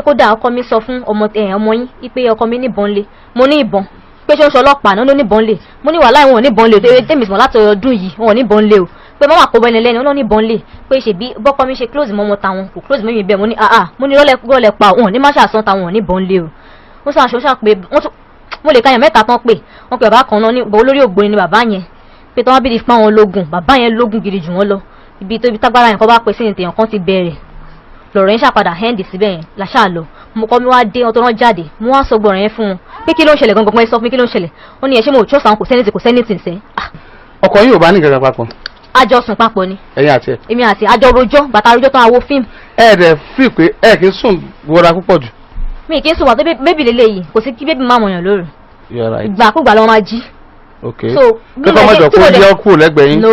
Kódà ọkọ mi sọ fún ọmọ ẹ, ọmọ yín pé ọkọ mi níbọn lé. Mo ní ìbọn pé ṣé ó ń ṣe ọlọ́pàá náà ló níbọn lé? Mo ní wàhálà, ìwọ̀n níbọn lé o. Tèmi sùn láti ọdún yìí, wọn ò níbọn lé o, pé mọ́mà kó bẹ́ni lẹ́nu ó níbọn lé, pé ṣèbí bọ́kọ mi ṣe close mọ́ ọmọ tàwọn, kò close mọ́ mi bẹ́ẹ̀. Mo ní àà, mo ní rọ́lẹ̀ rọ́lẹ̀ pa òun ní má ṣàṣán tàwọn, ò níbọn lé o. Ó ṣàṣọ ṣà pé wọ́n tún mo lè káyàn mẹ́ta tán pé wọ́n pe bàbá kan náà ní olórí ògbóni ni bàbá yẹn, pé tí wọ́n bí di fún àwọn ológun, bàbá yẹn lógun gidi jù wọ́n lọ. Ibi tó ibi tágbára yẹn kọ́ bá pè sí ní tèèyàn kan ti bẹ̀rẹ̀ lọ̀rọ̀ yẹn ṣàpadà end síbẹ̀ yẹn làṣà lọ. Mo kọ́ mi wá dé wọn tó rán jáde, mo wá sọ gbọ̀rọ̀ yẹn fún wọn pé kí ló ń ṣẹlẹ̀ gangan, ẹ sọ fún mi kí ló ń ṣẹlẹ̀. Ó ní ẹ ṣé mo ò trust àwọn, kò sẹ́ni tí kò sẹ́ni tì ń sẹ́. Ọkọ yìí ò bá ní kankan papọ̀? Àjọ sùn papọ̀ ni. Ẹ̀yin àti ẹ̀? Èmi àti àjọ rojọ́ bàtà rojọ́ tán, àwo fíìmù. Ẹ dẹ̀ fi pé ẹ kì í sùn wọra púpọ̀ jù. Mi kì í sùn wà tó baby lélẹ́yìí, kò sí kí baby má mọ̀yàn lóru. You are right. Ìgbàkúgbà ló máa jí. Ok. So kíkọ́ mọ́jọ kó yọ kúrò lẹ́gbẹ̀ẹ́ yín. No.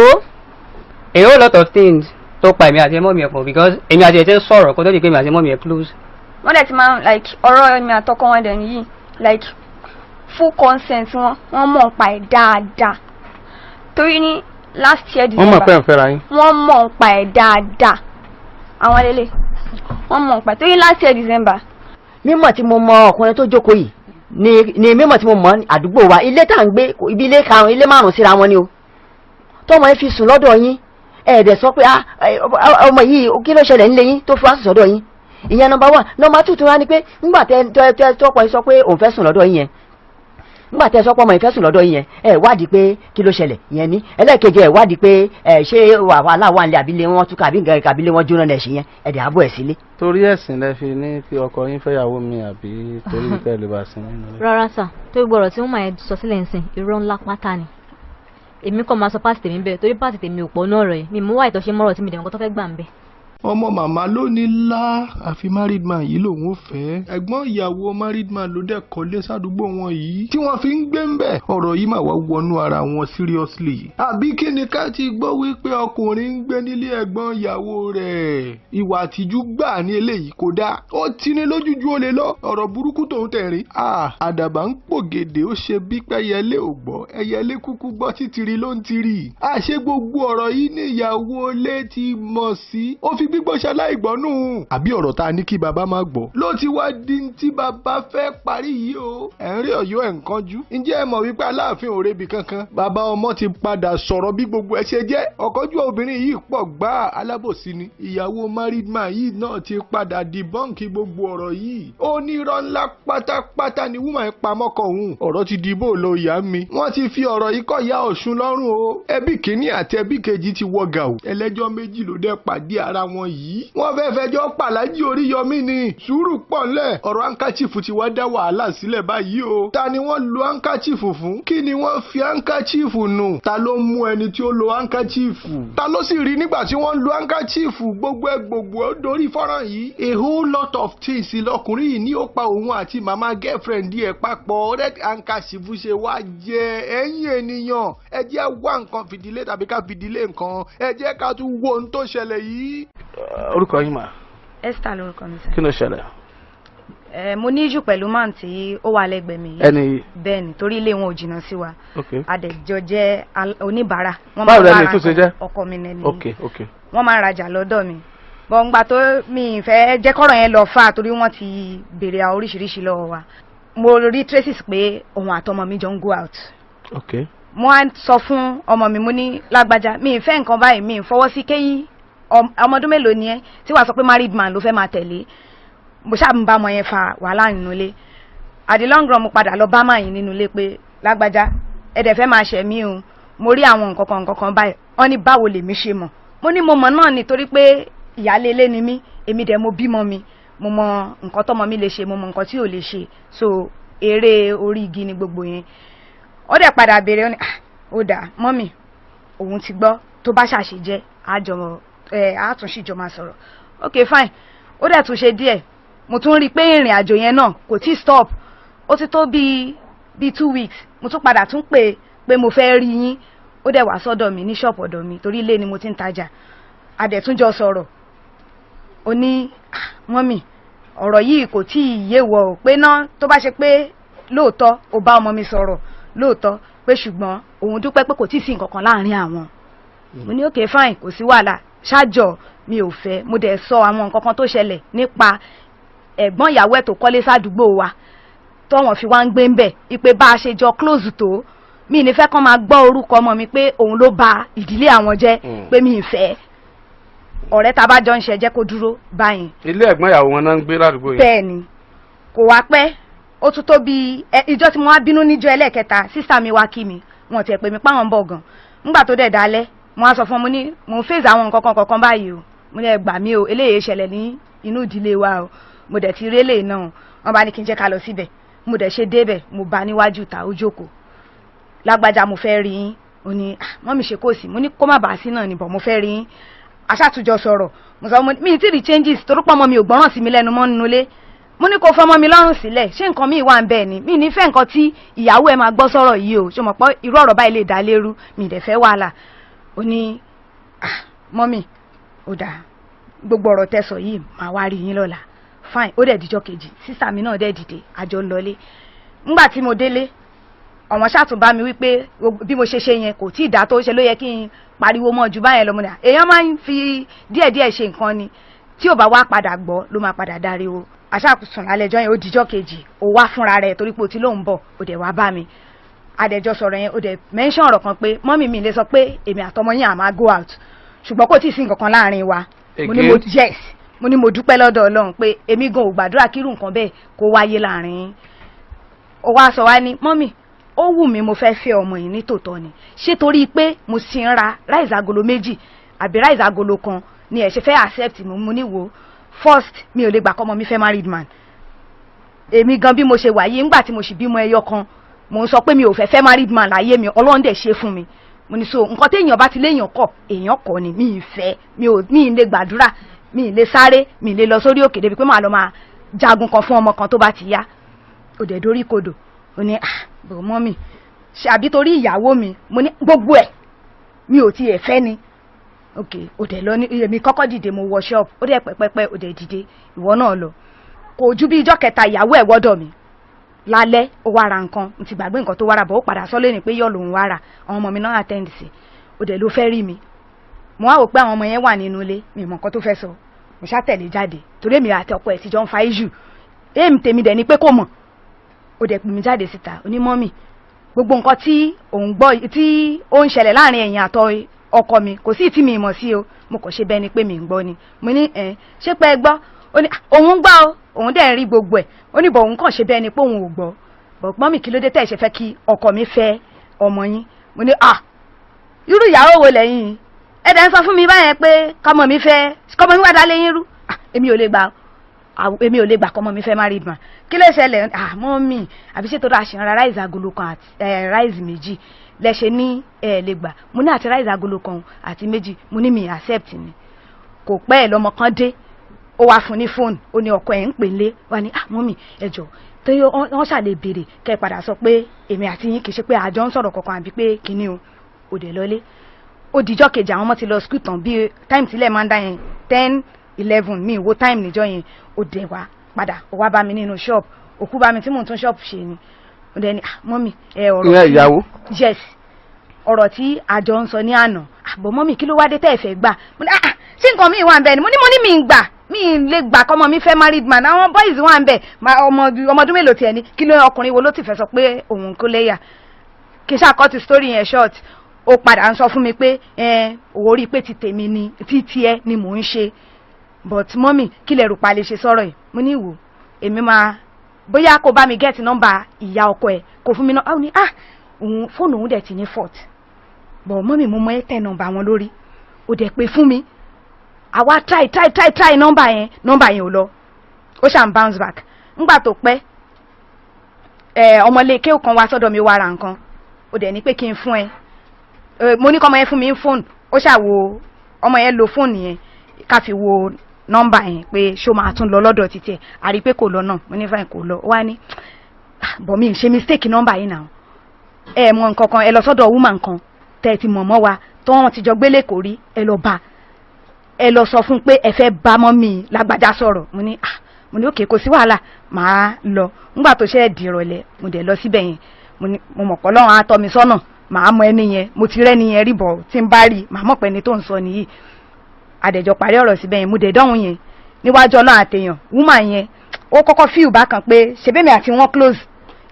A whole lot of things tó pa èmi àti mummy ẹ̀ pọ̀, because èmi àti ẹ̀ ti ń sọ̀rọ̀ kó tó di pé èmi àti mummy ẹ̀ close. Wọ́n dẹ̀ ti máa ń like ọ̀rọ̀ èmi àtọkọ wọn dẹ̀ nìyí, like full consent wọn, wọ́n mọ̀ nípa ẹ̀ dáadáa, torí ní last year Wọ́n mọ̀ pé ẹ̀ ń fẹ́ra yín? Wọ́n mọ̀ nípa ẹ̀ dáadáa. Àwọn lélẹ̀ wọ́n mọ̀ nípa ẹ̀ torí last year December. Mímọ̀ tí mo mọ ọkùnrin tó jókòó yìí ni mímọ̀ tí mo mọ̀ àdúgbò wa, ilé tá à ń gbé, ibi ilé karùn-ún, ilé márùn-ún síra wọn ni o. Tọmọ ẹ fi sùn lọ́dọ̀ yín, ẹ dẹ̀ sọ pé, "Ah, ọmọ yìí, kí ló ṣẹlẹ̀ nílé yín tó fi wá sùn sọ́dọ̀ yín?" Ìyẹn number one. Number two tó wá ni pé ńgbà tẹ tẹ tẹ tọkọ yín sọ pé òun fẹ́ sùn lọ́dọ̀ yín yẹn, ńgbà tẹ sọ pé ọmọ yìí fẹ́ sùn lọ́dọ̀ yín yẹn, ẹ wádìí pé kí ló ṣẹlẹ̀ yẹn ní ẹlẹ́ẹ̀kejì, ẹ wádìí pé ẹ ṣé wàhálà wà nílé, àbílẹ̀ wọn túkà, àbí nǹkan àbílẹ̀ wọn jóná lẹ̀ ṣe yẹn, ẹ dẹ̀ àbọ̀ ẹ̀ sílé. Torí ẹ̀sìn lẹ fi ní kí ọkọ yín fẹ́yàwó mi, àbí torí kẹ́ ẹ lè bá sin nínú ilé? Rárá sà, tó gbọ́rọ̀ tí wọ́n máa sọ sílẹ̀ ń sìn, irọ́ ńlá pátá ni. Èmi kàn máa sọ part tèmi bẹ́ẹ̀, torí part tèmi ò pọ̀ náà rẹ̀ mi mú wá ìtọ́ṣe mọ́rọ̀ tí mi dẹ̀ mọ́ kó tó fẹ́ gbà ń bẹ̀. Ọmọ màmá ló ní lá àfi married man yìí lòun ò fẹ́. Ẹ̀gbọ́n ìyàwó married man ló dẹ̀ kọ́lé sádùúgbò wọn yìí tí wọ́n fi ń gbé ń bẹ̀. Ọ̀rọ̀ yìí mà wá wọnú ara wọn seriously. Àbí kí ni ká ti gbọ́ wípé ọkùnrin ń gbé nílé ẹ̀gbọ́n ìyàwó rẹ̀? Ìwà àtijú gbà ní eléyìí, kò dáa, ó ti ní lójújú ó lè lọ. Ọ̀rọ̀ burúkú tòun tẹ̀rín. Àdàbà ń pògèdè, ó ṣe bí pẹ́yẹlé ò gbọ́, ẹyẹlé kúkú gbọ́, títìrì ló ń tirì. Àṣé gbogbo ọ̀rọ̀ yìí ní ìyàwó ilé ti mọ̀ sí, ó fi gbígbọ́ ṣaláìgbọ́nù. Àbí ọ̀rọ̀ tá a ní kí bàbá má gbọ́ ló ti wá di tí bàbá fẹ́ parí yìí o. Ẹ̀ ń rí ọ̀yọ́ ẹ̀ ń kánjú. Ǹjẹ́ ẹ mọ̀ wípé Aláàfin ò rebi kankan? Bàbá ọmọ ti padà sọ̀rọ̀ bí gbogbo ẹ ṣe jẹ́. Ọ̀kánjú obìnrin yìí pọ̀ gbá, alábòsí ni. Ìyàwó married man yìí náà ti padà debunk gbogbo ọ̀rọ̀ yìí. Ó ní irọ́ ńlá pátápátá ni woman yẹn pamọ́ kọ òun. Ọ̀rọ̀ ti di bó lo ìyá mi. Wọ́n ti fi ọ̀rọ̀ yìí kọ́ ìyá Ọ̀ṣun lọ́rùn o. Ẹbí kìíní àti ẹbí kejì ti wọ gàù. Ẹlẹ́jọ́ méjì ló dẹ́ pàdé ara wọn yìí. Wọ́n fẹ́ fẹjọ́ pàlájì Oríyọmí ni. Sùúrù pọ̀ ńlẹ̀. Ọ̀rọ̀ handkerchief ti wá dá wàhálà sílẹ̀ báyìí o. Ta ni wọ́n lo handkerchief fún? Kí ni wọ́n fi handkerchief nù? Ta ló mú ẹni tí ó lo handkerchief? Ta ló sì rí nígbà tí wọ́n lo handkerchief? Gbogbo ẹ gbogbo ẹ dorí fọ́nrán yìí. A whole lot of things lọkùnrin yìí ní ó pa òun àti màmá girlfriend ẹ̀ papọ̀. Red handkerchief ṣe wá jẹ? Ẹ̀yin ènìyàn, ẹ jẹ́ wá nǹkan fìdílé tàbí ká fìdílé nǹkan. Ẹ jẹ́ ká tún wo ohun tó ṣẹlẹ̀ yìí. Orúkọ yín mà? Esther lórúkọ mi sir. Kí ló ṣẹlẹ̀? Ẹ mo ní issue pẹ̀lú man tí ó wà lẹ́gbẹ̀ẹ́ mi yìí. Ẹni yìí? Bẹ́ẹ̀ ni, torí ilé wọn ò jìnnà sí wa. Ok. Adẹ̀jọ jẹ́ oníbàárà. Wọ́n Báwo máa ń lẹni wá tó ṣe ra jẹ́? Ọkọ mi nẹni. Ok. Wọ́n máa ń rajà lọ́dọ̀ mi. Bọ̀ǹgbà tó mi ì fẹ́ jẹ́ kọ́rọ̀ yẹn lọ fà, torí wọ́n ti béèrè àwọn oríṣiríṣi lọ́wọ́ wa. Mo rí traces pé òun àtọmọ mi jọ ń go out. Ok. Mo á sọ fún ọmọ mi, mo ní, "Lágbájá, mi ì fẹ́ nǹkan báyìí, mi ì fọwọ́ sí kéyìn. Ọmọ ọdún mélòó ni ẹ́ tí wàá sọ pé married man ló fẹ́ máa tẹ̀lé?" Mo ṣáà ń bá ọmọ yẹn fa wàhálà nínú ilé. At the long run, mo padà lọ bá máa yín nínú ilé pé, "Lágbájá, ẹ dẹ̀ fẹ́ máa ṣẹ̀ mí o, mo rí àwọn nǹkan kan nǹkan kan báyìí." Wọ́n ní báwo lèmi ṣe mọ̀? Mo ní mo mọ̀ náà ni, torí pé ìyáálé ilé ni mí, èmi dẹ̀ mo bímọ mi, mo mọ nǹkan tọ́mọ mi lè ṣe, mo mọ nǹkan tí ò lè ṣe. So eré orí igi ni gbogbo yẹn. Ó dẹ̀ padà béèrè, ó ní, "Ah, ó dà mummy, òun ti gbọ́, tó bá ṣàṣe jẹ́ àjọ ẹ̀ àtúnṣe jọ máa sọ̀rọ̀." Ok, fine. Ó dẹ̀ tún ṣe díẹ̀, mo tún rí i pé ìrìn àjò yẹn náà kò tí stop. Ó ti tó bíi 2 weeks, mo tún padà tún pè pé mo fẹ́ rí yín. Ó dẹ̀ wá sọ́dọ̀ mi ní ṣọ́ọ̀pù ọ̀dọ̀ mi, torí ilé ni mo ti ń tajà. A dẹ̀ tún jọ sọ̀rọ̀. Ó ní, "Ah, mummy, ọ̀rọ̀ yìí kò tí ì yé wọ o, pé ná tó bá ṣe pé lóòótọ́ ó bá ọmọ mi sọ̀rọ̀ lóòótọ́, pé ṣùgbọ́n òun dúpẹ́ pé kò tí ì sí nǹkan kan láàrin àwọn." Mo ní okay, fine, kò sí wàhálà, ṣáàjọ mi ò fẹ́. Mo dẹ̀ sọ àwọn nǹkan kan tó ṣẹlẹ̀ nípa Ẹ̀gbọ́n ìyàwó ẹ̀ tó kọ́lé sádùúgbò wa tọ́wọ́n fi wá ń gbé ń bẹ̀, ipe bá a ṣe jọ close tó, mi ní fẹ́ kán máa gbọ́ orúkọ ọmọ mi pé òun ló ba ìdílé àwọn jẹ́, pé mi ì fẹ́ ọ̀rẹ́ tá a bá jọ ń ṣe, jẹ́ kó dúró báyìí. Ilé ẹ̀gbọ́n ìyàwó wọn náà ń gbé ládùúgbò yẹn. Bẹ́ẹ̀ ni. Kò wá pẹ́, ó tún tó bí ìjọ tí mo wá bínú níjọ́ ẹlẹ́ẹ̀kẹta, sister mi wá kí mi. Wọn tiẹ̀ pè mí páwọn ń bọ̀ gan. Nígbà tó dẹ̀ dálẹ́, mo wá sọ fún wọn, mo ní mo ń face àwọn nǹkan kan kọ̀ọ̀kan báyìí o. Mo ní ẹ gbà mí o, eléyìí ṣẹlẹ̀ ní inú ìdílé wa o, mo dẹ̀ ti rí eléyìí náà. Wọn bá ní kí n jẹ́ ká lọ síbẹ̀. Mo dẹ̀ ṣe débẹ̀, mo bá níwájú ìta, ó jókòó. "Lágbájá, mo fẹ́ rí yín." Ó ní, "Ah, mummy, ṣe kò sí?" Mo ní kó má bàa sí náà ni bọ̀, mo fẹ́ rí yín. Aṣàtúnjọ sọ̀rọ̀. Mo sọ, mo ní mi ì tí rí changes torí pé ọmọ mi ò gbọ́ràn sí mi lẹ́nu mọ́ nínú ilé. Mo ní kó fọmọ mi lọ́rùn sílẹ̀, ṣé nǹkan míì wà ń bẹ́ẹ̀ ni? Mi ní fẹ́ nǹkan tí ìyàwó ẹ̀ máa gbọ́ sọ̀rọ̀ yìí o. Ṣé mo pọ́ irú ọ̀rọ̀ báyìí lè dá lérú? Mi ì dẹ̀ fẹ́ wàhálà. Ó ní, "Ah, mummy, ó dáa, gbogbo ọ̀rọ̀ tẹ́ sọ yìí, màá wá rí yín lọ́la." Fine. Ó dẹ̀ dijọ́ kejì, sister mi náà dẹ̀ dìde, àjọ ń lọlé. Ńgbà tí mo délé, ọ̀wọ́n ṣàtúnbá mi wípé bí mo ṣe ṣe yẹn kò tí ì dá tó ṣe, ló yẹ kí n pariwo mọ́ ju báyẹn lọ. Mo ní à, èèyàn máa ń fi díẹ̀díẹ̀ ṣe nǹkan ni, tí ò bá wá padà gbọ́ ló máa padà dáríwo. Aṣáàkùsùn lálẹ́jọ́ yẹn. Ó dijọ́ kejì, ó wá fúnra rẹ̀ torí pé ó ti lóun bọ̀. Ó dẹ̀ wá bá mi, adẹjọ́ sọ̀rọ̀ yẹn. Ó dẹ̀ mention ọ̀rọ̀ kan pé, "Mummy, mi lè sọ pé èmi àtọmọ yín à máa go out, ṣùgbọ́n kò tí ì sí nǹkan kan láàrin wa." Mo ní mo Again? Yes, mo ní mo dúpẹ́ lọ́dọ̀ Ọlọ́run pé èmi gan ò gbàdúrà kírú nǹkan bẹ́ẹ̀ kó wáyé láàrin yín. Ó wá sọ wá ní, "Mummy, ó wù mí, mo fẹ́ fẹ́ ọmọ yìí ní tòótọ́ ni. Ṣé torí pé mo sì ń ra rice agolo 2 àbí rice agolo 1 ni ẹ̀ ṣe fẹ́ accept mi?" Mo ní wo, first, mi ò lè gbà kọ́mọ mi fẹ́ married man. Èmi gan bí mo ṣe wà yìí, ńgbà tí mo sì bímọ ẹyọ kan, mo ń sọ pé mi ò fẹ́ fẹ́ married man láyé mi. Ọlọ́run dẹ̀ ṣe fún mi. Mo ní so nǹkan téèyàn bá ti léèyàn kọ̀, èèyàn kọ̀ ni. Mi ì fẹ́, mi ò, mi ì lè gbàdúrà, mi ì lè sáré, mi ì lè lọ sórí òkè débi pé màá lọ máa jagun kan fún ọmọ kan tó bá ti yá. Ó dẹ̀ dórí kodò. Ó ní, "Ah, bò mummy, ṣe àbí torí ìyàwó mi?" Mo ní gbogbo ẹ̀, mi ò tiẹ̀ fẹ́ ni. Ok, ó dẹ̀ lọ ní. Èmi kọ́kọ́ dìde, mo wọ ṣọ́ọ̀bù. Ó dẹ̀ pẹ́pẹ́pẹ́, ó dẹ̀ dìde, ìwọ náà lọ. Kò ju bí ijọ́ kẹta, ìyàwó ẹ̀ wọ́dọ̀ mi lálẹ́. Ó wá ra nǹkan, mo ti gbàgbé nǹkan tó wá ra bọ̀. Ó padà sọ lẹ́nu pé yọ̀ lòun wá ra. Àwọn ọmọ mi náà attend sí. Ó dẹ̀ ló fẹ́ rí mi. Mo wá wò pé àwọn ọmọ yẹn wà nínú ilé, mi mọ̀ nǹkan tó fẹ́ sọ. Mo ṣá tẹ̀lé jáde torí èmi àti ọkọ ẹ̀ ti jọ ń fa issue. Èmi tèmi dẹ̀ ni pé kò mọ̀. Ó dẹ̀ pè mí jáde síta. Ó ní, "Mummy, gbogbo nǹkan tí òun gbọ́ tí ó ń ṣẹlẹ̀ láàrin ẹ̀yin àtọ ọkọ mi, kò sí tí mi mọ̀ sí o. Mo kàn ṣe bẹ́ẹ̀ ni pé mi ń gbọ́ ni." Mo ní, "Ẹ̀ ṣé pé ẹ gbọ́?" Ó ní, "Ah, òun gbọ́ o, òun dẹ̀ ń rí gbogbo ẹ̀." Ó ní bọ̀, òun kàn ṣe bẹ́ẹ̀ ni pé òun ò gbọ́ bọ̀. "Mummy, kí ló dé tẹ́ ẹ̀ ṣe fẹ́ kí ọkọ mi fẹ́ ọmọ yín?" Mo ní, "Ah, irú ìyàwó wo lẹ́yìn? Ẹ dẹ̀ ń sọ fún mi báyẹn pé kọ́mọ mi fẹ́, kọ́mọ mi wá dá léyìn rú. Ah, èmi ò lè gbà o, èmi ò lè gbà kọ́mọ mi fẹ́ married man. Kí ló ṣẹlẹ̀?" "Ah, mummy, àbí ṣé torí àṣìyàn ra rice agolo 1 àti rice 2 lẹ́ṣẹ̀ ní ẹ̀ lè gbà?" Mo ní àti rice agolo 1 àti 2, mo ní mi accept ni. Kò pẹ́ ẹ̀, lọ́mọ kan dé, ó wá fún ní fóònù. Ó ní ọkọ ẹ̀ ń pè lé wá ní, "Ah, mummy, ẹ jọ̀ọ́, tó yọ wọ́n ṣàlè béèrè kẹ́ ẹ padà sọ pé èmi àti yín kì í ṣe pé àjọ ń sọ̀rọ̀ kankan àbí pé kinní o." Ò dẹ̀ lọlé. Ó dijọ́ kejì, àwọn ọmọ ti lọ school tán, bí time tílẹ̀ máa ń dá yẹn, 10, 11, mi wo time níjọ́ yẹn. Ó dẹ̀ wá padà, ó wá bá mi nínú shop. Òkú bá mi tí mò ń tún shop ṣe ni. Ó dẹ̀ ní, "Ah, mummy, ẹ ọ̀rọ̀ Ìyẹn ìyàwó. Yes, ọ̀rọ̀ tí àjọ ń sọ ní àná. "Àbọ̀ mummy, kí ló wá dé tẹ́ ẹ̀ fẹ́ gbà?" Mo ní, "Ah ah, ṣé nǹkan mi wà ń bẹ ni?" Mo ní mi ń gbà, mi ń lè gbà kọ́mọ mi fẹ́ married man. Àwọn boys wà ń bẹ. Ọmọ ọmọdún mélòó tiẹ̀ ni? Kí ló ọkùnrin wo ló ti fẹ́ sọ pé òun kò léyà? Kí n ṣáà cut story yẹn short, ó padà ń sọ fún mi pé ẹ òwò rí i pé ti tèmi ni, ti tiẹ̀ ni mò ń ṣe, but mummy, kí lẹ rò pa lè ṣe sọ̀rọ̀ yìí? Mo ní ìwò, èmi máa bóyá kó bá mi get nọ́mbà ìyá ọkọ ẹ̀, kó fún mi náà. Ó ní, "Ah, òun fóònù òun dẹ̀ ti ní fault, but mummy, mo mọ ẹ tẹ nọ́mbà wọn lórí." Ó dẹ̀ pé fún mi. Àwa try, try, try, try nọ́mbà yẹn, nọ́mbà yẹn ò lọ, ó ṣàn bounce back. Ńgbà tó pẹ́ ẹ, ọmọlé kéwù kan wá sọ́dọ̀ mi, wá ra nǹkan. Ó dẹ̀ ní pé kí n fún ẹ. Mo ní kọ́ ọmọ yẹn fún mi ní fóònù. Ó ṣàwo ọmọ yẹn lo fóònù yẹn ká fi wo nọ́mbà yẹn pé ṣó máa tún lọ lọ́dọ̀ títí ẹ̀. Àrí pé kò lọ náà. Mo ní fine, kò lọ. Ó wá ní, "Ah, bọ̀ mi ń ṣe mistake nọ́mbà yìí náà. Ẹ mọ nǹkan kan, ẹ lọ sọ́dọ̀ woman kan tẹ́ ẹ ti mọ̀ mọ́ wa, tó wọ́n ti jọ gbélé kò rí. Ẹ lọ bá, ẹ lọ sọ fún un pé ẹ fẹ́ bá mummy lágbájá sọ̀rọ̀." Mo ní, "Ah." Mo ní, "Okay, kò sí wàhálà, màá lọ." Ńgbà tó ṣe é di ìrọ̀lẹ́, mo dẹ̀ lọ síbẹ̀ yẹn. Mo ní mo mọ̀ pé Ọlọ́run á tọ́ mi sọ́nà, màá mọ ẹni yẹn. Mo ti rẹ́ni yẹn rí bọ̀, tí n bá rí, màá mọ̀ pé ẹni tó ń sọ nìyí. Àdẹ̀jọ parí ọ̀rọ̀ síbẹ̀ yẹn. Mo dẹ̀ dọ́hùn yẹn níwájú Ọlọ́run àtẹ̀yàn, woman yẹn Ó kọ́kọ́ feel bákan pé ṣebémi àti wọn close,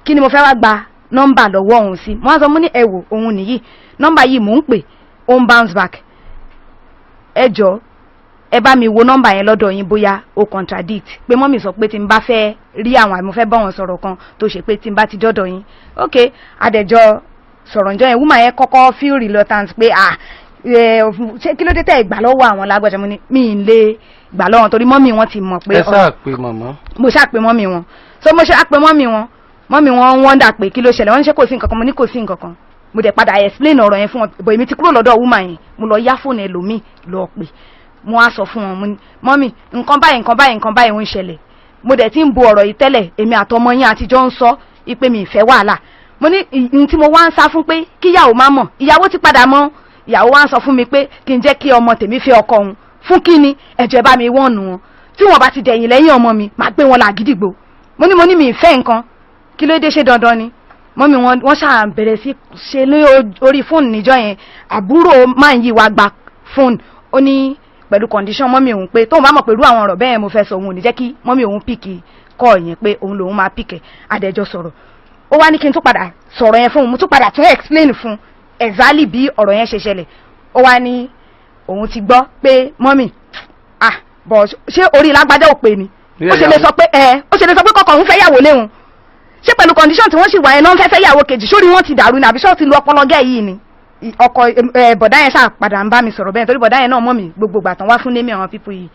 kí ni mo fẹ́ wá gba nọ́mbà lọ́wọ́ òun sí? Mo wá sọ, mo ní, ẹ wò, òun nìyí, nọ́mbà yìí mò ń pè, ó ń bounce back. Ẹ jọ, ẹ bá mi wo nọ́mbà yẹn lọ́dọ̀ yín, bóyá ó contradict pé mummy sọ pé tí n bá fẹ́ rí àwọn àmì, mo fẹ́ bá wọn sọ̀rọ̀ kan tó ṣe pé tí n bá ti dọ́dọ̀ yín. Ok, adẹ̀jọ sọ̀rọ̀ ǹjọ́ yẹn. Woman yẹn kọ́kọ́ feel reluctant pé, ah, ṣé kí ló dé tẹ́ ẹ gbà lọ́wọ́ àwọn lágbàjá? Mo ní mi ì lè gbà lọ́wọ́ torí mummy wọn ti mọ̀ pé Ẹ sáà pé màmá. Mo ṣáà pé mummy wọn. So mo ṣáà pé mummy wọn, mummy wọn wonder pé kí ló ṣẹlẹ̀. Wọ́n ní ṣé kò sí nǹkan kan? Mo ní kò sí nǹkan kan. Mo dẹ̀ padà explain ọ̀rọ̀ yẹn fún wọn bọ̀. Èmi ti kúrò lọ́dọ̀ woman yẹn, mo lọ yá fóònù ẹlòmíì lọ pè. Mo wá sọ fún wọn, mo ní, mummy, nǹkan báyìí, nǹkan báyìí, nǹkan báyìí ń ṣẹlẹ̀. Mo dẹ̀ ti ń bo ọ̀rọ̀ yìí tẹ́lẹ̀, èmi àtọmọ yín àtijọ́ ń sọ ipe mi ìfẹ́ wàhálà. Mo ní n tí mo wá ń sá fún pé kíyàwó má mọ̀, ìyàwó ti padà mọ̀. Ìyàwó wá ń sọ fún mi pé kí n jẹ́ kí ọmọ tèmi fẹ́ ọkọ òun fún kí ni. Ẹ̀jẹ̀ bá mi wọ́n nù wọn, tí wọ́n bá ti dẹ̀yìn lẹ́yìn ọmọ mi, máa gbé wọn làgídìgbò. Mo ní mi ìfẹ́ nǹkan, kí ló dé? Ṣe dandan ni? Mummy wọn, wọ́n ṣáà bẹ̀rẹ̀ sí ṣe ní orí fóònù níjọ́ yẹn. Àbúrò máa ń yí wa gba fóònù, ó ní pẹ̀lú condition mummy òun pé tóun bá mọ̀ pẹ̀lú àwọn ọ̀rọ̀ bẹ́ẹ̀ mo fẹ́ sọ, òun ò ní jẹ́ kí mummy òun pick call yẹn, pé òun lòun máa pick. Adẹ́jọ́ sọ̀rọ̀, ó wá ní kí n tún padà sọ̀rọ̀ yẹn fún òun. Mo tún padà tún explain fún exactly bí ọ̀rọ̀ yẹn ṣe ṣẹlẹ̀. Ó wá ní òun ti gbọ́ pé mummy, ah, bọ̀ ṣé orí lágbájá ò pé ni? Ó ṣe lè sọ pé ẹ ó ṣe lè sọ pé kọkọ òun fẹ́ yàwó léhun? Ṣé pẹ̀lú condition tí wọ́n sì wà yẹn náà ń fẹ́ fẹ́ yàwó kejì? Sórí wọn ti dàrú ni àbí ṣọ́ ti lu ọpọlọ gẹ́ yìí ni? Ọkọ ẹ, bọ̀dá yẹn ṣáà padà ń bá mi sọ̀rọ̀ bẹ́ẹ̀, torí bọ̀dá yẹn náà mọ̀ mí gbogbo ìgbà tán wá fún némi àwọn people yìí.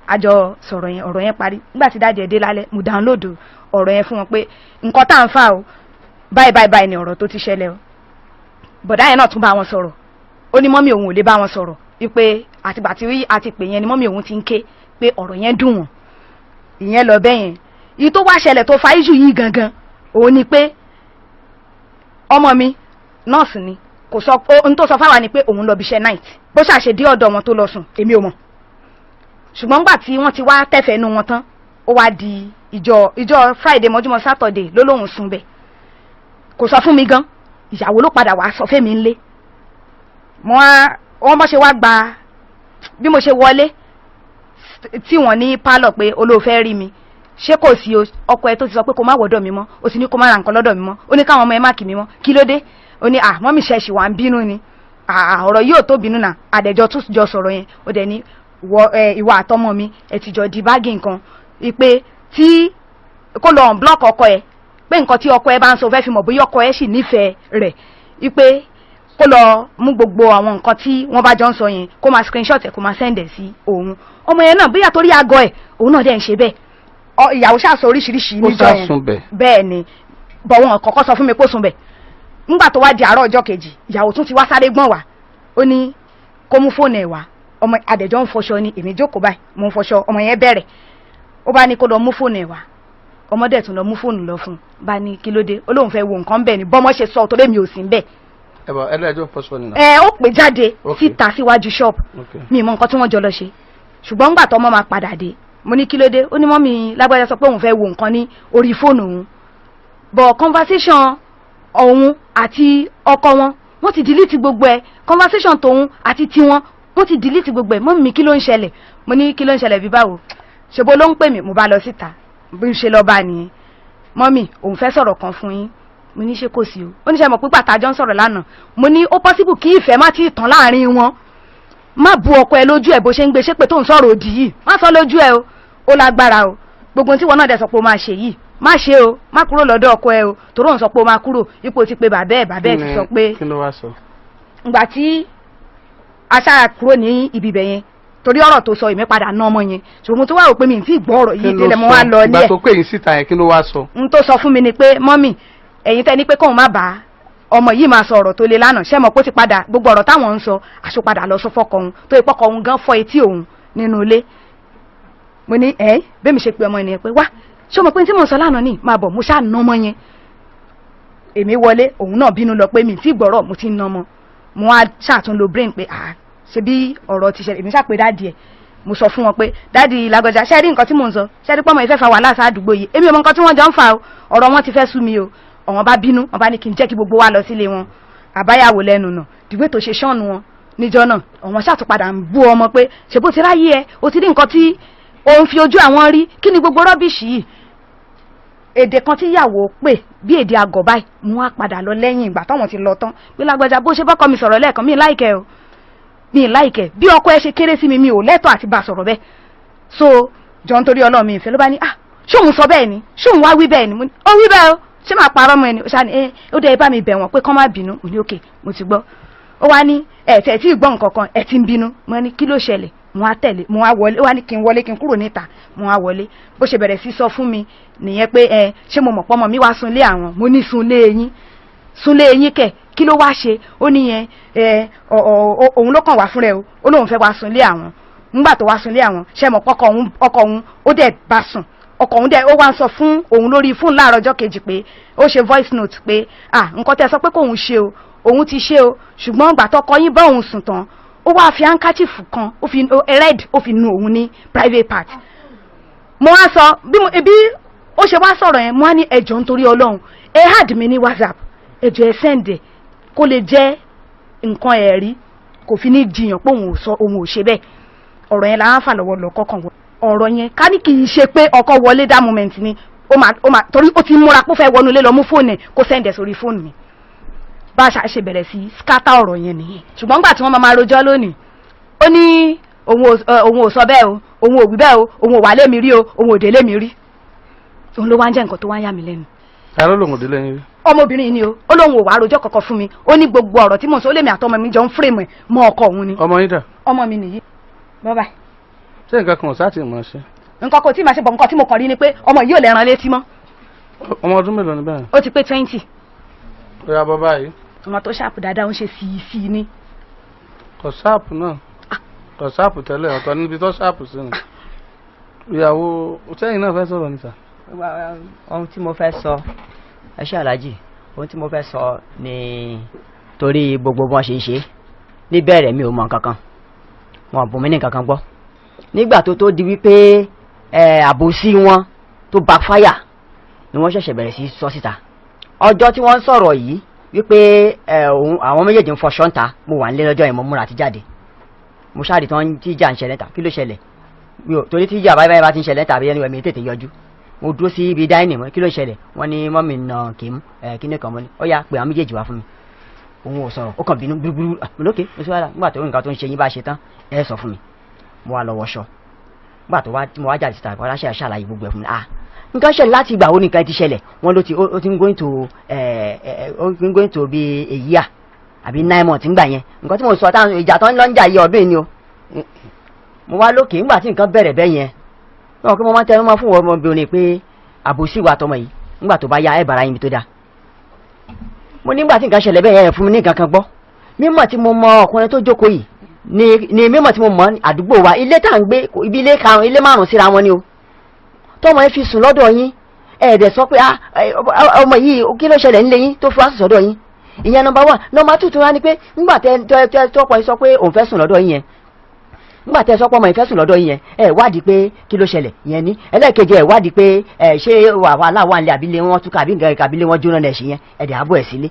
Àjọ sọ̀rọ̀ yẹn, ọ̀rọ̀ yẹn parí. Nígbà tí daddy ẹ̀ dé lálẹ́, mo download ọ̀rọ̀ yẹn fún wọn pé nǹkan tá à ń fà o, báyìí báyìí báyìí ni ọ̀rọ̀ tó ti ṣẹlẹ̀ o. Bọ̀dá yẹn náà tún bá wọn sọ̀rọ̀. Ó ní mummy òun ò lè bá wọn sọ̀rọ̀, wípé àtìgbà tí a ti pè yẹn ni mummy òun ti ń ké pé ọ̀rọ̀ yẹn dùn wọ́n. Ìyẹn lọ bẹ́ẹ̀ yẹn. Èyí tó wá ṣẹlẹ̀ tó fa issue yìí gangan, òun ni pé ọmọ mi nọ́ọ̀sì ni. Kò sọ ohun tó sọ fáwa ni pé òun lọ bí iṣẹ́ night. Bó ṣàṣe dé ọ̀dọ̀ wọn tó lọ sùn, èmi ò mọ̀. Ṣùgbọ́n nígbà tí wọ́n ti wá tẹ̀fẹ̀ nu wọn tán, ó wá di ìjọ Friday mọ́júmọ́ Saturday ló lóun sùn bẹ̀. Kò sọ fún mi gan, ìyàwó ló padà wá sọ fẹ́mi ńlé. Mo wá wọ́n bọ́ ṣe wá gba bí mo ṣe wọlé tí wọ́n ní pálọ̀ pé olóòfẹ́ rí mi, ṣé kò sí o? Ọkọ ẹ tó ti sọ pé kó má wọ́dọ̀ mi mọ́, ó sì ní kó má ra nǹkan lọ́dọ̀ mi mọ́, ó ní káwọn ọmọ ẹ má kì mí mọ́, kí ló dé? Ó ní, à, mummy, ṣẹ̀ṣì wà ń bínú ni? Ọ̀rọ̀ yóò tó bínú náà. Àdẹ̀jọ́ tún jọ sọ̀rọ̀ yẹn. Ó dẹ̀ ní ìwà àtọmọ mi ẹ ti jọ di báàgì nǹkan ìpè tí kó lọ unblock ọkọ ẹ, pé nǹkan tí ọkọ ẹ bá ń sọ, fẹ́ fi mọ̀ bóyá ọkọ ẹ sì nífẹ̀ẹ́ rẹ̀, ìpè kó lọ mú gbogbo àwọn nǹkan tí wọ́n bá jọ ń sọ yẹn, kó máa screenshot ẹ̀, kó máa send ẹ̀ sí òun. Ọmọ yẹn náà, bóyá torí àgọ́ ẹ̀, òun náà dẹ̀ ń ṣe bẹ́ẹ̀. Ìyàwó ṣàṣọ oríṣiríṣi Ó níjọ́ sá yẹn. sùn bẹ̀. Bẹ́ẹ̀ ni, bọ̀ wọn kọ́kọ́ sọ fún mi pé ó sùn bẹ̀. Nígbà tó wá di àárọ̀ ọjọ́ kejì, ìyàwó tún ti wá sáré gbọ̀n wá, ó ní kó mú fóònù ẹ̀ wá. Ọmọ àdẹ̀jọ́ ń fọṣọ ni, èmi jókòó báyìí, mo ń fọṣọ. Ọmọ yẹn bẹ̀rẹ̀, ó bá ní kó lọ mú fóònù ẹ̀ wá. Ọmọdé tún lọ mú fóònù lọ fún un. Bá ní kí ló dé? Ó lóun fẹ́ wo nǹkan bẹ́ẹ̀ ni. Bọ́mọ ṣe sọ, torí mi ò sí bẹ́ẹ̀. Ẹ bọ ẹlẹ́jọ́ fọṣọ nìyẹn. Ẹ ó pè jáde síta síwájú ṣọ́ọ̀bù. Mi mọ nǹkan tí wọ́n jọ lọ ṣe, ṣùgbọ́n ńgbà tọ́mọ máa padà dé, mo ní kí ló dé? Ó ní mummy lágbájá sọ pé òun fẹ́ wo nǹkan ní orí fóònù òun, but conversation òun àti ọkọ wọn, wọ́n ti delete gbogbo ẹ̀. Conversation tòun àti tiwọn, wọ́n ti delete gbogbo ẹ̀. Mummy mi, kí ló ń ṣẹlẹ̀? Mo ní kí ló ń ṣẹlẹ̀ bí báwo? Ṣèbó ló ń pè mí. Mo bá lọ síta, bí n ṣe lọ bá nìyẹn. Mummy, òun fẹ́ sọ̀rọ̀ kan fún yín. Mo ní ṣé kò sí o? Ó ní ṣe mọ̀ pé pàtàjọ́ ń sọ̀rọ̀ lánàá? Mo ní ó possible kí ìfẹ́ má ti tàn láàrin wọn. Má bu ọkọ ẹ lójú ẹ, bó ṣe ń gbé ṣépè tó ń sọ̀rọ̀ òdì yìí, má sọ lójú ẹ o, ó lágbára o. Gbogbo tí wọn náà dẹ̀ sọ pé o máa ṣe yìí, má ṣe o, má kúrò lọ́dọ̀ ọkọ ẹ o, torí òun sọ pé o máa kúrò. Ipò ti pé bàbá ẹ, bàbá ẹ ti sọ pé Kí ló wá sọ? Ngbà tí aṣáà kúrò ní ibi ibẹ̀ yẹn, torí ọ̀rọ̀ tó sọ, èmi padà ná ọmọ yẹn, ṣùgbọ́n mo tún wá rò pé mi ì tí ì gbọ́ ọ̀rọ̀ yìí délẹ̀, mo wá lọ ilé Ìgbà ẹ̀. tó pè yín síta yẹn, kí ló wá sọ? N tó sọ fún mi ni pé, mummy, ẹ̀yin tẹ́ ní pé kóun má bàa ọmọ yìí máa sọ ọ̀rọ̀ tó le lánàá, ṣé mọ̀ pé ó ti padà gbogbo ọ̀rọ̀ táwọn ń sọ àṣopadà lọ sọ fọ́kọ òun, tó ìpọ́kọ òun gan fọ́ etí òun nínú ilé. Mo ní ẹ́ bẹ́ẹ̀ mi ṣe pé ọmọ ènìyàn pé wá, ṣé o mọ̀ pé tí mò ń sọ lánàá ni? Máa bọ̀. Mo ṣáà ná ọmọ yẹn, èmi wọlé, òun náà bínú lọ pé mi tí gbọ́rọ̀ mo ti ń ná ọmọ. Mo wá ṣàtúnlò brain pé, ah, ṣe bí ọ̀rọ̀ ti ṣẹlẹ̀. Èmi ṣàpè daddy ẹ̀, mo sọ fún wọn pé, daddy lágbájá, ṣe rí nǹkan tí mò ń sọ? Ṣe rí pọ́nmọ́ ìfẹ́ fa wàhálà sáàdúgbò yìí? Èmi ò mọ nǹkan tí wọ́n jọ ń fa o, ọ̀rọ̀ wọn ti fẹ́ sú mi o. Ọ̀wọ́n bá bínú, wọ́n bá ní kí n jẹ́ kí gbogbo wa lọ sílé wọn. Àbáyàwó lẹ́nu nà dìgbé tó ṣe ṣọ́ọ̀nù wọn níjọ́ náà, ọ̀wọ́n ṣàtúpadà ń bú ọmọ pé ṣe bó ti ráyé ẹ, o ti rí nǹkan tí òun fi ojú àwọn rí, kí ni gbogbo rubbish yìí? Èdè kan tí ìyàwó pè bí èdè àgọ̀ báyìí, mo wá padà lọ lẹ́yìn ìgbà táwọn ti lọ tán pé lágbájá, bó ṣe bọ́kọ mi sọ̀rọ̀ lẹ́ẹ̀kan, mi láìkẹ́ o, mi láìkẹ́. Bí ọkọ ẹ ṣe kéré sí mi, mi ò lẹ́tọ̀ọ́ àti bá a sọ̀rọ̀ bẹ́ẹ̀. So jọ nítorí Ọlọ́run, mi ìfẹ́. Ló bá ní, "Ah, ṣóun sọ bẹ́ẹ̀ ni? Ṣóun wá wí bẹ́ẹ̀ ni?" Mo ní, "Ó wí bẹ́ẹ̀ o, ṣé máa parọ́ mọ́ ẹni?" Ó ṣáà ní, "Ẹ ó dẹ́, ẹ bá mi bẹ̀ wọ́n pé kán má bínú." Mo ní, "Okay, mo ti gbọ́." Ó wá ní, "Ẹ̀ tẹ̀ tí ì gbọ́ nǹkan kan, ẹ̀ ti ń bínú." Mo ní, "Kí ló ṣẹlẹ̀?" Mo wá tẹ̀lé, mo wá wọlé. Ó wá ní kí n wọlé, kí n kúrò níta. Mo wá wọlé, bó ṣe bẹ̀rẹ̀ sí sọ fún mi nìyẹn pé, "Ẹ ṣé mo mọ̀ pọ́mọ mi wá sunlé àwọn?" Mo ní, "Sunlé yín? Sunlé yín kẹ̀? Kí ló wá ṣe?" Ó ní yẹn, ẹ òun ló kàn wá fúnra ẹ o, ó lóun fẹ́ wá sunlé àwọn. Ńgbà tó wá sunlé àwọn, ṣe mọ̀ pọ́kọ òun, ọkọ òun ó dẹ̀ bá sùn. Ọkọ òun dẹ̀ ó wá ń sọ fún òun lórí fóònù láàárọ̀ ọjọ́ kejì pé ó ṣe voice note pé, "Ah, nǹkan tẹ́ sọ pé kóun ṣe o, òun ti ṣe o, ṣùgbọ́n ìgbà tọkọ yín bá òun sùn tán, ó wá fi handkerchief kan, ó fi red, ó fi nu òun ní private part." Mo wá sọ bí mo bí ó ṣe wá sọ̀rọ̀ yẹn, mo wá ní, "Ẹjọ́, nítorí Ọlọ́run, ẹ add mi ní WhatsApp, ẹjọ́, ẹ send ẹ̀ kó lè jẹ́ nǹkan ẹ̀rí, kò fi ní jiyàn pé òun ò sọ, òun ò ṣe bẹ́ẹ̀." Ọ̀rọ̀ yẹn la ń fà lọ́wọ́ lọ kọ́kàn wọ ọ̀rọ̀ yẹn. Ká ní kì í ṣe pé ọkọ wọlé that moment ni, ó máa torí ó ti múra pé ó fẹ́ wọnú ilé lọ mú fóònù ẹ̀ kó send ẹ̀ sórí fóònù mi. Bá a ṣe bẹ̀rẹ̀ sí scatter ọ̀rọ̀ yẹn nìyẹn. Ṣùgbọ́n nígbà tí wọ́n máa rojọ́ lónìí, ó ní òun ò sọ bẹ́ẹ̀ o, òun ò wí bẹ́ẹ̀ o, òun ò wà lé mi rí o, òun ò dé lé mi rí. Òun ló wá ń jẹ́ nǹkan tó wá ń yà mí lẹ́nu. Ta ló lòun ò délé yín rí? Ọmọbìnrin yìí ni o. Ó lóun ò wá rojọ́ kankan fún mi. Ó ní gbogbo ọ̀rọ̀ tí mò ń sọ, ó lèmi àtọmọ mi jọ ń frame ẹ̀ mọ́ ọkọ òun ni. Ọmọ yín dà? Ọmọ mi nìyí bọ́bá. Ṣé nǹkan kan ò sá ti mọ̀ ṣe? Nǹkan kò tí ì máa ṣe bọ̀. Nǹkan tí mo kàn rí ni pé ọmọ yìí ò lè ran létí mọ́. Ọmọ ọdún mélòó ni báyìí? Ó ti pé 20. Ó yá, bọ́ báyìí. Ọmọ tó sharp dáadáa, ń ṣe síi ní. Kò sharp náà, kò sharp tẹ́lẹ̀, ọ̀tọ̀ níbi tó sharp sí ni. Ìyàwó sẹ́yìn náà fẹ́ sọ̀rọ̀ ní sà. Ohun tí mo fẹ́ sọ, ẹ ṣé aláàjì, ohun tí mo fẹ́ sọ ni torí gbogbo bí wọ́n ṣe ń ṣe níbẹ̀rẹ̀, mi ò mọ nǹkan kan, wọn ò bùn mí ní nǹkan kan gbọ́. Nígbà tó di wípé ẹ àbòsí wọn tó backfire ni wọ́n ṣẹ̀ṣẹ̀ bẹ̀rẹ̀ sí sọ síta. Ọjọ́ tí wọ́n ń sọ̀rọ̀ yìí wípé ẹ òun àwọn méjèèjì ń fọṣọ ń ta, mo wà nílé lọ́jọ́ yẹn, mo múra àti jáde, mo ṣáà rí tí wọ́n tíjà ń ṣẹlẹ̀ ta. Kí ló ṣẹlẹ̀? Mi ò torí tíjà báyìí báyìí bá ti ń ṣẹlẹ̀ tàbí ẹni mi tètè yọjú. Mo dúró sí ibi dining, mo ní, "Kí ló ṣẹlẹ̀?" Wọ́n ní mummy nà kì í mú ẹ kíní kan. Mo ní, "Ó yá, pé àwọn méjèèjì wá fún mi." Òun ò sọ̀rọ̀, ó kàn bínú gbúgbúrú. Mo lókè mo sì wá nígbà tó nǹkan tó ń ṣe yín bá ṣe tán, ẹ sọ fún mi. Mo wá lọ wọṣọ. Nígbà tó wá tí mo wá jáde síta, wọ́n ṣe ṣàlàyé gbogbo ẹ̀ fún mi. Ah, nǹkan ṣẹlẹ̀. Láti ìgbà wo ni nǹkan ti ṣẹlẹ̀? Wọ́n ló ti ó ti ń going to ẹ ẹ ó ń going to be a year àbí 9 months ńgbà yẹn. Nǹkan tí mo sọ táwọn ìjà tó ń lọ ń jà yìí, ọdún yìí ni o. Mo wá lókè ńgbà tí nǹkan bẹ̀rẹ̀ bẹ́ẹ̀ yẹn náà kí mo máa ń tẹnu mọ́ fún ọmọbìnrin pé àbòsí ìwà tọmọ yìí, ńgbà tó bá yá, ẹ bára yín ibi tó dáa. Mo nígbà tí nǹkan ṣẹlẹ̀ bẹ́ẹ̀ yẹn, fún mi ní nǹkan kan gbọ́. Mímọ̀ tí mo mọ ọkùnrin tó jókòó yìí ni mímọ̀ tí mo mọ̀ àdúgbò wa, ilé tá à ń gbé, ibi ilé karùn-ún, ilé márùn-ún síra wọn ni o. Tọmọ yẹn fi sùn lọ́dọ̀ yín, ẹ dẹ̀ sọ pé, "Ah, ọmọ yìí, kí ló ṣẹlẹ̀ nílé yín tó fi wá sùn sọ́dọ̀ yín?" Ìyẹn number one. Number two tó wá ni pé ńgbà tẹ tẹ tọkọ yín sọ pé òun fẹ́ sùn lọ́dọ̀ yín yẹn, ńgbà tẹ sọ pé ọmọ yìí fẹ́ sùn lọ́dọ̀ yín yẹn, ẹ wádìí pé kí ló ṣẹlẹ̀ yẹn ní. Ẹlẹ́ẹ̀kejì, ẹ wádìí pé ẹ ṣé wàhálà wà nílé, àbílẹ̀ wọn túkà, àbí nǹkan àbílẹ̀ wọn jóná lẹ̀ ṣe yẹn, ẹ dẹ̀ àbọ̀ ẹ̀ sílé.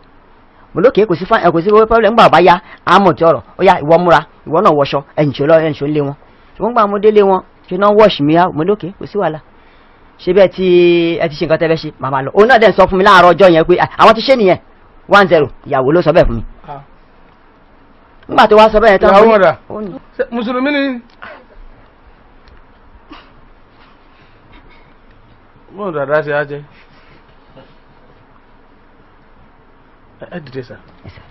Mo lókè kò sí fún ẹ, kò sí problem. Ńgbà bá yá àmọ̀ tí ọ̀rọ̀ ó yá, ìwọ múra, ìwọ náà wọṣọ, ẹ̀ǹṣọ́ lọ, ẹ̀ǹṣọ́ ńlé wọn. Ṣùgbọ́n gbà mo délé wọn, ṣe náà wash mi out. Mo lókè kò sí wàhálà, ṣé bẹ́ẹ̀ tí ẹ ti ṣe nǹkan tẹ́ fẹ́ ṣe, màmá lọ. Òun náà dẹ̀ ń sọ fún mi láàárọ̀ ọjọ́ yẹn pé àwọn ti ṣe nìyẹn, 1-0. Ìyàwó ló sọ bẹ́ẹ̀ fún mi. Nígbà tó wá sọ bẹ́ẹ̀ tán, Ìyàwó mo ní- ọ̀dà? ó ní- Ṣé mùsùlùmí ni? Bóun dàda ṣe á jẹ. Ẹ dìde sà. Yes, sir.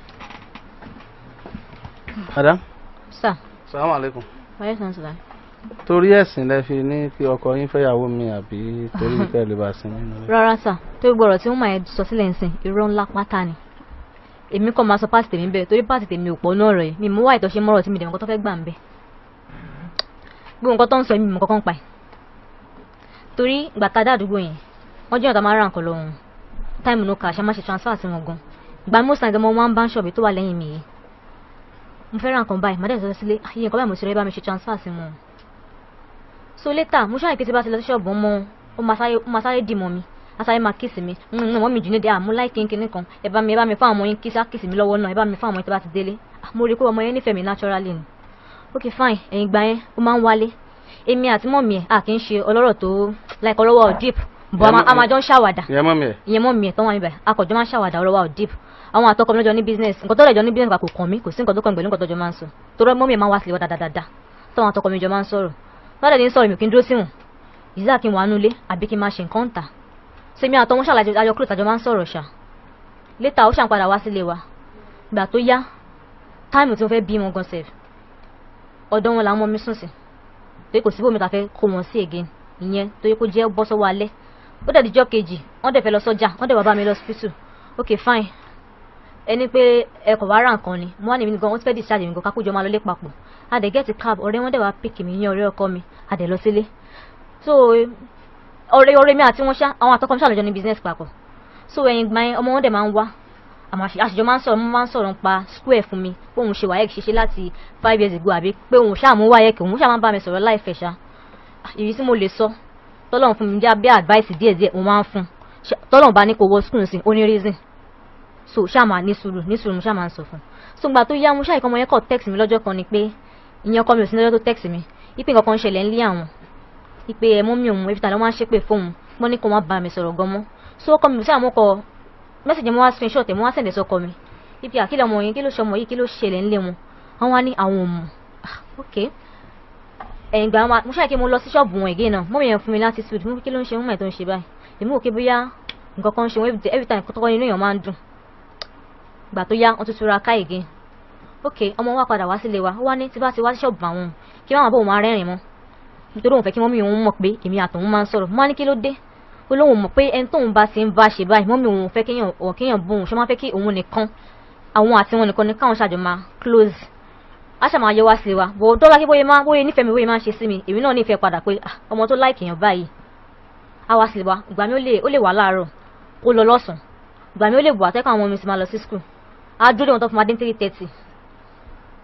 Madam. Sir. Salamu alaikum. Wáyé sàn sọ̀rọ̀. Torí ẹ̀sìn lẹ fi ní kí ọkọ yín fẹ́yàwó mi, àbí torí kẹ́ ẹ lè bá sinmi nínú rẹ̀? Rárá sà, torí gbọ́dọ̀ tí wọ́n máa sọ sílẹ̀ ń sìn, irọ́ ńlá pátá ni. Èmi kàn máa sọ part tèmi bẹ́ẹ̀, torí part tèmi ò pọ̀ náà rẹ̀. Mi mú wá ìtọ́ṣe mọ́rọ̀ tí mi dẹ̀ mọ́ nǹkan tó fẹ́ gbà ń bẹ̀. Gbogbo nǹkan tó ń sọ, èmi mọ̀ kankan pa ẹ̀. Torí ìgbà tá a dá àdúgbò yẹn, wọ́n jẹ́ ọ̀tá máa ń ra nǹkan lọ́wọ́ wọn. Time no cash, a máa ṣe transfer sí wọn gan. Ìgbà most time gan, mo máa ń bá ń ṣọ̀bì tó wà lẹ́yìn mi yìí. Mo fẹ́ ra nǹkan báyìí, màá dẹ̀ sọ sílé, "Ah, iye nǹkan báyìí mo ti rẹ́, bá mi ṣe transfer sí wọn." So later, mo ṣáà pé tí bá ti lọ sí ṣọ́ọ̀bù ọmọ, ó máa sáré dì mọ́ mi, á sáré máa kiss mi. Mọ́ mi jù ní dé, "Ah, mo like kíní kan, ẹ bá mi fún àwọn ọmọ yín kiss, á kiss mi lọ́wọ́ náà, ẹ bá mi fún àwọn ọmọ yín tí bá ti délé." Ah, mo rí i pé ọmọ yẹn nífẹ̀ẹ́ mi naturally ni. Ok, fine. Ẹ̀yìn ìgbà yẹn, ó máa ń wálé. Èmi àti mummy ẹ̀, a kì í ṣe ọlọ́rọ̀ tó like ọlọ́wọ́ deep. Bọ̀ a máa jọ ń ṣàwàdà. Ìyẹn mummy ẹ̀. Ìyẹn mummy ẹ̀ tó wà níbẹ̀, akọ̀jọ́ máa ń ṣàwàdà. Ọ̀rọ̀ wa ò deep. Àwọn àtọkọ mi lọ́jọ́ ní business, nǹkan tó lè jọ ní business kò kàn mí, kò sí nǹkan tó kàn mí pẹ̀lú nǹkan tó jọ máa ń sọ, torí mummy ẹ̀ máa ń wá sílé wa dáadáa. Táwọn àtọkọ mi jọ máa ń sọ̀rọ̀ lọ́dẹ̀ ní sọ̀rọ̀, mi kì í dúró síwọ̀n ìzá kí n wà nulẹ̀ àbí kí n máa ṣe nǹkan tà sẹ́mi àtọwọn ṣàlàyé ayọ̀ kúrò tàjọ máa ń sọ̀rọ̀ ṣá. Later, ó ṣàn padà wá sílé wa. Ìgbà tó yá, time tí mo fẹ́ bímọ gan sef, ọ̀dọ̀ wọn làwọn ọmọ mi sùn sí, torí kò síbòmí ta fẹ́ kó wọn sí again. Ìyẹn torí kó jẹ́ bọ́ sọ́wọ́ alẹ́. Ó dẹ̀ dijọ́ kejì, wọ́n dẹ̀ fẹ́ lọ sọ́jà, wọ́n dẹ̀ wá bá mi lọ hospital. Ok, fine, ẹni pé ẹ kò wá ra nǹkan ni mo wá ní mi gan, wọ́n ti fẹ́ discharge mi gan, kákójọ máa lọlé papọ̀. A dẹ̀ get cab, ọ̀rẹ́ wọn dẹ̀ wá pick mi, yẹn ọ̀rẹ́ ọkọ mi. A dẹ̀ lọ sílé. So ọ̀rẹ́ mi àti wọn ṣá, àwọn àtọkọ mi ṣàlọ́jọ́ ní business papọ̀. So ẹ̀yìn gbà yẹn, ọmọ wọn dẹ̀ máa ń wá, àmọ́ àṣìjọ máa ń sọ̀rọ̀, máa ń sọ̀rọ̀ nípa square fún mi, pé òun ṣe WAEC ṣiṣẹ́ láti 5 years ago, àbí pé òun ṣáà mú WAEC, òun ṣáà máa ń bá mi sọ̀rọ̀ láìfẹ́ ṣá. Ìrísí tí mo lè sọ tọ́lọ́run fún mi já bí advice díẹ̀díẹ̀ mo máa ń fún tọ́lọ́run bá ní kó wọ school sí, ó ní reason, so ṣáà máa ní sùúrù, ní sùúrù, mo ṣáà máa ń sọ fún. So ìgbà tó yá, mo ṣáà ìkọ́ ọmọ yẹn kọ̀ text mi lọ́jọ́ kan ni pé, ìyẹn ọkọ mi ò sí lọ́jọ́ tó text mi, ìpín nǹkan kan ń ṣẹlẹ̀ ńlé àwọn, ìpè ẹ̀ mummy òun every time ló máa ń ṣépè fóun, wọ́n ní kó má bá mi sọ̀rọ̀ gan mọ́. So ọkọ mi ṣáà mú kọ message, mo wá screenshot ẹ̀, mo wá send ẹ̀ sọ́kọ mi, ìpè àkílẹ̀ ọmọ yẹn, kí ló ṣe ọmọ yìí, kí ló ṣẹlẹ̀ ńlé wọn? Àwọn wá ní àwọn ò mọ̀. Ah, ok. Ẹ̀yìn ìgbà mo ṣáà kí mo lọ sí ṣọ́ọ̀bù wọn again náà, mummy yẹn fún mi láti sùn mo, kí ló ń ṣe mummy tó ń ṣe báyìí? Èmi ò ké bóyá nǹkan kan ń ṣe wọn. Every time kọ́tọ́kọ́ inú èèyàn máa ń dùn. Ìgbà tó yá, wọ́n tún túra ká again. Ok, ọmọ wa padà wá sílé wa, ó wá ní tí bá ti wá sí ṣọ́ọ̀bù àwọn, kí wọ́n máa bọ̀, wọn rẹ́rìn mọ́, nítorí òun fẹ́ kí mummy òun mọ̀ pé èmi àtòun máa ń sọ̀rọ̀. Mo wá ní kí ló dé? Ó lóun mọ̀ pé ẹni tóun bá ti ń bá ṣe báyìí, mummy òun fẹ́ kéèyàn ọ̀ kéèyàn bóun ṣe máa fẹ́ kí òun nìkan, àwọn àti wọn nìkan ní káwọn ṣàjọ máa close, a ṣà máa yọ wá sí wa bò dọ́là kí bóyá máa bóyá nífẹ̀ẹ́ mi, bóyá máa ń ṣe sí mi, èmi náà nífẹ̀ẹ́ padà pé ah, ọmọ tó like èèyàn báyìí á wá sí wa. Ìgbà mi ó lè wà láàárọ̀, kó lọ lọ́sàn-án. Ìgbà mi ó lè wà tẹ́kọ̀ àwọn ọmọ mi sì máa lọ sí school, á dúró dé wọn tó fún ma dé 3:30,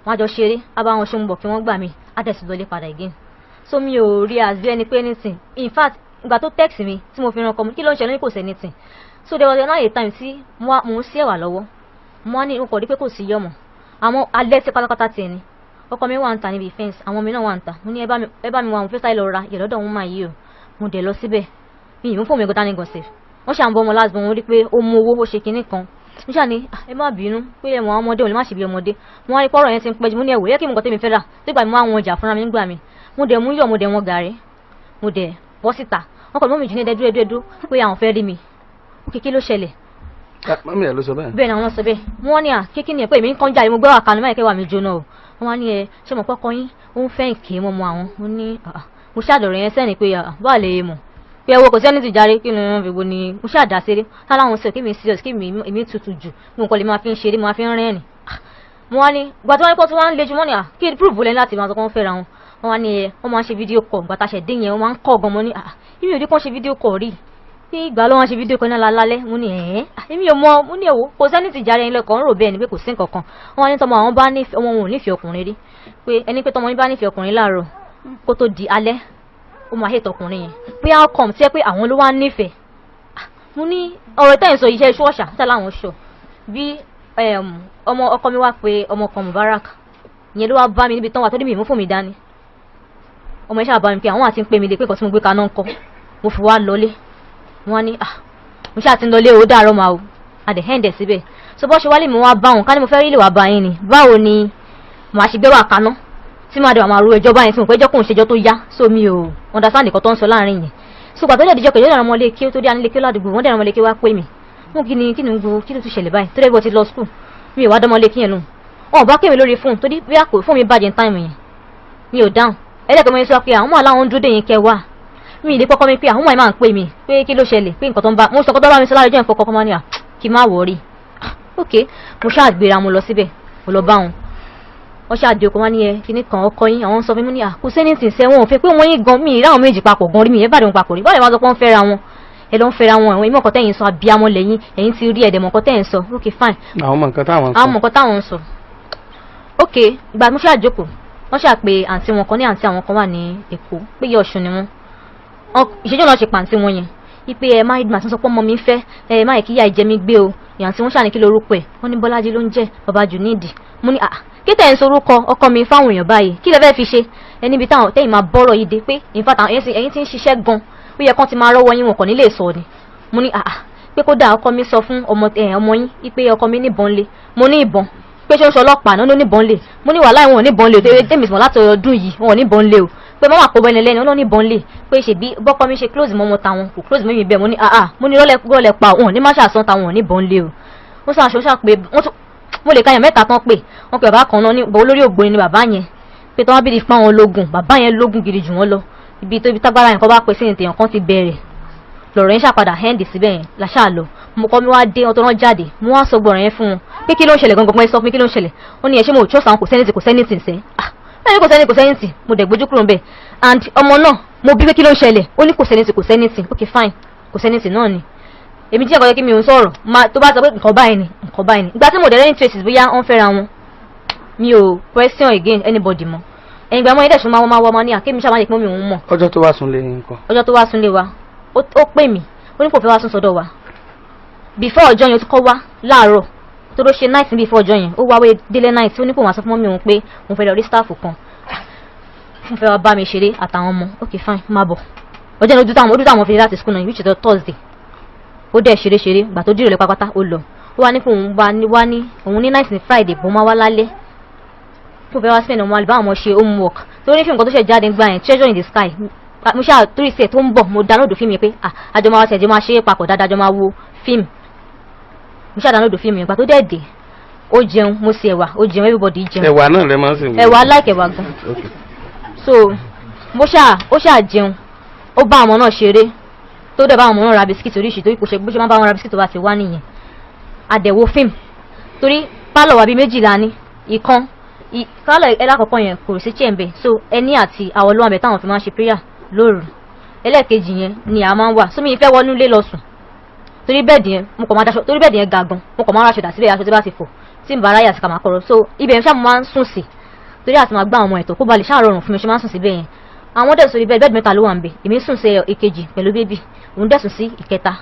wọ́n á jọ ṣeré, á bá wọn ṣe ń bọ̀ kí wọ́n gbà mí, á tẹ̀sí lọlé padà again. So mi ò rí as bí ẹni pé anything. In fact, ìgbà tó text mi tí mo fi ran ọkọ mi, kí ló ń ṣẹlẹ̀, ní kò sí anything. So there was another time tí mo ń sí ẹ̀wà lọ́wọ́, mo wá ní mo kọ̀ rí pé kò sí yọ̀mọ̀, àmọ́ alẹ́ sí pátápátá tiẹ̀ ni. Ọkọ mi wà ń ta níbi fence, àwọn mi náà wà ń ta. Mo ní ẹ bá mi wà, mo fẹ́ sáré lọ ra ìyẹ̀lọ́dọ̀ wọn máa yí o. Mo dẹ̀ lọ síbẹ̀, mi ì mú fóònù mi gan dání gan sef. Wọ́n ṣà ń bọ́ ọmọ last born, wọn rí pé ó mú owó, ó ṣe kinní kan. Mo ṣáà ní ẹ má bínú pé ẹ̀wọ̀n àwọn ọmọdé ò lè má ṣe bí ọmọdé. Mo wá rí pọ́rọ̀ yẹn ti ń pẹ́ jù, mo ní ẹ̀wò yẹ kí mo kàn tẹ́mi fẹ́ rà nígbà mi, máa wọn ọjà fúnra mi nígbà mi. Mo dẹ̀ mú yọ̀, mo dẹ̀ wọn gàrí, mo dẹ̀ bọ́ síta. Wọn kọ̀ mummy jù ní ẹ̀dẹ́ dúró dúró pé àwọn fẹ́ rí mi. Ó kí ló ṣẹlẹ̀? Mummy ẹ̀ ló sọ bẹ́ẹ̀. Bẹ́ẹ̀ ni àwọn sọ bẹ́ẹ̀. Wọ́n ní à kíkí ni ẹ̀ pé èmi ń kánjà, mo gbé wà kanu máyì kẹwàá mi jóná o. Wọ́n wá ní ẹ ṣé mo kọ́kọ́ yín ó ń fẹ́ ìké mọ́mọ́ àwọn. Mo ní mo ṣàdọ̀rọ̀ yẹn sẹ́ni pé báà lè mọ̀ pé ẹ wo kò sẹ́ni ti járe, kí ni wọ́n fi wo ni mo ṣàdá ṣeré táláwọn sọ kí mi serious, kí mi èmi tutù jù, mo nǹkan lè máa fi ń ṣeré, mo máa fi ń rẹ́rìn. Mo wá ní ìgbà tí wọ́n ní kó tí wọ́n ń le jù, mọ́ ni à kí proof lẹ́ni láti máa sọ pé wọ́n fẹ́ra wọn. Wọ́n wá ní ẹ wọ́n máa ń ṣe video call. Ìgbà tá a ṣẹ̀ dé yẹn, wọ́n máa ń kọ́ gan. Mo ní à èmi ò rí kán ṣe video call rí, pé ìgbà ló wọ́n ṣe video call náà lálẹ́. Mo ní ẹ̀ẹ́ èmi ò mọ. Mo ní ẹ̀wò kò sẹ́ni ti járe ẹni lẹ́kọ̀ọ́ ń rò bẹ́ẹ̀ ni pé kò sí nǹkan kan. Wọ́n wá ní tọmọ àwọn bá nífẹ̀ẹ́, ọmọ wọn ò nífẹ̀ẹ́ ọkùnrin rí, pé ẹni pé tọmọ yín bá nífẹ̀ẹ́ ọkùnrin láàárọ̀, kó tó di alẹ́ ó máa hate ọkùnrin yẹn, pé how come tí ẹ pé àwọn ló wá nífẹ̀ẹ́? Mo ní ọ̀rọ̀ tẹ́ ẹ̀ ń sọ iṣẹ́ ṣọ́ọ̀ṣà tí láwọn sọ bí ọmọ ọkọ mi wá pé ọmọ kan Mubarak ìyẹn ló wá bá mi níbi tán wà tó ní mi mú fún mi dání. Ọmọ yẹn ṣáà bá mi pé àwọn àti ń pè mí lé pé nǹkan tí mo gbé kaná ń kọ́. Mo fi wá lọlé, wọ́n ní ah, mo ṣáà ti ń lọlé o, dàárọ̀ máa o. Adẹ̀ hẹ́ǹdẹ̀ síbẹ̀. So bọ́ ṣe wálé mi wá bá wọn ká ní mo fẹ́ rí lè wá bá yín ni, báwo ni màá ṣe gbé wà kaná tí màá dẹ̀ wà máa ro ẹjọ́ báyìí fún mi pé ẹjọ́ kò ń ṣẹjọ́ tó yá? So mi ò understand nǹkan tó ń sọ láàrin yẹn. So gbàtọ́ dẹ̀ díjọ́ kejì, ó dẹ̀ ọmọ ilé kí ó tó dé anílé kí ó ládùúgbò wọ́n dẹ̀ ọmọ ilé kí wá pè mí. Mo kí ni, kí ni gbogbo, kí ló tún ṣẹlẹ̀ báyìí tó dẹ̀ bọ́ ti lọ school, mi ò wá dánmọ́ lé kí yẹn lóhùn. Wọn ò bá kémi lórí fóònù torí bí àpò fóònù mi bàjẹ́ ní time yẹn, mi ò dáhùn. Ẹlẹ́kọ̀ọ́ mi sọ pé àwọn ọmọ aláwọn ń dúró dè yín kẹ wá. Mi ì lè kọ́kọ́ mi pé àwọn ọmọ ẹ̀ máa ń pè mí pé kí ló ṣẹlẹ̀, pé nǹkan tó ń bá mo sọ kó tó bá mi sọ láàrin ọjọ́ ìfọkọ́ kọ́ máa ní à kí n má worry. Ok, mo ṣáà gbéra, mo lọ síbẹ̀, mo lọ bá wọn. Wọ́n ṣáà dé oko, wọn ní ẹ kíní kan ọkọ yín, àwọn sọ fún mi ní à kò sẹ́ni tì sẹ́, wọn ò fẹ́ pé wọ́n yín gan, mi ìráwọn méjì papọ̀ gan rí, mi ẹ̀ bá dé wọn papọ̀ rí. Báwo lè máa sọ pé wọ́n fẹ́ra wọn? Ẹ ló ń fẹ́ra wọn, àwọn ìmọ̀ nǹkan tẹ́yìn sọ, abiyamọ lẹ́yìn, ẹ̀yìn ti rí ẹ̀dẹ̀mọ̀ nǹkan tẹ́yìn sọ. Ok, fine. Àwọn ọmọ nǹkan táwọn ń sọ. Àwọn mọ̀ nǹkan táwọn ń sọ. Ok, ìgbà mo ṣáà jókòó, wọ́n ṣáà pé àǹtí wọn kan ní àǹtí àwọn kan wà ní Èkó, pé ìyá Ọ̀ṣun ni wọ́n. Ìṣẹ́jú náà ṣe pàǹtí wọn yẹn ipe ẹ má ìgbà tí wọ́n sọ pé ọmọ mi ń fẹ́ ẹ má yẹ kí ìyá ìjẹ mi gbé o. Ìyàntí wọn ṣáà ní kí lorúkọ ẹ̀? Wọ́n ní Bọ́lájí ló ń jẹ́, bàbá Junidi. Mo ní àà, kí tẹ̀ ń sorúkọ ọkọ mi fáwọn èèyàn báyìí? Kí lẹ fẹ́ fi ṣe? Ẹ níbi táwọn tẹ́yìn máa bọ́rọ̀ yìí dé pé in fact ẹ̀yin ti ń ṣiṣẹ́ gan. Ó yẹ kán ti máa rọ́wọ́ yín, wọn kàn nílé sọ ni. Mo ní àà, pé kódà ọkọ mi sọ fún ọmọ ọmọ yín pé ọkọ mi níbọn lé. Mo ní ìbọn, pé ṣé ó ń ṣe ọlọ́pàá náà ló níbọn lé? Mo ní wàhálà, wọn ò níbọn lé o. Tèmi sùn láti ọdún yìí, wọn ò níbọn lé o, pé mọ́mà kó bẹ́ni lẹ́nu ó níbọn lé, pé ṣèbí bọ́kọ mi ṣe close mọ́ ọmọ tàwọn, kò close mọ́ mi bẹ́ẹ̀. Mo ní àà, mo ní rọ́lẹ̀ pa òun ní má ṣàṣán tàwọn, ò níbọn lé o. Wọ́n ṣàṣọ ṣà pé wọ́n tún mo lè kàyàn mẹ́ta tán, pé wọ́n pe bàbá kan náà ní olórí ògbóni ni bàbá yẹn, pé tí wọ́n bí di fún àwọn ológun, bàbá yẹn lógun gidi jù wọ́n lọ. Ibi tó ibi tágbára yẹn kọ́ bá pè sí ní tèèyàn kan ti bẹ̀rẹ̀ lọ̀rọ̀ yẹn ṣàpadà hẹ́ndì síbẹ̀ yẹn làṣà lọ. Mo kọ́ mi wá dé, wọn tó rán jáde, mo wá sọ gbọ̀rọ̀ yẹn fún wọn pé kí ló ń ṣẹlẹ̀ gangan, ẹ sọ fún mi kí ló ń ṣẹlẹ̀. Ó ní ẹ ṣé mo ò trust àwọn, kò sẹ́nìtì, kò sẹ́nìtì sẹ́. Ah, bẹ́ẹ̀ ni, kò sẹ́nìtì, kò sẹ́nìtì. Mo dẹ̀ gbójú kúrò ń bẹ̀. And ọmọ náà, mo bí pé kí ló ń ṣẹlẹ̀, ó ní kò sẹ́nìtì, kò sẹ́nìtì. Ok, fine, kò sẹ́nìtì náà ni. Èmi tí ẹ̀kọ́ yẹ kí mi ò ń sọ̀rọ̀ tó bá sọ pé nǹkan báyìí ni, nǹkan báyìí ni. Ìgbà tí mo dẹ̀ lẹ́yìn traces bóyá wọ́n fẹ́ra wọn, mi ò question again anybody mọ́. Ẹ̀yìn ìgbà mọ́ ẹ̀dẹ̀ sùn máa wọ́n máa wọ́ máa ní àkémi ṣáà máa yẹ kí mọ́mì òun mọ̀. Ọjọ́ tó wá sùn lé nǹkan? Ọjọ́ tó wá súnlé wa, ó pè mí, ó ní kò fẹ́ wá sùn sọ́dọ̀ wa. Before ọjọ́ yẹn, ó ti kọ́ wá láàárọ̀ tó ló ṣe night. Before ọjọ́ yẹn, ó wá wé délé night, ó ní kò wá sọ fún mọ́mì òun pé òun fẹ́ lọ rí staff kan, òun fẹ́ wá bá mi ṣeré àtàwọn ọmọ. Ok, fine, má bọ̀. Ọjọ́ yẹn ojú táwọn fi dé láti school náà, which is on Thursday. Ó dẹ̀ ṣeré ṣeré, gbà tó dìrò lẹ́ pápátá, ó lọ. Ó wá ní kó òun wá ní, wá ní òun ní night ní Friday bó máa wá lálẹ́, kó fẹ́ wá spend ọmọ àlùbá àwọn ọmọ ṣe homework, torí fíìmù kan tó ṣe jáde gbà yẹn, Treasure in the Sky. Mo ṣáà torí sí ẹ̀ tó ń bọ̀, mo download fíìmù yẹn pé ah, àjọ máa wá sí, ẹ̀jẹ̀ máa ṣe é papọ̀ dáadáa, àjọ máa wo fíìmù. Mo ṣáà download fíìmù yẹn. Gbà tó dẹ̀ dé, ó jẹun, mo ṣe ẹ̀wà, ó jẹun, everybody jẹun. Ẹ̀wà náà lẹ máa ń sè? Ẹ̀wà, like ẹ̀wà gan. So mo ṣáà, ó ṣáà jẹun, ó bá àwọn náà ṣeré, tó dẹ̀ bá àwọn ọmọ náà ra bisikíìtì oríṣi, torí kò ṣe bó ṣe máa bá wọn ra bisikíìtì tó bá ti wá nìyẹn. Àdẹ̀wò fíìmù, torí pálọ̀ wà bíi méjìlá ní ìkan. Pálọ̀ ẹlákọ̀ọ́kọ́ yẹn kò sí chair, so ẹni àti àwọn olówó àbẹ̀ táwọn fi máa ń ṣe prayer lóru. Ẹlẹ́ẹ̀kejì yẹn ni a máa ń wà. Sómi ìfẹ́ wọnú ilé lọ sùn, torí bed yẹn mo kàn máa daṣọ, torí bed yẹn ga gan, mo kàn máa ráṣọ dà síbẹ̀, aṣọ tí bá ti fọ̀ tí n bá ráyà sí ká máa kọ̀rọ̀. So ibẹ̀ ṣáà mo máa ń sùn sí, torí àti máa gbá àwọn ọmọ ẹ̀tọ́ kó ba lè ṣáà rọrùn fún mi ṣe máa ń sùn síbẹ̀ yẹn. Àwọn dẹ̀ sórí bed, bed mẹ́ta ló wà ń bẹ̀. Èmi sùn sí ìkejì pẹ̀lú baby, òun dẹ̀ sùn sí ìkẹta.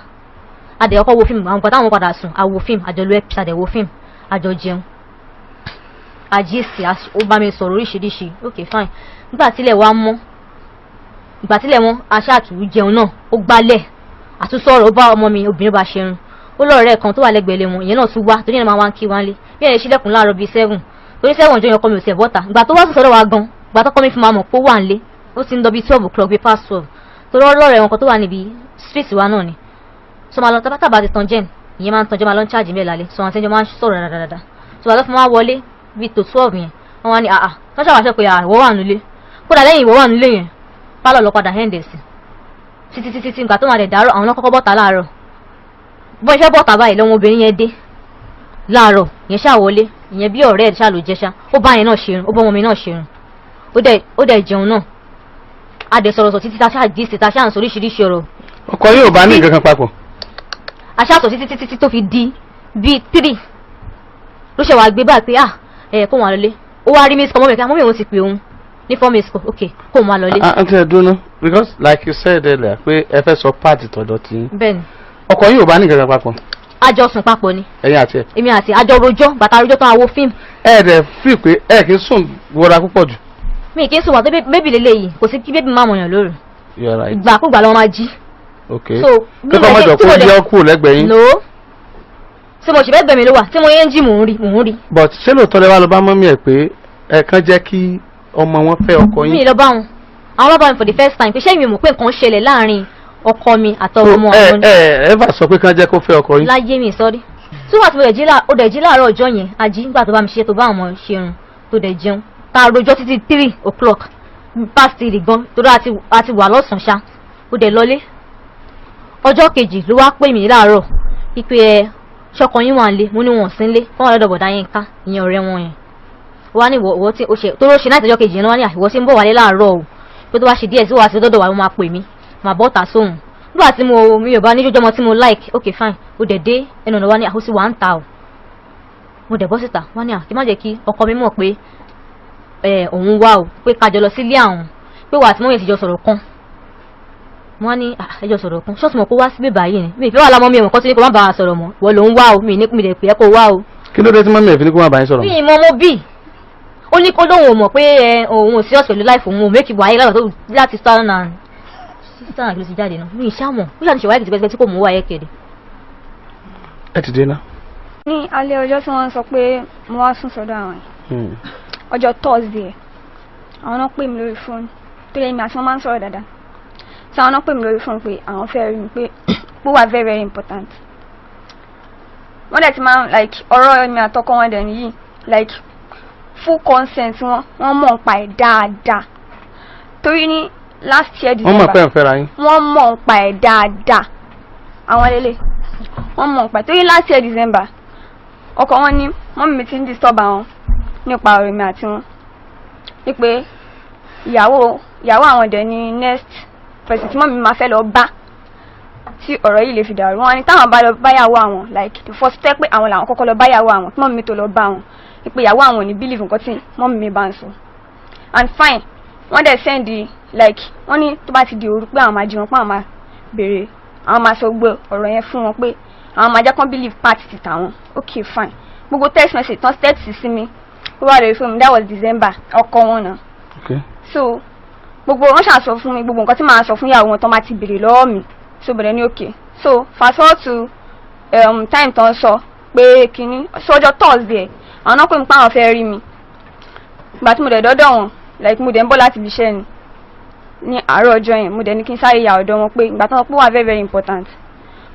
Adẹ̀ ọkọ̀ wo fíìmù, àwọn kan táwọn padà sùn, àwo fíìmù, àjọ lu ẹ́pì, àdẹ̀ wo fíìmù, àjọ jẹun, àjíìsì, ó bá mi sọ̀rọ̀ oríṣiríṣi. Ok, fine. Nígbà tílẹ̀ wá mọ́, ìgbà tílẹ̀ mọ́, aṣáàtú jẹun náà, ó gbálẹ̀, àtúnṣọ̀rọ̀, ó bá ọmọ mi obìnrin bá ṣerun. Ó lọ́ọ̀rẹ́ kan tó wà lẹ́gbẹ̀ẹ́ lé wọn, ìyẹn náà tún wá, torí ẹ̀ máa wá ń kí wá ń lé bí ẹ̀ ṣílẹ̀kùn láàárọ̀ bíi 7, torí 7 ọjọ́ yẹn ọkọ mi ò tiẹ̀ bọ́ta. Ìgbà tó wá sùn sọ́dọ̀ wa gan, ìgbà tó kọ́ mi fún ma mọ̀ pé ó wà ń lé, ó ti ń lọ bíi 12 o'clock, bíi past 12, torí ọlọ́ọ̀rẹ́ wọn kan tó wà níbi street wa náà ni. So máa lọ tábàtàbà ti tan gen, ìyẹn máa ń tan jẹ́, máa lọ ń charge mẹ́ẹ̀ lálẹ́. So àwọn àtẹ́jọ́ máa ń sọ̀rọ̀ dáadáa. So wà lọ́ fún wa wọlé bíi tó 12 yẹn, wọ́n wá ní àà, wọ́n ṣàwàṣẹ pé ìwọ wà nílé. Kódà lẹ́yìn ìwọ wà nílé yẹn, pálọ̀ lọ padà hẹ́ǹdẹ̀ sí títí títí tí nǹkan tó máa dẹ̀ dàárọ̀. Àwọn náà kọ́kọ́ bọ́ta láàárọ̀, bọ́n iṣẹ́ bọ́ta báyìí lọ́wọ́, obìnrin yẹn dé láàárọ̀ yẹn ṣáà wọlé. Ìyẹn bí ọ̀rẹ́ ẹ̀ ṣáà ló jẹ́ ṣá, ó bá yẹn náà ṣerun, ó bá ọmọ mi náà ṣerun, ó dẹ̀ jẹun náà. A dẹ̀ sọ̀rọ̀ sọ títí tá ṣáà jí sí, tá ṣáà ń sọ oríṣiríṣi ọ̀rọ̀. Ọkọ yóò bá ní nǹkan kan papọ̀? A ṣáà sọ títí títí tí tó fi di bíi 3 ló ṣe wàá gbé báyìí pé ah, ẹ kó wọn lọlé. Ó wá rí miss call mọ́mí, mọ́mí òun ti pè òun ní 4 miss call. Ok, kó wọn lọlé. Àǹtí, ẹ dúró ná, because like you said earlier pé ẹ fẹ́ sọ part tọ̀dọ̀ tí. Bẹ́ẹ̀ni. Ọkọ yóò bá ní nǹkan kan papọ̀? A jọ sùn papọ̀ ni. Ẹ̀yin àti ẹ̀? Èmi àti àjọ rojọ́, bàtà rojọ́ tán, àwo fíìmù. Ẹ dẹ̀ fi pé ẹ kì í sùn wọra púpọ̀ jù. Mi kì í sùn wà tó baby lélẹ́yìí, kò sí kí baby má mọ̀yàn lóru. You are right. Ìgbàkúgbà ló máa jí. Ok. So pé kọ́ mọ́jọ kó yọ kúrò lẹ́gbẹ̀ẹ́ yín. No, tí mo ṣe fẹ́ gbẹ̀mí ló wà, tí mo yẹn ń jí, mò ń rí, mò ń rí. But ṣé lóòótọ́ lẹ wá lọ bá mọ́mí ẹ̀ pé ẹ kàn jẹ́ kí ọmọ wọn fẹ́ ọkọ Mi yín? lọ bá wọn. Àwọn lọ bá mi for the first time pé ṣé mi mọ̀ pé nǹkan ṣẹlẹ̀ láàrin ọkọ mi àtọmọ ẹ àwọn. ẹ ẹ bá sọ pé kàn jẹ́ kó fẹ́ ọkọ yín? Láyé mi sọ́rí tí wọ́n ti mo dẹ̀ jí ó dẹ̀ jí láàárọ̀ ọjọ́ yẹn, ají nígbà tó bá mi ṣiṣẹ́, tó bá àwọn ọmọ ṣerun, tó dẹ̀ jẹun, tá a rojọ́ títí 3 o'clock, past 3 gan, torí a ti wà lọ́sàn-án ṣá. Ó dẹ̀ lọlé. Ọjọ́ kejì ló wá pè mí láàárọ̀ wípé ẹ ṣọkọ yín wà nílé? Mo ní wọn ò sí nílé, fọwọn lọ́dọ̀ bọ̀dá yín ká, ìyẹn ọ̀rẹ́ wọn yẹn. Wá ní ìwọ tí ó ṣe torí ó ṣe láti ọjọ́ kejì yẹn, wá ní ìwọ tí ń bọ̀ wálé láàárọ̀ o, pé tó bá ṣe díẹ̀ sí wàá sí dọ́dọ̀ wà, ló máa pè mí, màá bọ́ ta sóhun. Nígbà tí mo mi ò bá ní jójọ́mọ tí mo like. Ok, fine. Ó dẹ̀ dé ẹnu ọ̀nà, wá ní àkóso wà ń ta o. Mo dẹ̀ bọ́ síta, wá ní à kí má jẹ́ kí ọkọ mi mọ̀ pé ẹ òun wá o, pé kájọ lọ sílé àwọn, pé wà á tí mọ́yẹ̀ ti jọ sọ̀rọ̀ kan. Mo wá ní ẹ jọ sọ̀rọ̀ kan ṣọ́ọ̀tì mọ̀ kó wá síbí báyìí ni mi ìfẹ́ wà lámọ́ mi ò mọ̀ kọ́ sí ní kó má bàa sọ̀rọ̀ mọ́, wọ́n ló ń wá o, mi ní mi lè pè é kó wá o. Kí ló dé tí mọ́mí ẹ̀ fi ní kó má bàa yín sọ̀rọ̀? Mi mọ mo bí ó ní kó lóun ò mọ̀ pé ẹ òun ò serious pẹ̀lú life òun, ò make wáyé láti tó láti 2006. Sísá ló ti jáde náà, mi ì ṣàmọ̀, ó ṣàtúnṣe wáyé tipẹ́tipẹ́ tí kò mú wáyé kéde. Ẹ ti dé náà. Ní alẹ́ ọjọ́ tí wọ́n sọ pé mo wá sùn sọ́dọ̀ àwọn yìí, ọjọ́ Thursday, àwọn náà pè mí lórí fóònù, torí èmi àti wọn máa ń sọ̀rọ̀ dáadáa. So àwọn náà pè mí lórí fóònù pé àwọn fẹ́ rí mi, pé ó wà very very important. Wọ́n dẹ̀ ti máa ń like ọ̀rọ̀ èmi àtọkọ wọn dẹ̀ nìyí, like full consent wọn, wọ́n mọ̀ nípa ẹ̀ dáadáa, torí ní last year Wọ́n mọ̀ December pé ẹ̀ ń fẹ́ra yín. Wọ́n mọ̀ nípa ẹ̀ dáadáa. Àwọn lélẹ̀, wọ́n mọ̀ nípa ẹ̀, torí last year December, ọkọ wọn ní mummy mi ti ń disturb àwọn nípa ọ̀rọ̀ mi àti wọn, wípé ìyàwó àwọn dẹ̀ ní next person tí mummy mi máa fẹ́ lọ bá tí ọ̀rọ̀ yìí lè fi dàrú. Wọn ni táwọn bá lọ báyàwó àwọn, like the first step, pé àwọn làwọn kọ́kọ́ lọ báyàwó àwọn tí mummy mi tó lọ bá wọn, wípé ìyàwó àwọn ò ní believe nǹkan tí mummy mi bá ń sọ. And fine, wọ́n dẹ̀ send the, like wọ́n ní tó bá ti di òru pé àwọn máa jí wọn, pé àwọn máa béèrè, àwọn máa sọ gbogbo ọ̀rọ̀ yẹn fún wọn, pé àwọn máa jẹ́ kán believe part ti tàwọn. Okay, fine. Gbogbo text message tán text sí mi, ó wà lórí fóònù mi. That was December. Ọkọ wọn náà. So gbogbo wọn ṣàṣọ fún mi gbogbo nǹkan tí màá sọ fún ìyàwó wọn tán máa ti béèrè lọ́wọ́ mi. So bẹ̀rẹ̀ ní okay. So fast forward to time tán sọ pé kínní sọjọ́ Thursday, àwọn náà pè mí pé àwọn fẹ́ rí mi. Ìgbà tí mo dẹ̀ dọ́dọ̀ wọn, like mo dẹ̀ ń bọ̀ láti ibi iṣẹ́ ni ní àárọ̀ ọjọ́ yẹn, mo dẹ̀ ní kí n sáré ya ọ̀dọ̀ wọn, pé ìgbà tán sọ pé wà very very important.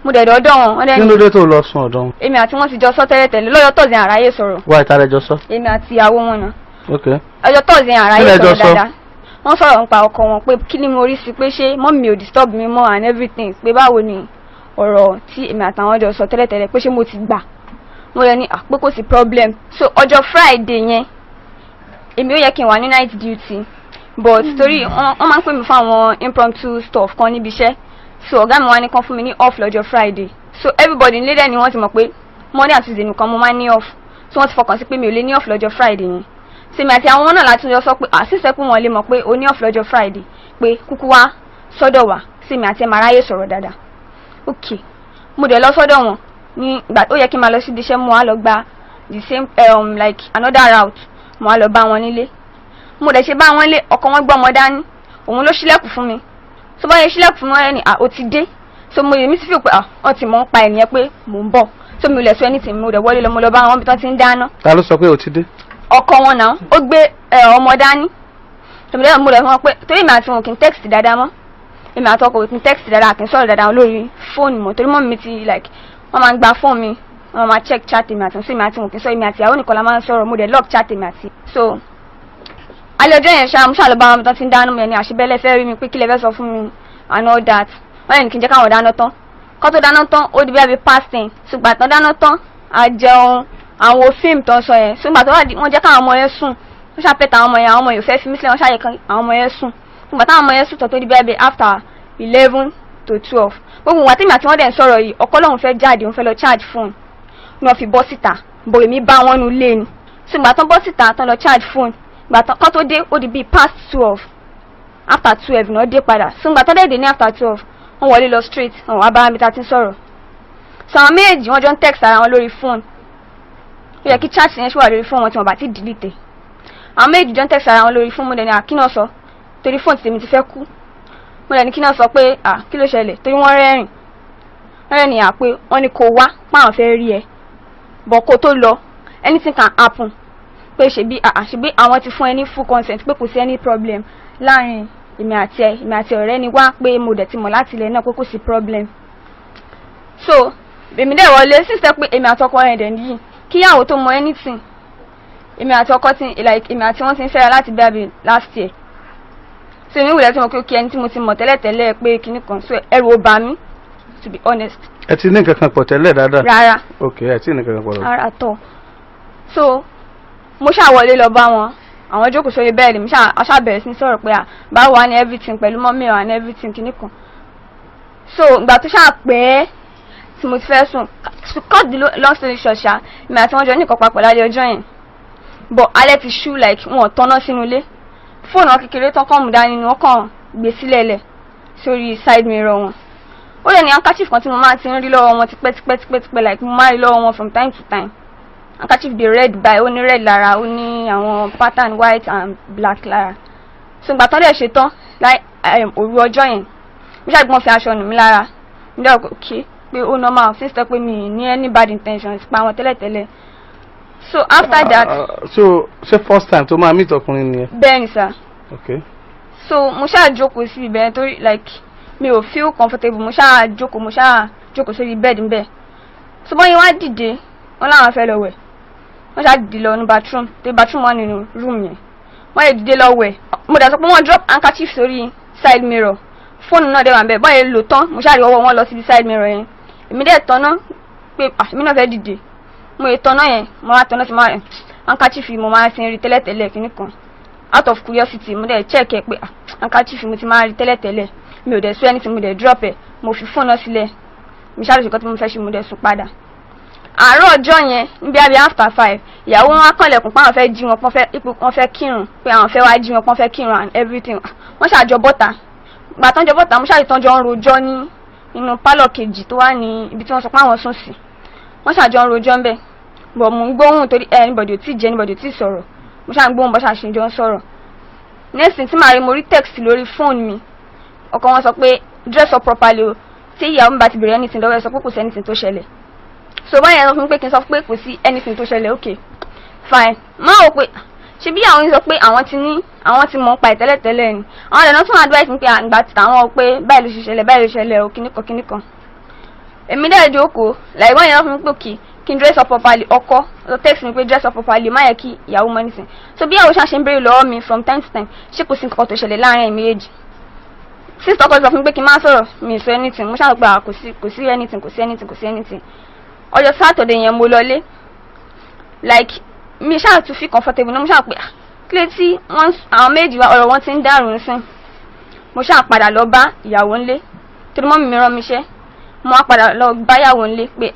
Mo dẹ̀ dọ́dọ̀ wọn, wọ́n dẹ̀ Kí ní ló dé tó lọ sùn ọ̀dọ̀ wọn? Èmi àti wọn ti jọ sọ tẹ́lẹ̀tẹ́lẹ̀ lọ́jọ́ Thursday, àráyè sọ̀rọ̀. Wá ìta rẹ̀ jọ sọ. Èmi àti ìyàwó wọn náà. Ọjọ́ Thursday, àráyè Kí lẹ jọ sọ̀rọ̀ sọ? dáadáa. Wọ́n sọ̀rọ̀ nípa ọkọ wọn, pé kí ni mo rí sí, pé ṣé mummy mi ò disturb mi mọ́ and everything, pé báwo ni ọ̀rọ̀ tí èmi àtàwọn jọ sọ tẹ́lẹ̀tẹ́lẹ̀, pé ṣé mo ti gbà. Mo yẹ ní à pé kò sí problem. So ọjọ́ Friday yẹn, èmi ó yẹ kí n wà ní night duty, but torí wọ́n máa ń pè mí fún àwọn impromptu stuff kan níbi iṣẹ́, so ọ̀gá mi wá ní kán fún mi ní off lọ́jọ́ Friday. So everybody nílé dẹ̀ ni wọ́n ti mọ̀ pé Monday and Tuesday nìkan mo máa ń ní off, so wọ́n ti fọkàn sí pé mi ò lè ní off lọ́jọ́ Friday yẹn. Sèmi àti àwọn náà láti jọ sọ pé àṣìṣe pé wọ́n lè mọ̀ pé o ní off lọ́jọ́ Friday, pé kúkú wá sọ́dọ̀ wa, sèmi àti ẹ̀ máa ráyè sọ̀rọ̀ dáadáa. Ok, mo dẹ̀ lọ sọ́dọ̀ wọn ní ìgbà ó yẹ kí n máa lọ síbi iṣẹ́. Mo wá lọ gba the same like another route, mo wá lọ bá wọn nílé. Mo dẹ̀ ṣe bá wọn lé, ọkọ wọn gbọ́ ọmọ dání, òun ló ṣílẹ̀kùn fún mi. Tó bá yẹ ṣílẹ̀kùn fún mi, wọ́n ní à ó ti dé. So mo èmi ti fi pé à wọ́n ti mọ̀ ń pa ènìyàn pé mò ń bọ̀, so mi ò lè sọ anything. Mo dẹ̀ wọlé lọ, mo lọ bá wọn bí tán ti ń dáná. Ta ló sọ pé o ti dé? Ọkọ wọn náà, ó gbé ọmọ dání. Tòmídẹ́ mo lọ fún wọn pé torí èmi àti wọn kì í text dáadáa mọ́, èmi àti ọkọ kì í text dáadáa, kì í sọ̀rọ̀ dáadáa lórí fóònù mọ́, torí mọ́ mi ti like wọ́n máa ń gba fóònù mi, wọ́n máa check chat èmi àti wọn. So èmi àti wọn kì í sọ, èmi àti ìyàwó nìkan la máa ń sọ̀rọ̀. Mo dẹ̀ lock chat èmi àti. So alẹ́ ọjọ́ yẹn ṣá, mo ṣáà lọ bá wọn tó ti ń dáná. Mi ní àṣebẹ́lẹ́ fẹ́ rí mi, pé kí lẹ fẹ́ sọ fún mi and all that. Wọ́n yẹn ní kí n jẹ́ káwọn dáná tán. Kó tó dáná tán, ó di bí i past 10. Ṣùgbọ́n àtàn dáná tán, àjẹun, àwọn fíìmù tó ń sọ yẹn. Ṣùgbọ́n àtàn wọ́n jẹ́ káwọn ọmọ yẹn sùn, wọ́n ṣàpẹ̀tà àwọn ọmọ yẹn. Àwọn ọmọ yẹn ò fẹ́ fi mí sílẹ̀, wọ́n ṣàyẹ̀ kan àwọn ọmọ yẹn sùn. Ṣùgbọ́n táwọn ọmọ yẹn sùn tán, tó di bí i after 11 to 12, gbogbo ìwà tèmi àti wọ́n dẹ̀ ń sọ̀rọ̀ yìí, ọkọ lòun fẹ́ jáde, òun fẹ́ lọ charge phone ni wọ́n fi bọ́ síta bò. Èmi bá wọn nu lé ni. Ṣùgbọ́n àtàn bọ́ síta tán lọ charge phone, gbà tán kán tó dé, ó di bíi past 12, after 12 náà dé padà. Ṣùgbọ́n àtàn dẹ̀ dé ní after 12, wọ́n wọlé lọ straight, wọ́n wá bá mi ta ti ń sọ̀rọ̀. So àwọn méjèèjì, wọ́n jọ ń text ara wọn lórí phone. Ó yẹ kí chat yẹn ṣì wà lórí phone wọn tí wọ́n bá ti delete. Àwọn méjèèjì jọ ń text ara wọn lórí phone. Mo dẹ̀ ní àkínà sọ, torí phone tèmi ti fẹ́ kú. Mo dẹ̀ ní kí náà sọ, pé à kí ló ṣẹlẹ̀, torí wọ́n rẹ́rìn rẹ́rìn à pé wọ́n ní kó wá páwọn fẹ́ rí ẹ bọ̀, kó tó lọ anything can happen, pé ṣebí àà ṣebí àwọn ti fún ẹ ní full consent, pé kò sí any problem láàrin èmi àti ẹ, èmi àti ọ̀rẹ́ ni wá, pé mo dẹ̀ ti mọ̀ láti ilẹ̀ náà pé kò sí problem. So èmi dẹ̀ wọlé sísẹ pé èmi àti ọkọ rẹ̀ dẹ̀ nìyí, kíyàwó tó mọ anything, èmi àti ọkọ ti like èmi àti wọn ti ń fẹ́ra láti bẹ́ẹ̀ bí last year. So èmi wùlẹ̀ tí mo kí ẹni tí mo ti mọ̀ tẹ́lẹ̀tẹ́lẹ̀ pé kinní kan, so ẹrù ò bà mí, to be honest. Ẹ ti ní nǹkan kan pọ̀ tẹ́lẹ̀ dáadáa? Rárá. Ok, ẹ ti ní nǹkan kan pọ̀ lọ. Rárá tọ̀. So mo ṣáà wọlé lọ bá wọn, àwọn jókòó sórí bẹ́ẹ̀dì. Mo ṣáà bẹ̀rẹ̀ sí ní sọ̀rọ̀ pé à báwo wà ní everything pẹ̀lú mummy and everything, kinní kan. So ìgbà tó ṣáà pẹ́ tí mo ti fẹ́ sùn, to cut the long story short ṣá, èmi àti wọn jọ ní nǹkan papọ̀ lálẹ́ ọjọ́ yẹn, but alẹ́ ti ṣú, like wọn ò tọ́ná sínú ilé. Fóònù wọn kékeré tán kàn mú dání ni wọ́n kàn gbé sílẹ̀ lẹ̀ sórí side mirror wọn. Ó lè ní handkerchief kan tí mo máa ti ń rí lọ́wọ́ wọn tipẹ́ tipẹ́ tipẹ́ tipẹ́, like mo máa rí lọ́wọ́ wọn from time to time. Handkerchief bí red báyìí, ó ní red lára, ó ní àwọn pattern white and black lára. So ìgbà tán dẹ̀ ṣe tán láì òru ọjọ́ yẹn, Mo ṣàgbọ́n fi aṣọ nù mí lára. Mo dẹ́ okay, pé ó normal since tó pé mi ì ní any bad intentions pa wọn tẹ́lẹ̀tẹ́lẹ̀. So after that, So ṣé first time tó máa meet ọkùnrin nìyẹn? Bẹ́ẹ̀ ni sir. Okay. So mo ṣáà jókòó sí ibẹ̀ torí like mi ò feel comfortable. Mo ṣáà jókòó sórí bed ńbẹ̀. So bọ́n yẹn wá dìde, wọ́n láwọn fẹ́ lọ wẹ̀. Wọ́n ṣáà dìde lọ ní bathroom, torí bathroom wà nínú room yẹn. Wọ́n yẹ dìde lọ wẹ̀. Mo dà sọ pé wọ́n drop handkerchief sórí side mirror, fóònù náà dẹ̀ wà ńbẹ̀. Bọ́n yẹn lò tán, mo ṣáà rí ọwọ́ wọn lọ síbi side mirror yẹn. Èmi dẹ̀ tọ́ná pé ah, èmi náà fẹ́ dìde. Mo yẹ tọ́ná yẹn, mo wá tọ́ná sí máa handkerchief mo máa ti ń rí tẹ́lẹ̀tẹ́lẹ̀ kíní kan. Out of curiosity, mo dẹ̀ check ẹ pé ah, handkerchief mo ti máa rí tẹ́lẹ̀tẹ́lẹ̀. Mi ò dẹ̀ sọ anything, mo dẹ̀ drop ẹ̀, mo fi fóònù náà sílẹ̀. Mi ṣáà lè ṣe nǹkan tí mo fẹ́ ṣe, mo dẹ̀ sùn padà. Àárọ̀ ọjọ́ yẹn, níbi àbí after 5, ìyàwó wọn á kànlẹ̀kùn pé àwọn fẹ́ jí wọn, pọ́n fẹ́ ipò wọn fẹ́ kírun, pé àwọn fẹ́ wá jí wọn, pọ́n fẹ́ kírun and everything. Wọ́n ṣàjọ bọ́ta. Gbà tán jọ bọ́ta, mo ṣàjọ tán jọ ń rojọ́ ní inú pálọ̀ kejì tó wà ní ibi tí wọ́n sọ pé àwọn sùn sí. Wọ́n ṣàjọ ń rojọ́ ń bẹ̀ bọ̀. Mò ń gbóhùn torí anybody ò tí ì jẹ́, anybody ò tí ì sọ̀rọ̀. Mo ṣáà ń gbóhùn bọ́ ṣàṣe jọ ń sọ̀rọ̀. Next thing tí màá rí, mo rí text lórí fóònù mi. Ọkọ wọn sọ pé dress up properly o, tí ìyàwó mi bá ti bèrè anything lọ́wọ́ ẹ, sọ pé kò sí anything tó ṣẹlẹ̀. So báyẹn sọ fún mi pé kí n sọ pé kò sí anything tó ṣẹlẹ̀. Okay, fine. Má wò pé ṣe bí àwọn sọ pé àwọn ti ní, àwọn ti mọ̀ pa ìtẹ́lẹ̀tẹ́lẹ̀ ni. Àwọn ọ̀dẹ̀ náà tún advice mi pé àgbà tí àwọn pé báyìí ló ṣe ṣẹlẹ̀, báyìí ló ṣẹlẹ̀ o, kíníkan kíníkan. Èmi dẹ̀ jókòó like wọ́n yẹn sọ fún mi pé okay, kí n dress up properly. Ọkọ lọ text mi pé dress up properly, má yẹ kí ìyàwó mọ nísìn. So bí ìyàwó ṣáà ṣe ń béèrè lọ́wọ́ mi from time to time, ṣé kò sí nǹkan tó ṣẹlẹ̀ láàrin ẹ̀mí méjèèjì, since tọkọ sọ fún mi pé kí n má sọ̀rọ̀, mi ì sọ anything. Mo ṣáà gbà kò sí, kò sí anything, kò sí anything, kò sí anything. Ọjọ́ Saturday yẹn, mo lọlé, like mi ṣáà tún feel comfortable náà. Mo ṣáà pé ah, kí ló tí wọ́n àwọn méjì wa ọ̀rọ̀ wọn ti ń dàrú nsìn. Mo ṣáà padà lọ bá ìyàwó ńlé torí mọ́mì mi rán mi iṣẹ́. Mo wá padà lọ bá ìyàwó ńlé pé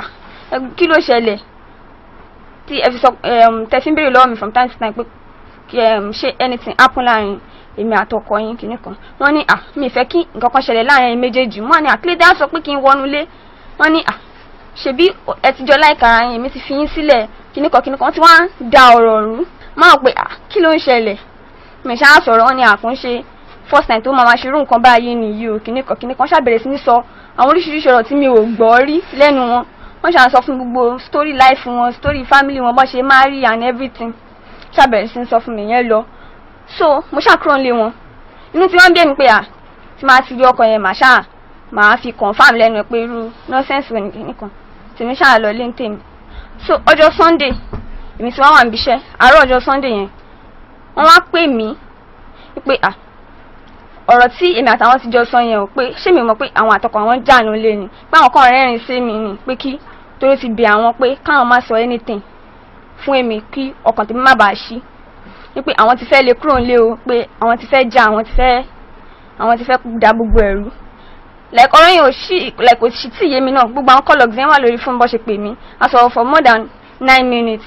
ah, kí ló ṣẹlẹ̀ tí ẹ fi sọ tẹ fi ń béèrè lọ́wọ́ mi from time to time pé ṣé anything happen láàrin èmi àtọkọ yín, kìíní kan? Wọ́n ní ah, mi fẹ́ kí nǹkan kan ṣẹlẹ̀ láàrin ẹ̀yin méjèèjì. Wọ́n ní àkílẹ̀dá sọ pé kí n wọnú ilé. Wọ́n ní ah, ṣebí ẹ ti jọ láìka ara yín, èmi ti fi yín sílẹ̀, kìíní kan kìíní kan. Wọ́n ti wá ń da ọ̀rọ̀ rú. Máa pé ah, kí ló ń ṣẹlẹ̀? Mi ṣáà sọ̀rọ̀. Wọ́n ní àkúnṣe first time tó máa ma ṣe irú nǹkan báyìí nìyí o, kìíní kan kìíní kan. Ṣàbẹ̀rẹ̀ sí ní sọ àwọn oríṣiríṣi ọ̀rọ̀ tí mi ò gbọ́ rí lẹ́nu wọn. Wọ́n ṣáà sọ fún gbogbo story life wọn, story family wọn, bọ́n ṣe marry and everything. Ṣàbẹ̀rẹ̀ sí ní sọ fún mi yẹn lọ. So mo ṣáà kúrò nílé wọn. Inú tí wọ́n bí èmi pé à tí máa ti rí ọkọ yẹn, màá ṣáà màá fi confirm lẹ́nu ẹ̀ pé irú nonsense wo nìkan kan tèmi. Ṣáà lọ lé ní tèmi. So ọjọ́ Sunday, èmi tí wọ́n wà níbi iṣẹ́. Àárọ̀ ọjọ́ Sunday yẹn, wọ́n wá pè mí pé à ọ̀rọ̀ tí èmi àtàwọn ti jọ sọ yẹn o, pé ṣé mi mọ̀ pé àwọn àtọkọ àwọn jà nílé ni, pé àwọn kan rẹ́rìn sí mi ni, pé kí torí ti bẹ̀ àwọn pé káwọn má sọ anything fún èmi kí ọkàn tèmi má bàa ṣí, wípé àwọn ti fẹ́ lè kúrò nílé o, pé àwọn ti fẹ́ jà, àwọn ti fẹ́ da gbogbo ẹ̀rú. Like ọ̀rọ̀ yẹn ò ṣí, like kò sí tí yé mi náà. Gbogbo àwọn call logs yẹn wà lórí fún bó ṣe pè mí. A sọ̀rọ̀ for more than 9 minutes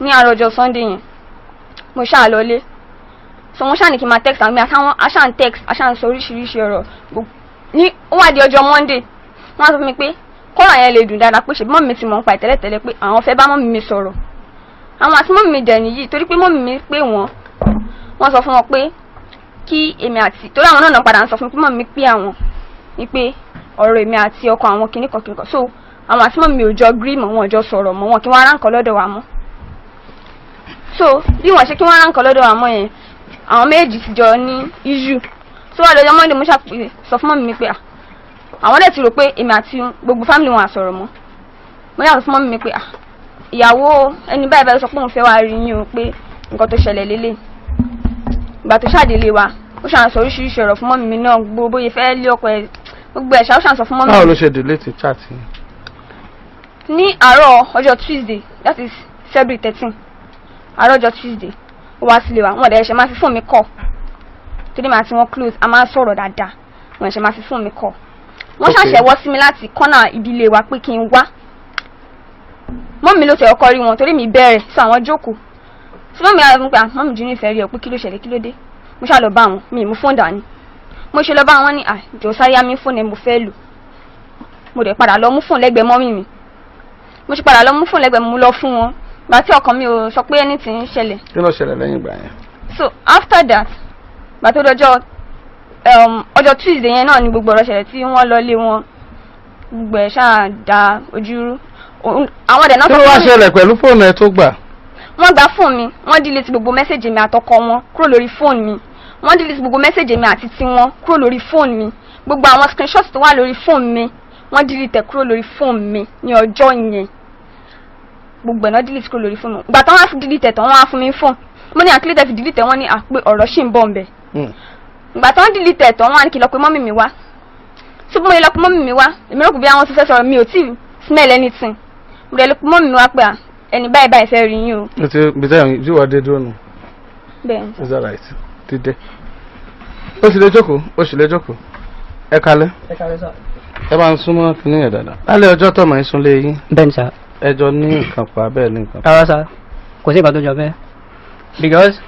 ní àárọ̀ ọjọ́ Sunday yẹn. Mo ṣáà lọlé. So wọ́n ṣáà ní kí n máa text àwọn mi àtàwọn, aṣáà ń text, aṣáà ń sọ oríṣiríṣi ọ̀rọ̀ ní. Ó wá di ọjọ́ Monday, wọ́n á sọ fún mi pé kọ́rọ̀ yẹn lè dùn dáadáa, pé ṣèbí mọ́mì mi ti mọ̀ nípa ìtẹ́lẹ̀tẹ́lẹ̀, pé àwọn fẹ́ bá mọ́mì mi sọ̀rọ̀. Àwọn àti mọ́mì mi dẹ̀ nìyí, torí pé mọ́mì mi pé wọ́n sọ fún wọn pé kí èmi àti, torí àwọn náà padà ń sọ fún mi pé mọ́mì mi pé àwọn wípé ọ̀rọ̀ èmi àti ọkọ àwọn kìnnìkan kìnnìkan. So àwọn àti mọ́mì mi ò jọ agree mọ́, wọn ò jọ sọ̀rọ̀ mọ́, wọn kí wọ́n ará nǹkan lọ́dọ̀ wa mọ́. So bí wọ́n ṣe kí wọ́n ará nǹkan lọ́dọ̀ wa mọ́ yẹn, àwọn méjì ti jọ ní issue. So wà lọ́jọ́ Monday, mo ṣàpè sọ fún mọ́mì mi pé àwọn dẹ̀ ti rò pé èmi àti gbogbo family wọn àsọ̀rọ̀ mọ́. Mo yà sọ fún mọ́mì mi pé ìyàwó ẹni báyìí báyìí sọ pé òun fẹ́ wá rí yín o, pé nǹkan tó ṣẹlẹ̀ lélẹ̀. Ìgbà tó ṣàdélé wa, ó ṣàn sọ oríṣiríṣi ọ̀rọ̀ fún mọ́mì mi náà, gbogbo bóyá fẹ́ lé ọkọ ẹ̀, gbogbo ẹ̀ ṣá ó ṣàn sọ fún mọ́mì. Báwo ló ṣe delete chat yẹn? Ní àárọ̀ ọjọ́ Tuesday, that is February 13, àárọ̀ ọjọ́ Tuesday, ó wá sílé wa. Wọn dẹ̀ ṣe máa fi fóònù mi kọ̀ torí màá tí wọ́n close, a máa ń sọ̀rọ̀ dáadáa. Wọn ṣe máa fi fóònù mi kọ̀. Wọ́n ṣàṣẹ wọ́ sí mi láti kọ́nà ìdílé wa pé kí n wá. Mọ́mì ló tẹ̀ ọkọ rí wọn torí mi bẹ̀rẹ̀ sọ àwọn jókòó tí mọ́mì á mú pé ah, mọ́mì jù nífẹ̀ẹ́ rí ọ, pé kí ló ṣẹlẹ̀, kí ló dé? Mo ṣáà lọ bá wọn. Mi ì mú fóònù dání. Mo ṣe lọ bá wọn ní à jọ sáré á mi fóònù ẹ, mo fẹ́ lò. Mo dẹ̀ padà lọ mú fóònù lẹ́gbẹ̀ẹ́ mọ́mì mi. Mo ṣe padà lọ mú fóònù lẹ́gbẹ̀ẹ́, mo lọ fún wọn gbà tí ọkàn mi ò sọ pé anything ń ṣẹlẹ̀. Kí ló ṣẹlẹ̀ lẹ́yìn ìgbà yẹn? So after that, gbà tó dọjọ́ Ọjọ́ Tuesday yẹn náà ni gbogbo ọ̀rọ̀ ṣẹlẹ̀ tí wọ́n lọ lé wọn, gbogbo ẹ̀ ṣáà da ojú rú. Àwọn ọ̀dẹ̀ náà Kí ló wá fún mi- ṣẹlẹ̀ pẹ̀lú fóònù ẹ tó gbà? Wọ́n gba fóònù mi, wọ́n delete gbogbo message mi àtọkọ wọn kúrò lórí fóònù mi. Wọ́n delete gbogbo message mi àti tiwọn kúrò lórí fóònù mi. Gbogbo àwọn screenshots tó wà lórí fóònù mi, wọ́n delete ẹ̀ kúrò lórí fóònù mi ní ọjọ́ yẹn. Gbogbo ẹ̀ náà delete kúrò lórí fóònù mi. Ìgbà tí wọ́n á fi delete ẹ̀ tán, wọ́n á fún mi fóònù. Mo ní àkílẹ̀ tẹ́ fi delete ẹ̀? Wọ́n ní àpé ọ̀rọ̀ ṣì ń bọ̀ ńbẹ̀. Ìgbà tí wọ́n delete ẹ̀ tán, wọ́n á ní kí n lọ pe mummy mi wá. Tí mo lè lọ pe mummy mi wá, èmi rò pé bí àwọn ti fẹ́ sọ̀rọ̀, mi ò tí ì smell anything. Mo lè lọ pe mummy mi wá pé à ẹni báyìí báyìí fẹ́ rí yín o. Ó ti bí sẹ́yìn tí wọ́n dé dúró nù. Bẹ́ẹ̀. Is that right? Dídé. Ó sì lè jókòó, ó sì lè jókòó. Ẹ kalẹ́. Ẹ kalẹ́ sà. Ẹ bá ń súnmọ́ kínní yẹn dáadáa. Lálẹ́ ọjọ́ tọ̀mọ̀ yín súnlé yín. Bẹ́ẹ̀ni sà. Ẹjọ́ ní nǹkan pa bẹ́ẹ̀ ní nǹkan. Rárá sà, kò sí nǹkan tó jọ bẹ́ẹ̀, because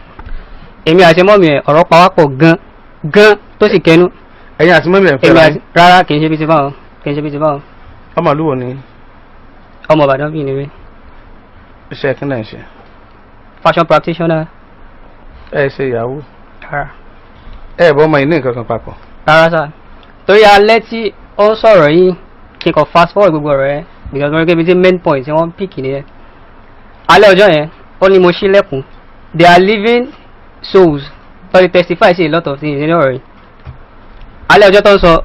èmi àti mummy ẹ̀, ọ̀rọ̀ pawápọ̀ gan gan tó sì kẹnu. Ẹ̀yin àti mummy ẹ̀ ń Èmi fẹ́ra àti yín? Rárá, kì í ṣe bí ti báwọn, kì í ṣe bí ti báwọn. Ọmọ ìlú wo ni? Ọmọ Ìbàdàn bíi ni mí. Iṣẹ́ kí náà ń ṣe? Fashion practitioner. Ẹ ṣe ìyàwó? Rárá. Ẹ bọ́ ọmọ yìí ní nǹkan kan papọ̀? Rárá sà, torí alẹ́ tí ó ń sọ̀rọ̀ yìí, kí n kàn fast forward gbogbo ọ̀rọ̀ yẹn, because mo rí pé ibi tí main point tí wọ́n pick nìyẹn. Alẹ́ ọjọ́ yẹn, ó ní mo ṣílẹ̀kùn. They are living souls tó ti testify sí a lot of things nínú ọ̀rọ̀ yìí. Alẹ́ ọjọ́ tó ń sọ,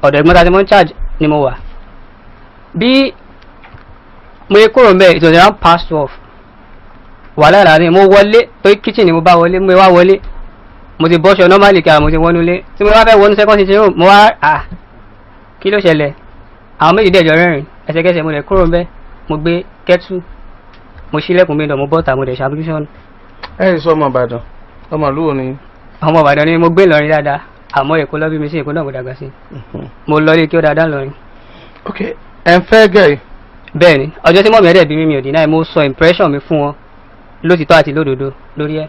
ọ̀dọ̀ ẹ̀gbọ́n ta ti mọ́ ń charge ni mo wà. Bí mo yẹ kúrò mbẹ́, it was around past 12. Wàhálà ìlànà mo wọlé, torí kitchen ni mo bá wọlé. Mo wá wọlé, mo ti bọ́ṣọ normally kí a mo ti wọnú ilé. Tí mo wá fẹ́ wọnú second sitting room, mo wá, ah, kí ló ṣẹlẹ̀? Àwọn méjì dẹ̀jọ rẹ́rìn. Ẹsẹ̀kẹsẹ̀ mo lè kúrò mbẹ́, mo gbé kettle, mo ṣílẹ̀kùn mi dọ̀, mo bọ́ta, mo dẹ̀ ṣe ablution. Ẹ ẹ sọ ọmọ Ìbàdàn, ọmọ ìlú wo ni? Ọmọ Ìbàdàn ni, mo gbé Ìlọrin dáadáa, àmọ́ Èkó ló bí mi sí, Èkó náà mo dàgbà sí. Mo lọ ilé kí ó dáadáa lọrin. Ok, ẹ ń fẹ́ gẹ̀ yìí? Bẹ́ẹ̀ ni. Ọjọ́ tí mummy ẹ̀ dẹ̀ bí mi, mi ò deny, mo sọ impression mi fún wọn lótìtọ́ àti lódodo lórí ẹ̀.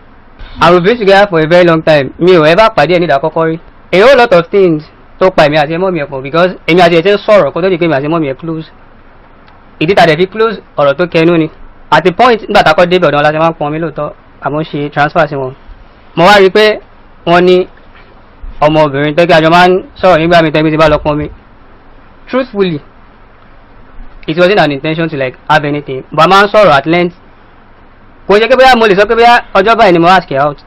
And we been together for a very long time. Mi ò ever pàdé ẹ̀ nídàá kọ́kọ́ rí. A whole lot of things tó pa èmi àti mummy ẹ̀ pọ̀, because èmi àti ẹ̀ ti ń sọ̀rọ̀ kó tó di pé èmi àti mummy ẹ̀ close. Ìdí tá a dẹ̀ fi close, ọ̀rọ̀ tó kẹnu ni. At the point nígbà tá a kọ́ débẹ̀, ọ̀dọ̀ wọn la ti máa ń pọn mi lóòótọ́, àmọ́ ṣe transfer sí wọn. Mo wá rí i pé wọ́n ní ọmọbìnrin tó kí àjọ máa ń sọ̀rọ̀ nígbà mi tẹ́bí ti bá lọ pọn mi. Truthfully, it wasn't an intention to like have anything, but a máa ń sọ̀rọ̀ at length. Kò ṣe pé bóyá mo lè sọ pé bóyá ọjọ́ báyìí ni mo ask her out.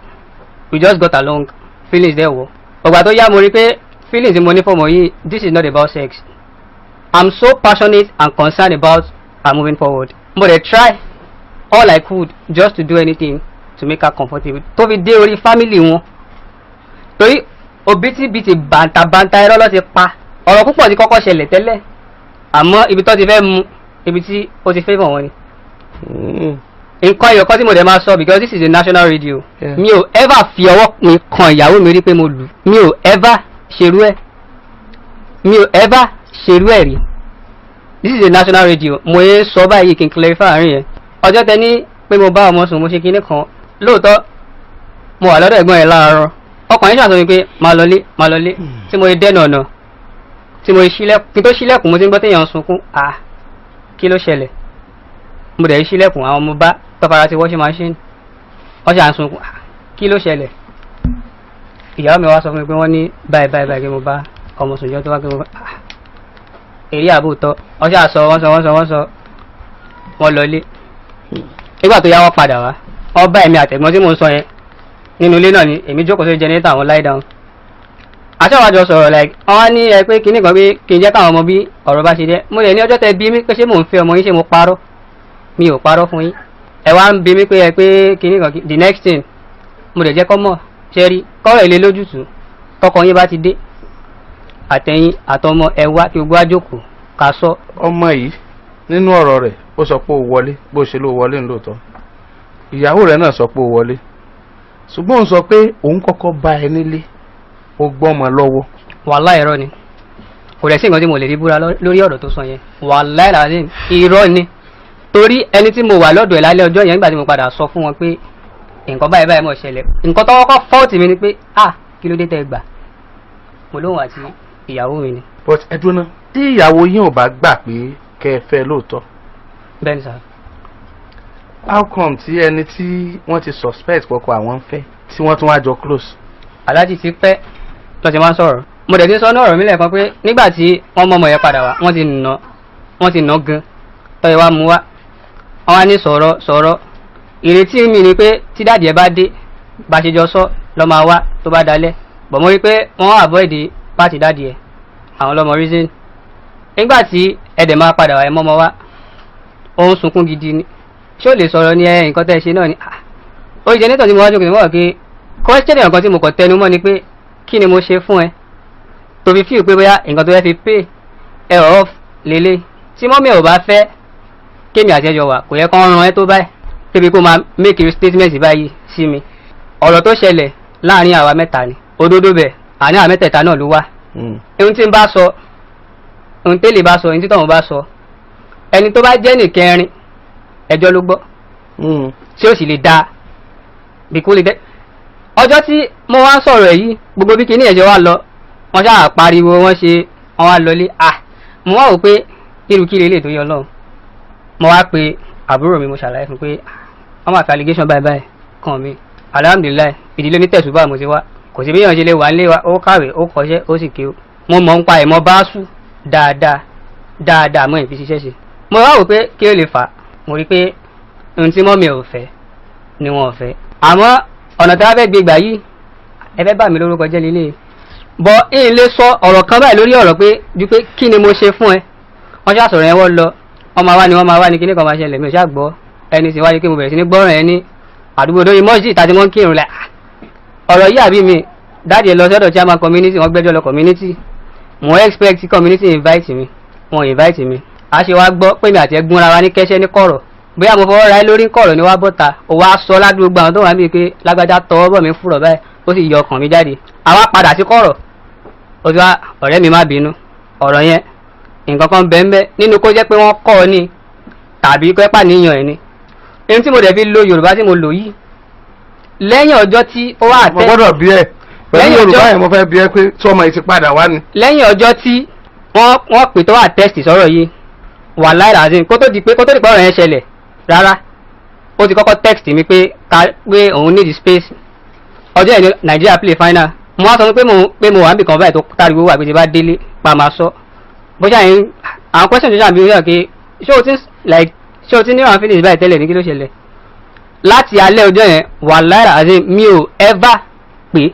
We just got along, feelings there wọ. Ọgbà tó yá, mo rí pé feelings tí mo ní fọmọ yìí, this is not about sex. I'm so passionate and concerned about her moving forward. Mo dey try all I could just to do anything to make her comfortable, tó fi dé orí family wọn, torí òbítíbitì bàǹtàbàǹtà irọ́ ló ti pa. Ọ̀rọ̀ púpọ̀ ti kọ́kọ́ ṣẹlẹ̀ tẹ́lẹ̀, àmọ́ ibi tó ti fẹ́ mu, ibi tí ó ti favour wọn ni. Nǹkan ẹyọ kan tí mo dẹ̀ máa sọ, because this is a national radio, mi ò ever fi ọwọ́ mi kan ìyàwó mi rí pé mo lù. Mi ò ever ṣerú ẹ̀, mi ò ever ṣerú ẹ̀ rí. This is a national radio, mo yẹ sọ báyìí kí n clarify àárín yẹn. Ọjọ́ tẹ ní pé mo bá ọmọ sùn, mo ṣe kinní kan, lóòótọ́ mo wà lọ́dọ̀ ẹ̀gbọ́n ẹ̀ láàárọ̀. Ọkùnrin ṣàṣọ mi pé máa lọlé, máa lọlé. Tí mo dẹ́nu ọ̀nà, tí mo ṣílẹ̀kùn, kí n tó ṣílẹ̀kùn, mo ti ń gbọ́ téèyàn ń sunkún. Ah, kí ló ṣẹlẹ̀? Mo dẹ̀ ṣílẹ̀kùn, àwọn ọmọ bá tọ́fara ti washing machine, wọ́n ṣà ń sunkún. Ah, kí ló ṣẹlẹ̀? Ìyàwó mi wá sọ fún mi pé wọ́n ní báyìí báyìí báyìí, kí mo bá ọmọ sùn jọ tó wá, kí mo bá, ah, èrè àbòtọ́. Wọ́n ṣà sọ, wọ́n sọ, wọ́n sọ, wọ́n sọ, wọ́n lọlé. Nígbà tó yá, wọ́n padà wá, wọ́n bá èmi àtẹ̀gbọ́n tí mò ń sọ yẹn nínú ilé náà ni. Èmi jókòó sórí generator, àwọn lie down. Àṣàwájọ sọ̀rọ̀, like wọ́n ní ẹ pé kinní kan pé kí n jẹ́ káwọn ọmọ bí ọ̀rọ̀ bá ṣe jẹ́. Mo lè ní ọjọ́ tẹ bí mi pé ṣé mò ń fẹ́ ọmọ yín, ṣé mo parọ́? Mi ò parọ́ fún yín. Ẹ wá ń bi mí pé ẹ pé kinní kan. The next thing, mo lè jẹ́ kọ́ mọ̀ ṣe rí kọ́rọ̀ ilé lójútùú. Tọkọ yín bá ti dé, àtẹ̀yìn àtọmọ, ẹ wá kí gbogbo àjòkò ká sọ. Ọmọ yìí, nínú ọ̀rọ̀ rẹ̀, ó sọ pé ó wọlé. Bó ṣe ló wọlé lóòótọ́, ìyàwó rẹ̀ náà sọ pé ó wọlé, ṣùgbọ́n òun sọ pé òun kọ́kọ́ bá ẹ nílé, ó gbọ́mọ lọ́wọ́. Wàhálà, irọ́ ni. Kò dẹ̀ sí nǹkan tí mo lè rí búra lórí ọ̀rọ̀ tó sọ yẹn. Wàhálà ìlànà, irọ́ ni, torí ẹni tí mo wà lọ́dọ̀ ẹ̀ lálẹ́ ọjọ́ yẹn, nígbà tí mo padà sọ fún wọn pé nǹkan báyìí báyìí mọ̀ ṣẹlẹ̀, nǹkan tó kọ́kọ́ fault mi ni pé, ah, kí ló dé tẹ́ ẹ gbà? Mo lóhùn àti ìyàwó mi ni. But ẹ dúró ná, tí ìyàwó yín ò bá gbà pé kẹ́ ẹ fẹ́ lóòótọ́, Bẹ́ẹ̀ ni sà. how come tí ẹni tí wọ́n ti suspect pọkọ àwọn ń fẹ́, tí wọ́n tún wá jọ close? Aláàjì, ti pẹ́ Lọ́ ti máa ń sọ̀rọ̀. Mo dẹ̀ ti sọ ní ọ̀rọ̀ mi lẹ́ẹ̀kan pé nígbà tí wọ́n mọ ọmọ yẹn padà wá, wọ́n ti nà, wọ́n ti nà gan. Tọ́yẹ wá mú wá, wọ́n wá ní sọ̀rọ̀ sọ̀rọ̀. Ìrètí mi ni pé tí daddy ẹ bá dé, bá ṣe jọ sọ lọ́ máa wá tó bá dalẹ̀. Bọ̀ mo rí pé wọ́n avoid party daddy ẹ, àwọn lọ́mọ reason. Nígbà tí ẹ dẹ̀ máa padà wá, ẹ mọ́mọ́ wá, ó ń sunkún gidi ni. Ṣé ó lè sọ̀rọ̀ ní ẹ nǹkan tẹ́ ẹ ṣe náà ni? Ó jẹ́ nítorí mo wá jókòó, mo wà pé question nǹkan tí mo kàn tẹnu mọ́ ni pé kí ni mo ṣe fún ẹ tó fi feel pé bóyá nǹkan tó fẹ́ fi pay ẹ off lélẹ̀? Tí mummy ò bá fẹ́ kémi àti ẹjọ́ wà, kò yẹ kó ràn ẹ́ tó báyìí débi kó máa make statement báyìí sí mi. Ọ̀rọ̀ tó ṣẹlẹ̀ láàrin àwa mẹ́ta ni òdodo bẹ̀, àní àwa mẹ́tẹ̀ẹ̀ta náà ló wà. Ohun tí ń bá sọ, ohun tẹ́lẹ̀ bá sọ, ohun tí tọ̀hún bá sọ, ẹni tó bá jẹ́ nìkẹrin, ẹjọ́ ló gbọ́ tí ó sì lè dáa bí kò lè dẹ́. Ọjọ́ tí mo wá ń sọ̀rọ̀ yìí, gbogbo bí kinní ẹ̀jẹ̀ wá lọ, wọ́n ṣáà pariwo, wọ́n ṣe, wọ́n wá lọlé. À, mo wá wò pé irú kí lélẹ̀ tó yọ lọ́hùn. Mo wá pe àbúrò mi, mo ṣàlàyé fún pé wọ́n máa fi allegation báyìí báyìí kàn mí. Alhamdulillahi, ìdílé ní tẹ̀sùbà mo ti wá. Kò sí bí èèyàn ṣe lè wà nílé wa, ó kàwé, ó kọ́ṣẹ́, ó sì kéwú. Mo mọ̀ ń pa ìmọ̀ báṣù dáadáa dáadáa, mọ́ ìfi ṣiṣẹ́ ṣe. Mo wá wò pé kí ló lè fà á. Mo rí pé ohun tí mummy ò fẹ́ ni wọn ò fẹ́, àmọ́ ọ̀nà tí wọ́n fẹ́ gbé gbà yìí, ẹ fẹ́ bà mí lórúkọ jẹ́ lílé bọ́. Ìyìn lè sọ ọ̀rọ̀ kan báyìí lórí ọ̀rọ̀ pé ju pé kí ni mo ṣe fún ẹ. Wọ́n ṣáà sọ̀rọ̀ yẹn, wọ́n lọ, wọ́n máa wá ní, wọ́n máa wá ní kíní kan máa ṣẹlẹ̀. Mi ò ṣáà gbọ́ ẹni sì wáyé pé mo bẹ̀rẹ̀ sí ní gbọ́ràn ẹ ní àdúgbò lórí mọ́sí ìta tí wọ́n ń kírun lẹ̀. Ọ̀rọ̀ yìí àbí mi daddy lọ sọ́dọ̀ chairman community, wọ́n gbẹ́jọ́ lọ community. Mo expect community invite mi, wọ́n invite mi. A ṣe wá gbọ́ pé mi àti ẹ gúnra wa ní kẹ́sẹ́ ní kọ̀rọ̀, bóyá mo fọwọ́ ra ẹ lórí kọ̀rọ̀ ni, wá bọ́ta, ó wá sọ ládùúgbò àwọn tó wà níbi pé lágbájá tọwọ́ bọ̀ mí fúrọ̀ báyìí, ó sì yọ ọkàn mi jáde. Àwa padà sí kọ̀rọ̀, ó ti wá ọ̀rẹ́ mi má bínú. Ọ̀rọ̀ yẹn, nǹkan kan bẹ́ẹ̀ nínú kó jẹ́ pé wọ́n kọ́ ọ ní tàbí kó pàníyàn ẹ̀ ni. Ohun tí mo dẹ̀ fi lo Yorùbá tí mo lò yìí, lẹ́yìn ọjọ́ tí ó wà Mo gbọ́dọ̀ bí ẹ pẹ̀lú Yorùbá yẹn, mo fẹ́ bí ẹ pé sọmọ yìí ti padà wá ni. Lẹ́yìn ọjọ́ tí wọ́n pè tó wà test sọ̀rọ̀ yìí wà láìra, kó tó di pé ọ̀rọ̀ yẹn ṣẹlẹ̀ rárá, ó ti kọ́kọ́ text mi pé ká pé òun need space. Ọjọ́ yẹn ní Nàìjíríà play final. Mo wá sọ pé mo wà níbì kan báyìí tó táriwo wà, pé ti bá délé pa máa sọ bó ṣe àyìn. Àwọn question tó ṣàbí wíwá pé ṣé o ti like, ṣé o ti ní àwọn feelings báyìí tẹ́lẹ̀ ní, kí ló ṣẹlẹ̀ láti alẹ́ ọjọ́ yẹn? Wà láìra àti mi ò ever pé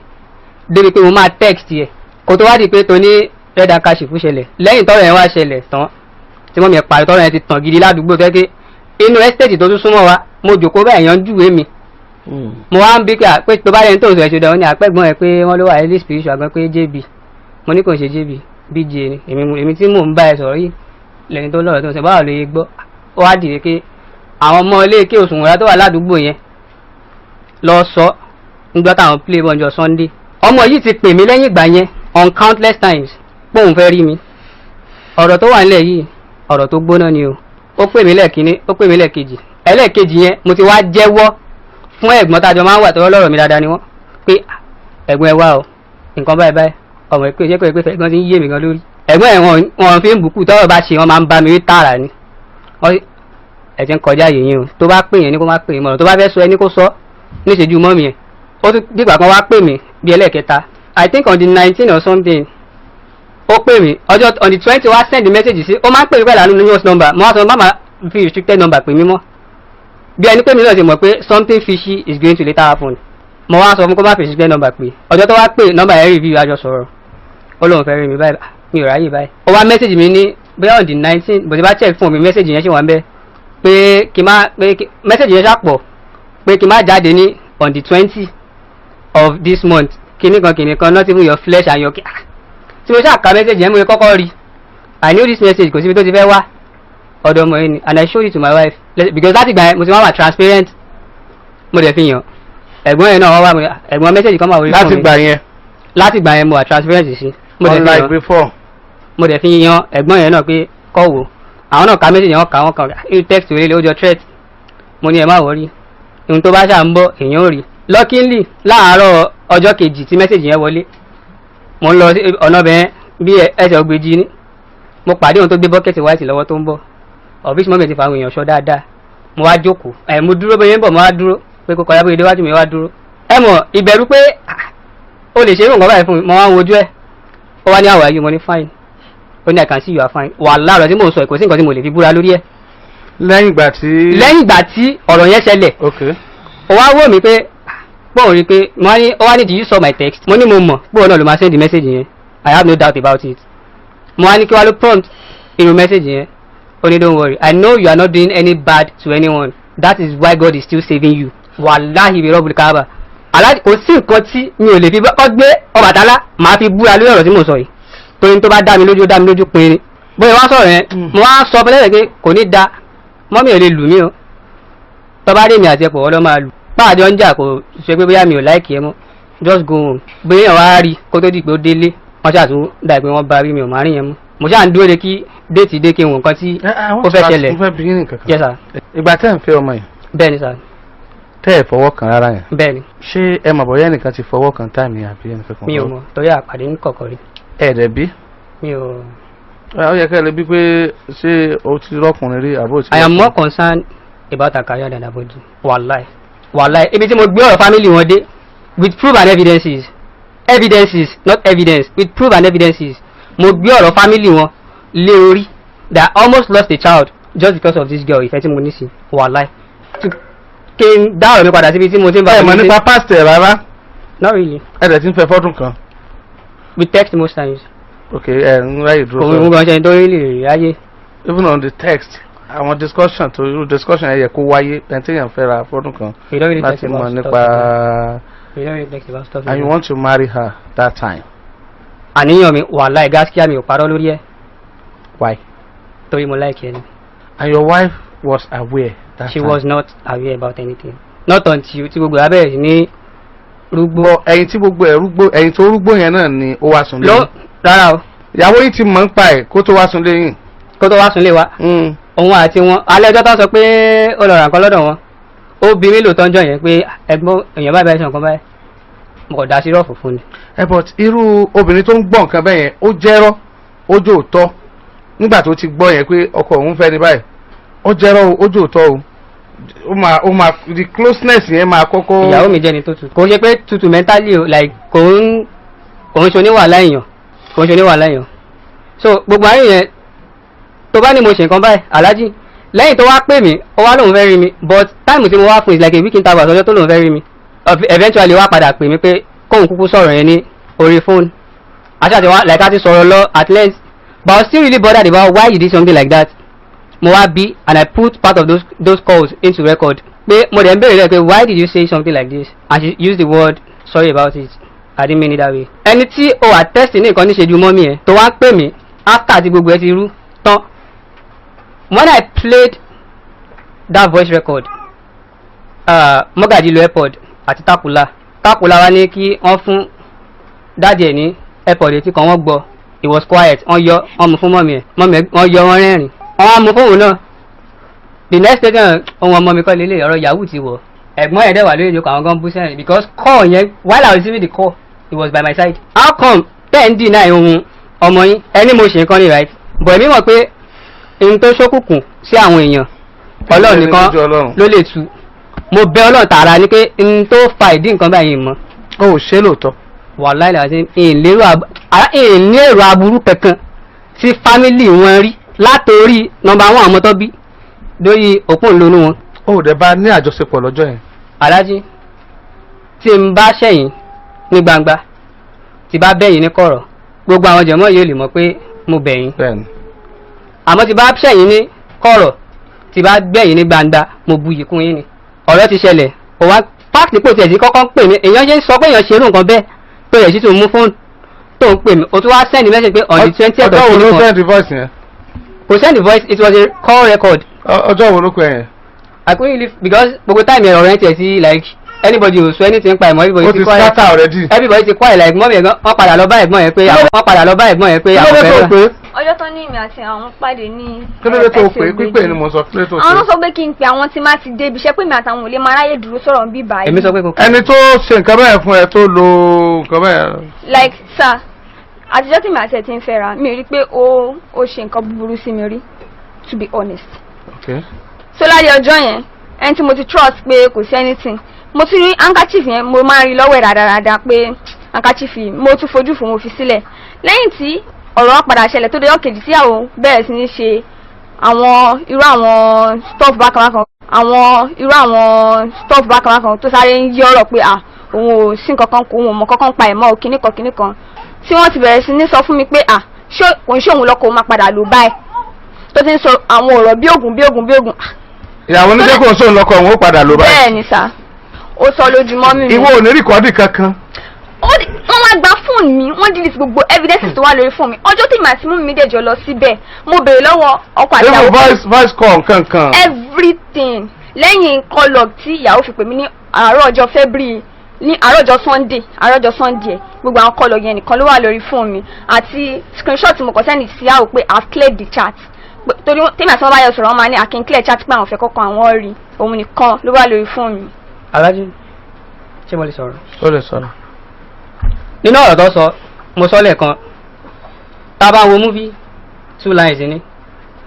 débi pé mo máa text yẹ kó tó wá di pé tó ní red handkerchief ṣẹlẹ̀. Lẹ́yìn tọ́rọ̀ yẹn wá ṣẹlẹ̀ tán, tí wọ́n mi parí, tọ́rọ̀ yẹn ti tàn gidi ládùúgbò tó yẹ pé inú estate tó tún súnmọ́ wa, mo jòkó bẹ́ẹ̀ yan júwèé mi. Mo wá ń bí pé tó bá yẹn tó ń sọ ẹ̀ṣẹ̀ dán ní àpẹ́gbọ́n ẹ̀ pé wọ́n ló wà ní spiritual gan pé JB. Mo ní kò ń ṣe JB, BJ ni. Èmi tí mò ń bá ẹ sọ̀rọ̀ yìí lẹ́ni tó lọ́rọ̀ tó ń sọ, báwo ló yẹ gbọ́? Ó wá dìde pé àwọn ọmọ ilé ike òṣùwọ̀n tó wà ládùúgbò yẹn lọ sọ nígbà táwọn play bọ́njọ Sunday. Ọmọ yìí ti pè mí lẹ́yìn ìgbà yẹn on countless times pé òun fẹ́ rí mi. Ọ̀rọ̀ tó wà nílẹ̀ yìí, ọ̀rọ̀ tó gbóná ni o. Ó pè mí lẹ́ẹ̀kínní, ó pè mí lẹ́ẹ̀kejì. Ẹlẹ́ẹ̀kejì yẹn, mo ti wá jẹ́wọ́ fún ẹ̀gbọ́n tájọ máa ń wà tọ́wọ́ lọ́rọ̀ mi dáadáa ni wọ́n pé ẹ̀gbọ́n, ẹ wá o, nǹkan báyìí báyìí. Ọmọ ìpè ṣé kò pé fẹ́ gan ti ń yé mi gan lórí ẹ̀gbọ́n ẹ̀. Wọn fi ń bùkún tọ́rọ̀ bá ṣe, wọ́n máa ń bá mi rí tààrà ni. Ẹ̀ ti ń kọjá yìnyín o. Tó bá pè yẹn ní kó má pè yín mọ̀rọ̀, tó bá fẹ́ sọ ẹni kó sọ níṣẹ́jú mọ́ mi yẹn. Ó tún dìgbà kan wá pè mí bí ẹlẹ́ẹ̀kẹta, I think on the 19 or something, ó pè mí ọjọ́ on the 20, wá send message sí. Ó máa ń pè mí pẹ̀lú anonymous number. Mo wá sọ má máa fi restricted number pè mí mọ́, bí ẹni pé mi náà ti mọ̀ pé something fishy is going to later happen. Mo wá sọ fún kó má fi restricted number pè. Ọjọ́ tó wá pè, number yẹn review, àjọ sọ̀rọ̀. Ó lóun fẹ́ rí mi báyìí, mi ò ráyè báyìí. Ó wá message mi ní bóyá on the 19, bó ti bá check fún mi, message yẹn ṣì wà ń bẹ̀ pé kí n má pé message yẹn ṣàpọ̀ pé kí n má jáde ní on the 20 of this month, kíní kan kíní kan, not even your flesh and your. Tí mo ṣáà ka message yẹn, mo yẹ kọ́kọ́ rí, I knew this message, kò síbi tó ti fẹ́ wá, ọ̀dọ̀ ọmọ yẹn ni. And I showed it to my wife because láti gbà yẹn mo ti máa wà transparent. Mo dẹ̀ fi hàn ẹ̀gbọ́n yẹn náà, wọ́n wá mo ẹ̀gbọ́n, message kan máa wọlé fún mi. Láti gbà yẹn. Láti gbà yẹn mo wà transparent sí. Mo dẹ̀ fi Unlike hàn before. Mo dẹ̀ fi hàn ẹ̀gbọ́n yẹn náà pé kọ́ wò. Àwọn náà ka message yẹn, wọ́n kà, wọ́n kà irú text òrèlè, ó jọ threat. Mo ní ẹ má worry, ohun tó bá ṣà ń bọ̀ èèyàn ò rí. Luckily, láàárọ̀ ọjọ́ kejì tí message yẹn wọlé, mo ń lọ sí ọ̀nà bẹ́ẹ̀ bí ẹsẹ̀ ògbèjì ni mo pàdé ohun tó gbé bucket white lọ́wọ́ tó ń bọ̀. Ọ̀fíìsì mọ́mí ti fa àwọn èèyàn ṣọ́ dáadáa. Mo wá jókòó ẹ̀, mo dúró bóyá ń bọ̀, mo wá dúró pé kó kọjá, bóyá déwájú mi, wá dúró. Ẹ mọ̀ ìbẹ̀rù pé ah, O lè ṣe irú nǹkan báyìí fún mi. Mo wá ń wojú ẹ̀, ó wá ní, "How are you?" Mo ní, "Fine." Ó ní, "I can see you are fine." Wàláhì, ọ̀rọ̀ tí mò ń sọ ẹ̀, kò sí nǹkan tí mo lè fi búra lórí ẹ̀. Lẹ́yìn ìgbà tí. Lẹ́yìn ìgbà tí ọ̀rọ̀ yẹn ṣẹlẹ̀, ó wá wò mí pé pé òun rí i pé mo wá ní, ó wá ní, "Do you saw my text?" Mo ní mo mọ̀ pé òun náà ló máa send the message yẹn, I have no doubt about it. Mo wá ní kí wá ló prompt irú message yẹn? Ó ní, "Don't worry, I know you are not doing any bad to anyone. That is why God is still saving you." Wàláhì bí rọ́bùlì káàbà aláàjì, kò sí nǹkan tí mi ò lè fi kọ́ gbé Ọbàtálá màá fi búra lórí ọ̀rọ̀ tí mò ń sọ yìí, torí tó bá dá mi lójú, ó dá mi lójú pin ni. Bóyá wá sọ̀rọ̀ yẹn, mo wá sọ fún ẹlẹ́dẹ̀ pé kò ní da mọ́mí ò lè lù mí o. Tọ́ba rí mi àti ẹ̀pọ̀ ọlọ́ máa lù báàjọ ń jà, kò ṣe pé bóyá mi ò like ẹ mọ́. Just go home. Bóyá èèyàn wá rí kó tó di pé ó délé, wọ́n ṣàtún dà pé wọ́n bá rí mi ò máa rí yẹn mọ́. Mo ṣáà ń dúró de kí date dé, kí n wò nǹkan tí ó fẹ́ ṣẹlẹ̀. Mo fẹ́ bí yín nǹkan kan. Yes sir. Ìgbà tẹ́ ẹ̀ ń fẹ́ ọmọ yìí, Bẹ́ẹ̀ ni sir. tẹ́ ẹ̀ fọwọ́ kàn rárá yẹn, Bẹ́ẹ̀ ni. ṣé ẹ mọ̀ bóyá ẹnìkan ti fọwọ́ kàn time yẹn àbí ẹnìkan kan? Mi ò mọ̀, torí àpàdé ń kọ̀kọ̀ rí. Ẹ̀ dẹ̀ bí? Mi ò. Ó yẹ kẹ́ ẹ lè bí pé ṣé o ti rọ́kùnrin rí àbó ti. I am more concerned about her career than her body. Wàláì, wàláì, ibi tí mo gbé ọ̀rọ̀ family wọn dé, with proof and evidences, evidences, not evidence, with proof and evidences, mo gbé ọ̀rọ̀ family wọn lé orí that I almost lost a child just because of this girl. Ìfẹ́ tí mo ní sí, wàláì, kí n dá ọ̀rọ̀ mi padà síbi tí mo ti ń bá Ẹ mọ̀ mi nípa past ẹ̀ rárá? Not really. Ẹ dẹ̀ ti ń fẹ́ fọ́dún kan. We text most times. Ok, ẹ ń ráyè dúró Kò ń sọ̀rọ̀. gan ṣe tó rí lè ráyè. Even on the text, àwọn discussion tó irú discussion yẹn yẹ kó wáyé, ẹni tí èèyàn fẹ́ ra fọ́dún kan We don't really text láti mọ̀ about stuff. nípa. We don't really text about stuff. And you want to marry her that time? Àníyàn mi, wàláì, gaskiya, mi ò parọ́ lórí ẹ̀. Why? Torí mo like ẹ ni. And your wife was aware that She time? was not aware about anything, not until tí gbogbo abẹ́rẹ́ sí ní rúgbó. Bọ ẹ̀yin tí gbogbo ẹ̀ rúgbó, ẹ̀yin tó rúgbó yẹn náà ni ó wá sùn Ló lẹ́yìn? Rárá o. Ìyàwó yìí ti mọ̀ ń pa ẹ̀ kó tó wá sùn lẹ́yìn? Kó tó wá sùn lé wa, òun àti wọn, alẹ́ ọjọ́ tó sọ pé ó lọ ra nǹkan lọ́dọ̀ wọn, ó bí mi lóòótọ́ ńjọ́ yẹn pé ẹ̀gbọ́n èèyàn báyìí báyìí sọ nǹkan báyìí, mo kàn dá sí rọ́ọ̀fù fún ni. Ẹ, but irú obìnrin tó ń gbọ́ nǹkan bẹ́ẹ̀ yẹn, ó jẹ́rọ́, ó jẹ́ òótọ́ nígbà tó ti gbọ́ yẹn pé ọkọ òun fẹ́ ní báyìí, ó jẹ́rọ́ o, ó jẹ́ òótọ́ o, ó máa the closeness yẹn máa kọ́kọ́. Ìyàwó mi jẹ́ ni tó tutù, kò ń ṣe pé tutù mentally o, like kò ń ṣe oníwàhálà èèyàn, kò ń ṣe oníwàhálà èèyàn. So gbogbo ayé yẹn tó bá ní mo ṣe nǹkan báyìí, aláàjì, lẹ́yìn tó wá pè mí, ó wá lóun fẹ́ rí mi, but time tí mo wá fún is like a week interval ọjọ́ tó lóun fẹ́ rí mi. Eventually wá padà pè mí pé kóun kúkú sọ̀rọ̀ yẹn ní orí fóònù. Àti àti wá like a ti sọ̀rọ̀ lọ at length, but I was still really bothered about why you did something like that. Mo wá bí and I put part of those calls into record pé mo dẹ̀ ń béèrè rẹ̀ pé, "Why did you say something like this?" And she used the word, "Sorry about it, I didn't mean it that way." Ẹni tí o wà test ní nǹkan níṣe ju mọ́mí ẹ̀ tó wá ń pè mí after tí gbogbo ẹ ti rú tán. When I played that voice record, Mọ́gàjì lo airpod àti Takula. Takula wá ní kí wọ́n fún daddy ẹ̀ ní airpod etí kan, wọ́n gbọ́. It was quiet. Wọ́n yọ, wọ́n mú fún mọ́mí ẹ̀, mọ́mí ẹ̀ wọ́n yọ, wọ́n rẹ́rìn, wọ́n á mú fóònù náà. The next day náà, ohun ọmọ mi kọ́ lélẹ̀, ọ̀rọ̀ yahoo ti wọ̀. Ẹ̀gbọ́n ẹ̀ dẹ̀ wà lórí ìjókòó, àwọn gan bú sẹ́rìn because call yẹn, while I was receiving the call, he was by my side. How come ten deny ohun ọmọ yín? Ẹni mo ṣe nǹkan ní right, but èmi mọ̀ pé ohun tó ṣókùnkùn sí àwọn èèyàn, Ọlọ́run nìkan Lójú Ọlọ́run. ló lè tu. Mo bẹ Ọlọ́run tààrà ni pé n tó fa ìdí nǹkan báyìí mọ́. Ó ò ṣe lóòótọ́? Wàláì làásì, ìní èrò aburú kankan tí family wọn rí látòrí number one àwọn tó bí lórí òpó ńlọnú wọn. Ó ò dẹ̀ bá ní àjọṣepọ̀ lọ́jọ́ yẹn? Alájí, tí n bá ṣẹ̀yìn ní gbangba, tí bá bẹ̀yìn ní kọ̀rọ̀, gbogbo àwọn jẹ̀mọ́ yìí ò lè mọ̀ pé mo bẹ̀yìn. Bẹ́ẹ̀ni. Àmọ́ tí bá ṣẹ̀yìn ní kọ̀rọ̀, tí bá gbẹ̀yìn ní gbangba, mo buyì kún yín ni. Ọ̀rọ̀ ti ṣẹlẹ̀, kò wá fact pò tiẹ̀ sí kọ́kọ́ ń pè mí. Èèyàn ṣe ń sọ pé èèyàn ṣerú nǹkan bẹ́ẹ̀ tó yẹ sí tún mú fóònù tó ń pè mí, o tún wá send message pé on the 20th Ọjọ́ wo ló of June. send voice yẹn? Kò send voice, it was a call record. Ọjọ́ wo ló pè yẹn? I couldn't really, because gbogbo time yẹn, ọ̀rọ̀ yẹn tiẹ̀ sí like anybody ò sọ anything pa ìmọ̀, everybody Ó ti ti quiet. scatter already. Everybody ti quiet, like mọ́mí ẹ̀gbọ́n wọ́n padà lọ bá ẹ̀gbọ́n yẹn pé àwọn wọ́n padà lọ bá ẹ̀gbọ́n yẹn pé Kí ló àwọn dé tó fẹ́ pé? Ọjọ́ tó ní èmi àti àwọn pàdé ní Kí ló dé tó ẹsẹ̀ pé? ògbéjì. Pípé ni mo sọ, kí ló dé tó Àwọn náà pé? sọ pé kí n pe àwọn tí má ti débi iṣẹ́, pé èmi àtàwọn ò lè máa ráyè dúró sọ̀rọ̀ bí báyìí. Èmi sọ pé kò Ẹni tó ṣe nǹkan bẹ́ẹ̀ fún ẹ, tó lo nǹkan bẹ́ẹ̀. Like sir, àtijọ́ tí mi àti ẹ̀ ti ń fẹ́ra, mi rí i pé ó ṣe nǹkan búburú sí mi rí, to be honest. So láyé ọjọ́ yẹn, ẹni tí mo ti trust pé kò sí anything, mo ti rí handkerchief yẹn, mo máa ń rí lọ́wọ́ ẹ̀ dáadáa pé Handkerchief mo tún fojú fò, mo fi sílẹ̀. Lẹ́yìn tí ọ̀rọ̀ padà ṣẹlẹ̀ tó dé ọ̀kejì, tíyàwó bẹ̀rẹ̀ sí ní ṣe àwọn irú àwọn stuff bákan bákan, àwọn irú àwọn stuff bákan bákan, tó sáré ń yí ọ̀rọ̀ pé à òun ò sí nǹkan kan, kó òun ò mọ kankan pa ẹ̀ mọ́ ò, kíní kan kíní kan, tí wọ́n ti bẹ̀rẹ̀ sí ní sọ fún mi pé à ṣé kò ń ṣe òun lọ́kọ̀ òun máa padà lò báyìí, tó ti ń sọ àwọn ọ̀rọ̀ bí ògùn bí ògùn bí ògùn. Ìyàwó ní jẹ́ kó sóun lọ́kọ òun ó padà lò báyìí. Bẹ́ẹ̀ ni sà, ó sọ lójúmọ́ mi. Ìwọ ò ní record kankan. Wọ́n wá gba fóònù mi, wọ́n delete gbogbo evidences tó wà lórí fóònù mi. Ọjọ́ tí màá ti mú mi dẹ̀jọ́ lọ síbẹ̀, mo béèrè lọ́wọ́ ọkọ àti Even ìyàwó voice call nkankan. Everything lẹ́yìn call log tí ìyàwó fi pè mí ní àárọ̀ ọjọ́ February, ní àárọ̀ ọjọ́ Sunday, àárọ̀ ọjọ́ Sunday ẹ̀, gbogbo àwọn call log yẹn nìkan ló wà lórí fóònù mi, àti screenshot mo kàn send sí ìyàwó pé I've cleared the chat. Torí tèmi àti wọn bá yọ sọ̀rọ̀, wọn máa ní àkín clear chat, pé àwọn fẹ́ kọ́kọ́ àwọn rí. Òun nìkan ló wà lórí fóònù mi. Alájí, ṣé mo lè sọ̀rọ̀? Ó lè sọ̀rọ̀. Nínú ọ̀rọ̀ tó sọ, mo sọ lẹ́ẹ̀kan, tá a bá wo movie, two lines ni.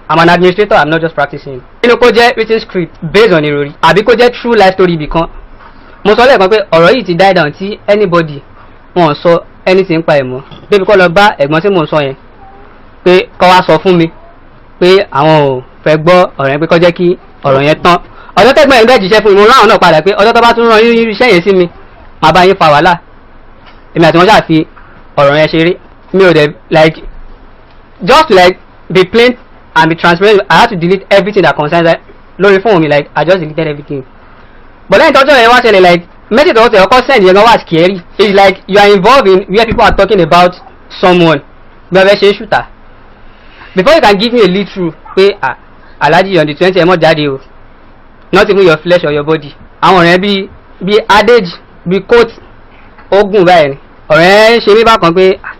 I'm an administrator, I'm not just practicing. Nínú kó jẹ́ written script based on ìròrí, àbí kó jẹ́ true life story ibì kan. Mo sọ lẹ́ẹ̀kan pé ọ̀rọ̀ yìí ti die down, tí anybody wọn ò sọ anything pa ẹ̀ mọ́, débi kọ́ lọ bá ẹ̀gbọ́n tí mò ń sọ yẹn pé kọ́ wá sọ fún mi pé àwọn ò fẹ́ gbọ́ ọ̀rọ̀ yẹn, pé kọ́ jẹ́ kí ọ̀rọ̀ yẹn tán. Ọjọ́ tẹ́gbọ́n yẹn bẹ́ẹ̀ jíṣẹ́ fún mi, mo ráwọn náà padà pé ọjọ́ tó bá tún rán irú iṣẹ́ yẹn sí mi, màá bá yín fa wàhálà. Èmi àti wọn ṣáà fi ọ̀rọ̀ yẹn ṣeré. Mi ò dẹ̀ like, just to like be plain and be transparent, I had to delete everything that concerns that lórí fóònù mi. Like, I just deleted everything. But lẹ́yìn tọ́jọ́ yẹn wá ṣẹlẹ̀, like message tó tẹ̀ ọkọ send yẹn gan wá scary. It's like you are involved in where people are talking about someone bí wọ́n fẹ́ ṣe é ṣùtà before you can give me a lead through pé ah, Alhaji, on the 20 ẹ mọ̀ jáde o, not even your flesh or your body. Àwọn ọ̀rẹ́ bíi adage, bíi quote ogun báyìí ni ọ̀rẹ́ ṣe mí bákan pé ah.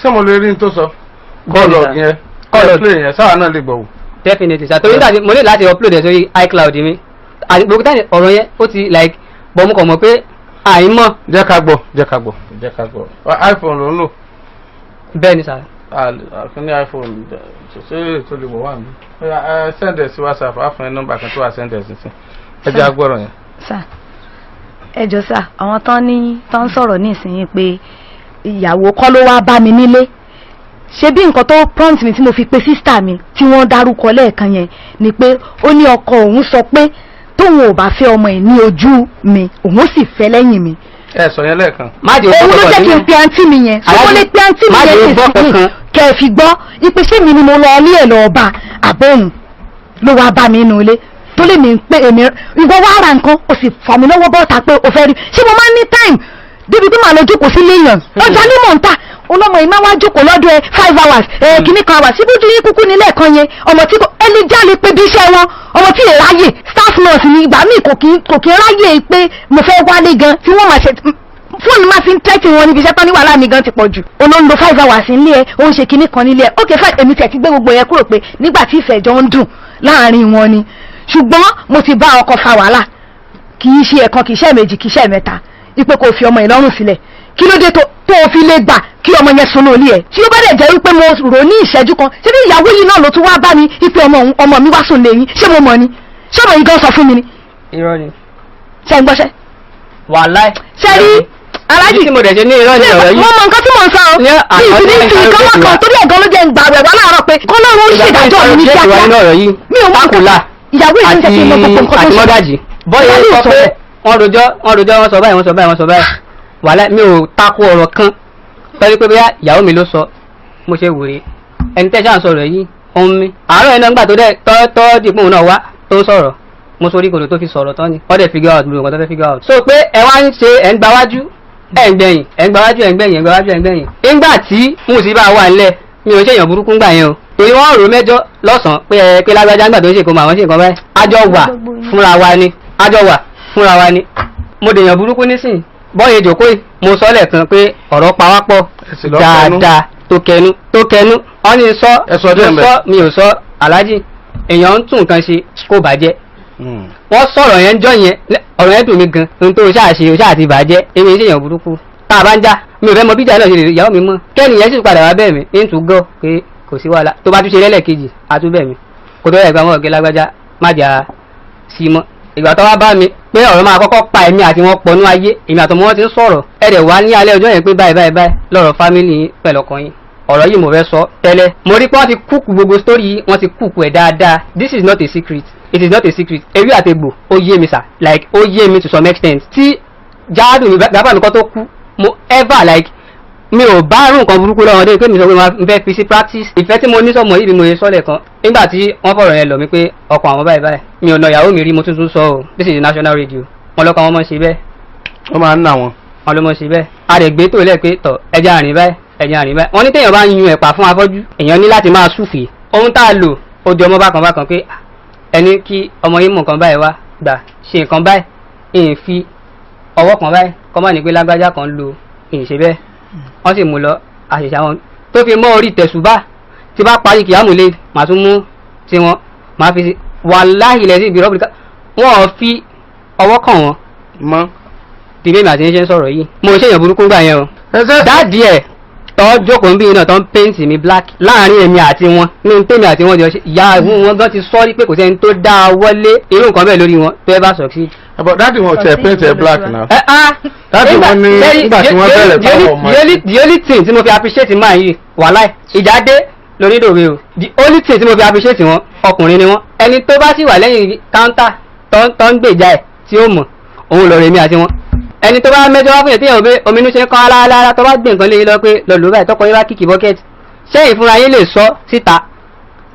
Ṣé mo lè rí n tó sọ? Call log yẹn. Call log. Play yẹn, sáwà náà lè gbọ̀ wò. Definitely sir, torí nígbà tí mo ní láti upload ẹ̀ sórí iCloud mi àti gbogbo táyì ọ̀rọ̀ yẹn, ó ti like bọ̀, mo kàn mọ̀ pé àìmọ̀. Jẹ́ ká gbọ́, jẹ́ ká gbọ́, jẹ́ ká gbọ́. iPhone ló ń lò? Bẹ́ẹ̀ ni sir. Àkíní iPhone ṣe ètò lè wọ̀ wà mí. Ẹ send ẹ̀ sí WhatsApp, á fún ẹ nọ́mbà kan tó wà, send ẹ̀ sí sí. Ẹ jẹ́ agbọ́rọ̀ yẹn. Sà, ẹ jọ sà, àwọn tán ní tán sọ̀rọ̀ ní ìsinyìí pé ìyàwó kọ́ ló wá bá mi nílé, ṣé bí nǹkan tó prompt mi tí mo fi pe sister mi tí wọ́n dárúkọ lẹ́ẹ̀kan yẹn ni pé ó ní ọkọ òun sọ pé tóun ò bá fẹ́ ọmọ ẹ̀ ní ojú mi, òun ó sì fẹ́ lẹ́yìn mi. Ẹ sọ yẹn lẹ́ẹ̀kan. Má jẹ́ Òun ló jẹ́ kí n pe àǹtí mi yẹn, so mo lè pe àǹtí mi Má yẹn jẹ́ ní ó gbọ́ ìsinyìí kankan. Kẹ́ ẹ fi gbọ́ ipe ṣé mi ni mo lọ ilé ẹ̀ lọ bá, àbóhùn ló wá bá mi nínú ilé tó lè mi pé èmi ìwọ wá ra nǹkan, o sì fà mí lọ́wọ́ bọ́ta pé o fẹ́ rí. Ṣé mo máa ń ní time débi pé màá lọ jókòó sílé èèyàn? Ọjà ní mò ń tà, ọlọ́mọ yìí máa wá jókòó lọ́dọ̀ ẹ 5 hours ẹ kìíní kan hours síbójú yín kúkú nílẹ̀ kan yẹn. Ọmọ tí kò ẹni jáde pé bí iṣẹ́ wọn, ọmọ tí ì ráyè, staff nurse ni, ìgbà míì kò kí ráyè pé mo fẹ́ wálé gan tí wọ́n máa ṣe fóònù, máa fi ń tẹ́tì wọn níbi iṣẹ́ tán ní wàhálà mi gan ti pọ̀ jù. Olóńgbò 5 hours nílé ẹ, ó ń ṣe kinní kan nílé ẹ. Ok fine, èmi tẹ̀ ti gbé gbogbo yẹn kúrò pé nígbà tí ìfẹ́ jọ ń dùn láàrin wọn ni, ṣùgbọ́n mo ti bá ọkọ fa wàhálà, kì í ṣe ẹ̀kan, kì í ṣe ẹ̀mejì, kì í ṣe ẹ̀mẹ́ta, ipe kò fi ọmọ yẹn lọ́rùn sílẹ̀. Kí ló dé tó o fi lè gbà kí ọmọ yẹn sunú ilé ẹ̀? Tí ó bá dẹ̀ jẹ́ wípé mo rò ní ìṣẹ́jú kan, ṣé bí ìyàwó yìí náà ló tún wá bá mi ipe ọmọ òun, ọmọ mi wá sùn lẹ́yìn, ṣé mo mọ̀ ni? Ṣé ọmọ yìí gan sọ fún mi ni? Irọ́ ni. Ṣé ń gbọ́ṣẹ́? Wàláì. Ṣé rí alájì? Tí mo dẹ̀ ṣe ní irọ́ ni ọ̀rọ̀ yìí. Mo mọ nǹkan tí mò ń sọ o. Ní Bí àná ìsinmi tí fi nǹkan wọ́n mọ́kàn torí ẹ̀gán ló jẹ́ ń gbà wẹ̀ wá láàárọ̀ pé kọ́lọ́run ó ṣèdájọ́ mi ní kíákíá. Nínú ọ̀rọ̀ yìí, Mi ò mọ Tákùlà ìyàwó ìlú ń jẹ́ kí n mọ gbogbo nǹkan tó àti ṣe. mọ́gàjì bọ́ọ̀lù Ìyàwó sọ pé ìsọ̀rọ̀. wọ́n rojọ́, wọ́n rojọ́, wọ́n sọ báyìí, wọ́n sọ báyìí, wọ́n sọ báyìí. Wàhálà, mi ò takò ọ̀rọ̀ kan pẹ̀lú pé bóyá ìyàwó mi ló sọ. Mo ṣe wòye ẹni tẹ́ ṣáà ń sọ̀rọ̀ yìí, ó ń mí àárọ̀ yẹn náà. Ńgbà tó dẹ̀ tọ́ tọ́ dìpọ̀ òun náà wá tó ń sọ̀rọ̀, mo sorí kodò tó fi sọ̀rọ̀ tán ni wọ́n dẹ̀ figure out gbogbo nǹkan tó fẹ́ figure out. So pé ẹ wá ń ṣe, ẹ̀ ń gbáwájú, ẹ̀ ń gbẹ̀yìn, ẹ̀ ń gbáwájú, ẹ̀ ń gbẹ̀yìn, ẹ̀ ń gbáwájú, ẹ̀ ń gbẹ̀yìn. Nígbà tí mo sì bá wà nílẹ̀, mi ò ṣèyàn burúkú ńgbà yẹn o, torí wọ́n rò mẹ́jọ lọ́sàn-án pé ẹ pé lágbájá ńgbà tó ń ṣe kó mọ àwọn ṣe nǹkan báyìí. Àjọ wà fúnra wa ni, àjọ wà fúnra wa ni. Mo dèèyàn burúkú nísìn bọ́ọ̀yì ìjòkó yìí, mo sọ lẹ́ẹ̀kan pé ọ̀rọ̀ pa wá pọ̀ Ẹ sì lọ kẹnu. dáadáa tó kẹnu tó kẹnu wọ́n ní sọ. Ẹ sọ díẹ̀ mo ńbẹ̀. sọ, mi ò sọ. Aláàjì, èèyàn ń tún nǹkan ṣe kó bàjẹ́. Wọ́n sọ̀rọ̀ yẹn jọ yẹn, ọ̀rọ̀ yẹn dùn mí gan. Ohun tó ṣáà ṣe o ṣáà ti bàjẹ́. Èmi ṣèyàn burúkú tá a bá ń já, mi ò fẹ́ mọ bíjà náà ṣe lè ìyàwó mi mọ́ kẹ́ni yẹn sì padà wá bẹ́ẹ̀ mi ní tún gọ́ pé kò sí wàhálà. Tó bá tún ṣe lẹ́lẹ́kejì, á tún bẹ̀ mí kó tó yẹ kó àwọn ọ̀gẹ́ lágbájá má jà sí mọ́. Ìgbà tó wá bá mi Pé ọ̀rọ̀ máa kọ́kọ́ pa èmi àti wọn pọ̀ ní ayé, èmi àtọmọ wọn ti ń sọ̀rọ̀. Ẹ dẹ̀ wá ní alẹ́ ọjọ́ yẹn pé báyìí báyìí báyìí lọ́rọ̀ family yín pẹ̀lú ọkọ yín. Ọ̀rọ̀ yìí mo fẹ́ sọ tẹ́lẹ̀. Mo rí pé wọ́n ti kúkú gbogbo story yìí, wọ́n ti kúkú ẹ̀ dáadáa. This is not a secret, it is not a secret. Ewé àtegbò ó yé mi sà, like ó yé mi to some extent. Tí jáàdù mi bàbá mi kọ́ tó kú, mo ever like mi ò bá rún nǹkan burúkú lọ́wọ́ dé pé mi sọ pé mo fẹ́ fi sí practice. Ìfẹ́ tí mo ní sọmọ yìí bí mo ṣe sọ́lẹ̀ kan nígbà tí wọ́n fọ̀rọ̀ yẹn lọ̀ mí pé ọkọ àwọn báyìí báyìí, mi ò nà ìyàwó mi rí. Mo tuntun sọ o, this is the national radio. Wọn lọ́kọ àwọn mọ̀ ṣe bẹ́ẹ̀. Wọ́n máa ń nà wọn. Wọn ló mọ̀ ṣe bẹ́ẹ̀. A lè gbé tó lẹ̀ pé tọ̀, ẹja àrìn báyìí, ẹja àrìn báyìí. Wọ́n ní téèyàn bá ń yun ẹ̀pà fún afọ́jú, èèyàn ní láti máa súfèé. Ohun tá a lò ó di ọmọ bákan bákan pé ẹni kí ọmọ yín mú nǹkan báyìí wá gbà ṣe nǹkan báyìí, ìyìn fi ọwọ́ kan báyìí kọ́ mọ̀ ní pé lágbájá kan lo ìyìn ṣe bẹ́ẹ̀. Wọ́n sì mú lọ àṣìṣe àwọn tó fi mọ́ orí tẹ̀sùbá tí bá parí kìámù lé, màá tún mú tiwọn màá fi sí. Wàláhì lẹ́sìn ìbí rọ́bìlì wọn ò fi ọwọ́ kàn wọ́n mọ́. Tìbí mi àti ṣe ń sọ̀rọ̀ yìí, mo ṣe èèyàn burúkú gbà yẹn o. Daddy ẹ̀ tọ́ jókòó ń bí iná tó ń paint mi black láàrin èmi àti wọn ní tèmi àti wọn jọ ṣe. Ìyá wọn gan ti sọ́rí pé kò sẹ́ni tó dá a wọlé irú nǹkan bẹ́ẹ̀ lórí wọn tó ẹ bá succeed. But daddy wọn ò tiẹ̀ paint ẹ black now. Ẹ ah. Daddy wọn ní nígbà tí wọ́n bẹ̀rẹ̀ báwọn ọmọ The only thing tí mo fi appreciate man yìí, wàláì ìjà dé lórí ìdòwe o, the only thing tí mo fi appreciate wọn, ọkùnrin ni wọn. Ẹni tó bá sì wà lẹ́yìn counter tó ń gbèjà ẹ̀ tí ó mọ̀ òun lọ̀rọ̀ èmi àti wọn. Ẹni tó bá mẹ́jọ wá fún yẹn tí yẹn ò bẹ omi inú ṣe ń kọ́ aláàlára, tó bá gbé nǹkan lé yín lọ pé lọ lò báyìí, tọkọ yín bá kick bucket, ṣẹ́yìn fúnra yín lè sọ síta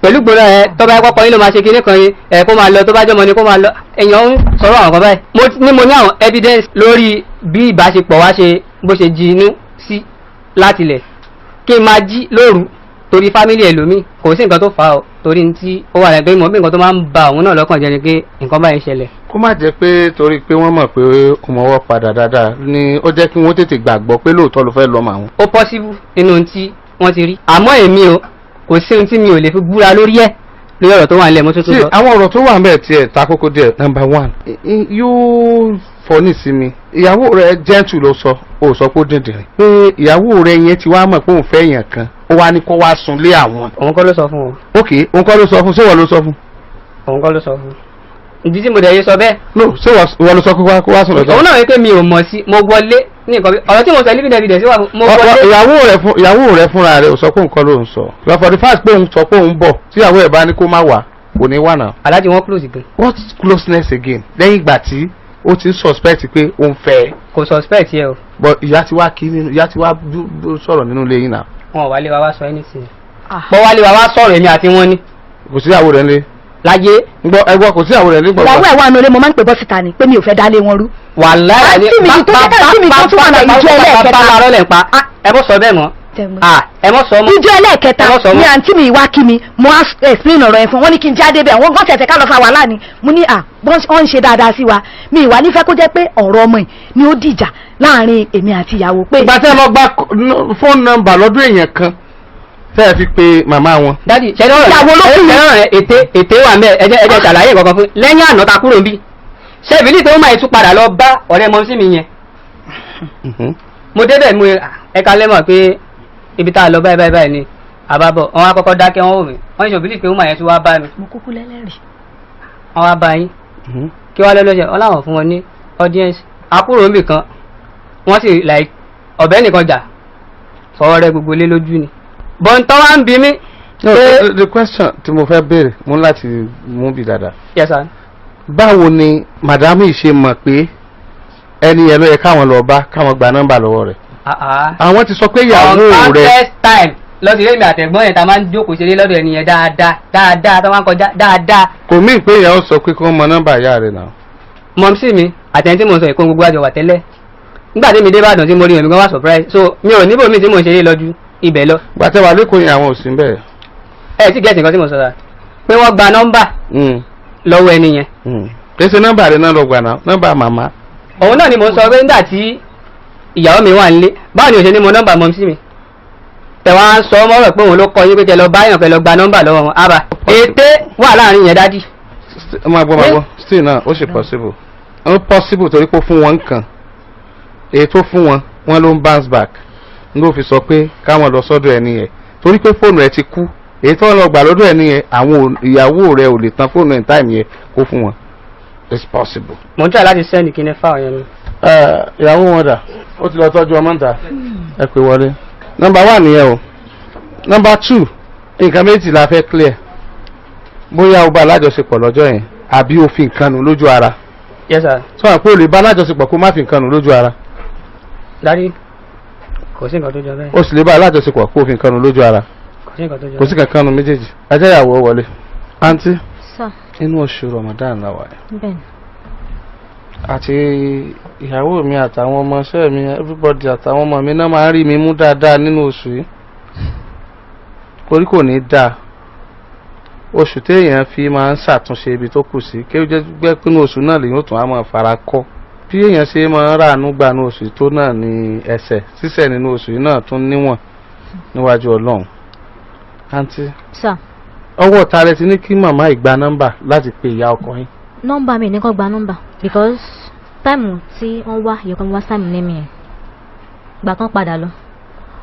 pẹ̀lú gbọ́dọ̀ ẹ? Tó bá kọ́kọ́ yín ló máa ṣe kinní kan yín ẹ, kó máa lọ. Tó bá jọmọ ni kó máa lọ. Èèyàn ń sọ̀rọ̀ àwọn kan báyìí. Mo ní mo ní àwọn evidence lórí bí ìbáṣepọ̀ wa ṣe bó ṣe jinú sí látilẹ̀ kí n máa jí lóru torí family ẹlòmíì. Kò sí nǹkan tó fà á o, torí ní tí ó wà lẹ́gbẹ̀ẹ́ mọ̀ bí nǹkan tó máa ń ba òun náà lọ́kàn jẹ́ ni pé nǹkan báyìí ṣẹlẹ̀. Kó má jẹ́ pé torí pé wọ́n mọ̀ pé ọmọ ọwọ́ padà dáadáa ni ó jẹ́ kí wọ́n tètè gbàgbọ́ pé lóòótọ́ ló fẹ́ lọ́mọ àwọn. Ó possible nínú ohun tí wọ́n ti rí, àmọ́ èmi o, kò sí ohun tí mi ò lè fi búra lórí ẹ̀ lórí ọ̀rọ̀ tó wà nílẹ̀. Mo tuntun sí sọ. Àwọn ọ̀rọ̀ tó wà ń bẹ̀ tiẹ̀ ta kókó díẹ̀. Number one, yóò fọ́ nísìmí ìyàwó rẹ̀ gentle ló sọ, ó sọ pé ó dìndìnrín, pé ìyàwó rẹ̀ yẹn ti wá mọ̀ pé òun fẹ́ yàn kan, ó wá ní kó wá sùn lé àwọn. Òun kọ́ ló sọ fún wọn. Ok, òun kọ́ ló sọ fún? Ṣé wọ́n ló sọ fún? Òun kọ́ ló sọ fún. Ìdí tí mo dẹ̀ yé sọ bẹ́ẹ̀. No, ṣé wọ́n ló sọ kó wá sùn lọ́jọ́? Òun náà wí pé mi ò mọ̀ sí. Mo wọlé ní nǹkan bí ọ̀rọ̀ tí mo sọ living evidence wà fún mo wọlé. Ìyàwó rẹ̀ fúnra rẹ̀ ò sọ pé nǹkan ló ń sọ lọ. For the fact pé òun sọ pé òun bọ̀, tíyàwó ẹ̀ bá ní kó má wà, kò ní wà náà. Aláàjì, wọn close gan. What closeness again? Lẹ́yìn ìgbà tí ó ti ń suspect pé òun fẹ́ ẹ. Kò suspect yẹ o. But ìyá ti wá kí nínú, ìyá ti wá sọ̀rọ̀ nínú ilé yín náà. Wọn ò wálé wa wá sọ anything. Bọ́ wálé wa wá sọ̀rọ̀, èmi àti wọn ni. Kò sí ìyàwó rẹ̀ nílé? Láyé. Ngbọ́ ẹgbọ́, kò sí ìyàwó rẹ̀ nígbà. Ìyàwó ẹ̀ wà nulẹ̀, mo máa ń pè bọ́ síta ni pé mi ò fẹ́ dálé wọn rú. Wàláyà ni. Àǹtí mi tó jẹ́ káàntí mi tó tún wà náà ìjọ ẹlẹ́ẹ̀kẹta. Bá bá lẹ̀ ń pa, ẹ mọ̀ sọ bẹ́ẹ̀ mọ́. Ah, ẹ mọ̀ sọ mọ́. Ìjọ ẹlẹ́ẹ̀kẹta Ẹ mọ̀ sọ mọ́. ni àǹtí mi wá kí mi, mo á explain ọ̀rọ̀ yẹn fún wọn, ní kí n jáde bẹ́ẹ̀. Wọ́n gbọ́n tẹ̀fẹ̀ ká lọ fa wàhálà ni. Mo ní à wọ́n ń ṣe dáadáa sí wa, mi ìwà nífẹ̀ẹ́ kó jẹ́ pé ọ̀rọ̀ ọmọ yìí ni ó dìjà láàrin èmi àti ìyàwó pé. Ìgbà tẹ́ ẹ lọ gba phone number lọ́dún èèyàn kan tẹ́ ẹ fi pe màmá wọn. Daddy, ṣe lọ́rọ̀ Ìyàwó ló kú mi. ṣe lọ́rọ̀ rẹ ète wà mẹ́. Ẹ jẹ́ ṣàlàyé nǹkan kan fún lẹ́yìn àná ta kúrò níbí. Ṣé ìbílí tó máa tún padà lọ bá ọ̀rẹ́ mọ́ sí mi yẹn? Mo débẹ̀, mo ẹ̀ka lẹ́mọ̀ pé ibi tá a lọ báyìí báyìí báyìí ni àbábọ̀. Wọn á kọ́kọ́ dákẹ́, wọn wò mí, wọ́n ní ṣe òbílí pé wọ́n yẹn tún wá bá mi. Mo kúkú lẹ́lẹ́rìí. Wọ́n wá bá yín kí wọ́n lọ́lọ́sẹ̀ wọ́n láwọn fún wọn ní audience. Àkúrò níbì kan, wọ́n sì like ọ̀bẹ nìkan jà fọwọ́ rẹ gbogbo lé lójú ni bọ̀ǹtọ́ wá ń bi mí. No, the question tí mo fẹ́ béèrè, mo ní láti mú bí dáadáa. Yes sir. Báwo ni madam yìí ṣe mọ̀ pé ẹni yẹn ló yẹ káwọn lọ bá, káwọn gba nọ́mbà lọ́wọ́ rẹ̀? Ah, ah. Àwọn ti sọ pé ìyàwó On rẹ̀ countless time lọ́sí ilé mi àtẹ̀gbọ́n yẹn ta máa ń jókòó ṣeré lọ́dọ̀ ẹni yẹn dáadáa dáadáa, tó máa ń kọjá dáadáa. Kò mí pé ìyàwó sọ pé kí wọ́n mọ nọ́mbà ìyá rẹ̀ náà. Mọ̀mísí mi àtẹni tí mò ń sọ ìkó gbogbo àjọ wà tẹ́lẹ̀. Nígbà tí mi dé Ìbàdàn tí mo rí èmi gan wá surprise, so mi ò níbò mi tí mò ń ṣeré lọ́jú ibẹ̀ lọ. Gbàtẹ́ wà lẹ́kọ̀ọ́ yẹn, àwọn ò sí bẹ́ẹ̀. Ẹ ti get nǹkan tí mo sọ sá, pé wọ́n gba nọ́mbà lọ́wọ́ ẹni yẹn. Kì í ṣe nọ́mbà rẹ̀ náà lọ gbà náà, nọ́mbà màmá. Òun náà ni mò ń sọ pé nígbà tí ìyàwó mi wà nílé, báwo ni ò ṣe ní mo nọ́mbà mọ̀mísí mi? Tẹ̀wá ń sọ mọ́rọ̀ pé òun ló kọ yín pé kẹ lọ báyàn, kẹ lọ gba nọ́mbà lọ́wọ́ wọn. Àbá ète wà láàrin yẹn, daddy. Máa gbọ́, máa gbọ́, still náà ó ṣe possible, ó possible torí pé ó fún wọn nǹkan èyí tó fún wọn, wọn ló ń bounce back ló fi sọ pé káwọn lọ sọ́dọ̀ ẹni yẹn, torí pé fóònù ẹ ti kú. Èyí tó lọ gbà lọ́dọ̀ ẹni yẹn, àwọn ìyàwó rẹ̀ ò lè tan fóònù ẹ̀ time yẹn kó fún wọn. It's possible. Mo ń try láti send kíní fáwọn yẹn ni. Ìyàwó wọn dà, ó ti lọ tọ́jú ọmọ ń ta, ẹ pè wọlé. Number one nìyẹn o. Number two, nǹkan méjì la fẹ́ clear. Bóyá o bá alájọṣepọ̀ lọ́jọ́ yẹn àbí o fi nǹkan nù lójú ara. Yes sir. Sọ wà pé o lè bá alájọṣepọ̀ kó má fi nǹkan nù lójú ara. Daddy, kò sí nǹkan tó jọ bẹ́ẹ̀. O sì lè bá alájọṣepọ̀ kó o fi nǹkan nù lójú ara. Kò sí nǹkan tó jọ Kò sí kankan nù méjèèjì. Ajá ìyàwó wọlé. Àǹtí, Sir. inú oṣù Ramadan la wà yìí. Bẹ́ẹ̀ni. Àti ìyàwó mi àtàwọn ọmọọṣẹ́ mi, everybody, àtàwọn ọmọ mi náà máa ń rí mi mú dáadáa nínú oṣù yìí, torí kò ní dáa oṣù téèyàn fi máa ń ṣàtúnṣe ibi tó kù sí kí ó jẹ́ pé nínú oṣù náà lèyìn ó tún á máa fara kọ́ bí èèyàn ṣe máa ń ràánú gbà nínú oṣù tó náà ní ẹsẹ̀ ṣíṣẹ̀ nínú oṣù yìí náà tún níwọ̀n níwájú Ọlọ́run. Àǹtí, Sir. ọwọ́ ta lẹ ti ní kí màmá ìgbà nọ́mbà láti pe ìyá ọkọ yín? Nọ́mbà mi ní kò gba nọ́mbà, because time tí wọ́n wá ìyọkọ mi wá sáìmù ní mi yẹn, gbà tán padà lọ,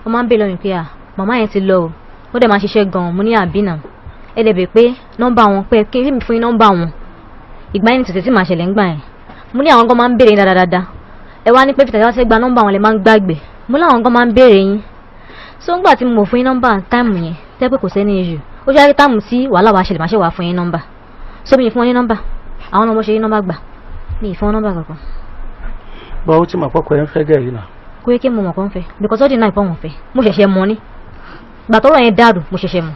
wọ́n máa ń bèèrè lọ́rùn pé à màmá yẹn ti lọ o, ó dẹ̀ máa ṣiṣẹ́ gan-an. Mo ní àbí nà ẹ dẹ̀ bẹ̀ pé nọ́mbà wọn, pé kí n fún yín nọ́mbà wọn. Ìgbà yẹn ní tètè tí màá ṣẹlẹ̀ ńgbà yẹn. Mo ní àwọn gan máa ń béèrè yín dáadáa. Ẹ wá ní pé fìtàtà wá fẹ́ gba nọ́mbà wọn lẹ máa ń gbàgbé. Mo láwọn gan máa ń béèrè yín. So ńgbà tí mo fún yín nọ́mbà time yẹn tẹ́ pé kò sẹ́ni issue, ó ṣe wá time tí wàhálà wàá ṣẹlẹ̀, máa ṣe wàá fún yín nọ́mbà. So mi ì fún wọn ní nọ́mbà. Àwọn ọmọ ṣe yín nọ́mbà gbà, mi ì fún wọn nọ́mbà kankan. Bọ́ ó ti mọ̀ pọ́kọ ẹ̀ ń fẹ́ gẹ̀ yìí náà. Kó yẹ kí mo mọ̀ kó ń fẹ́, because ó dì náà ìpọ́n wọn fẹ́. Mo ṣẹ̀ṣẹ̀ mọ̀ ni. Gbà tọ́rọ̀ yẹn dàrú, mo ṣẹ̀ṣẹ̀ mọ̀.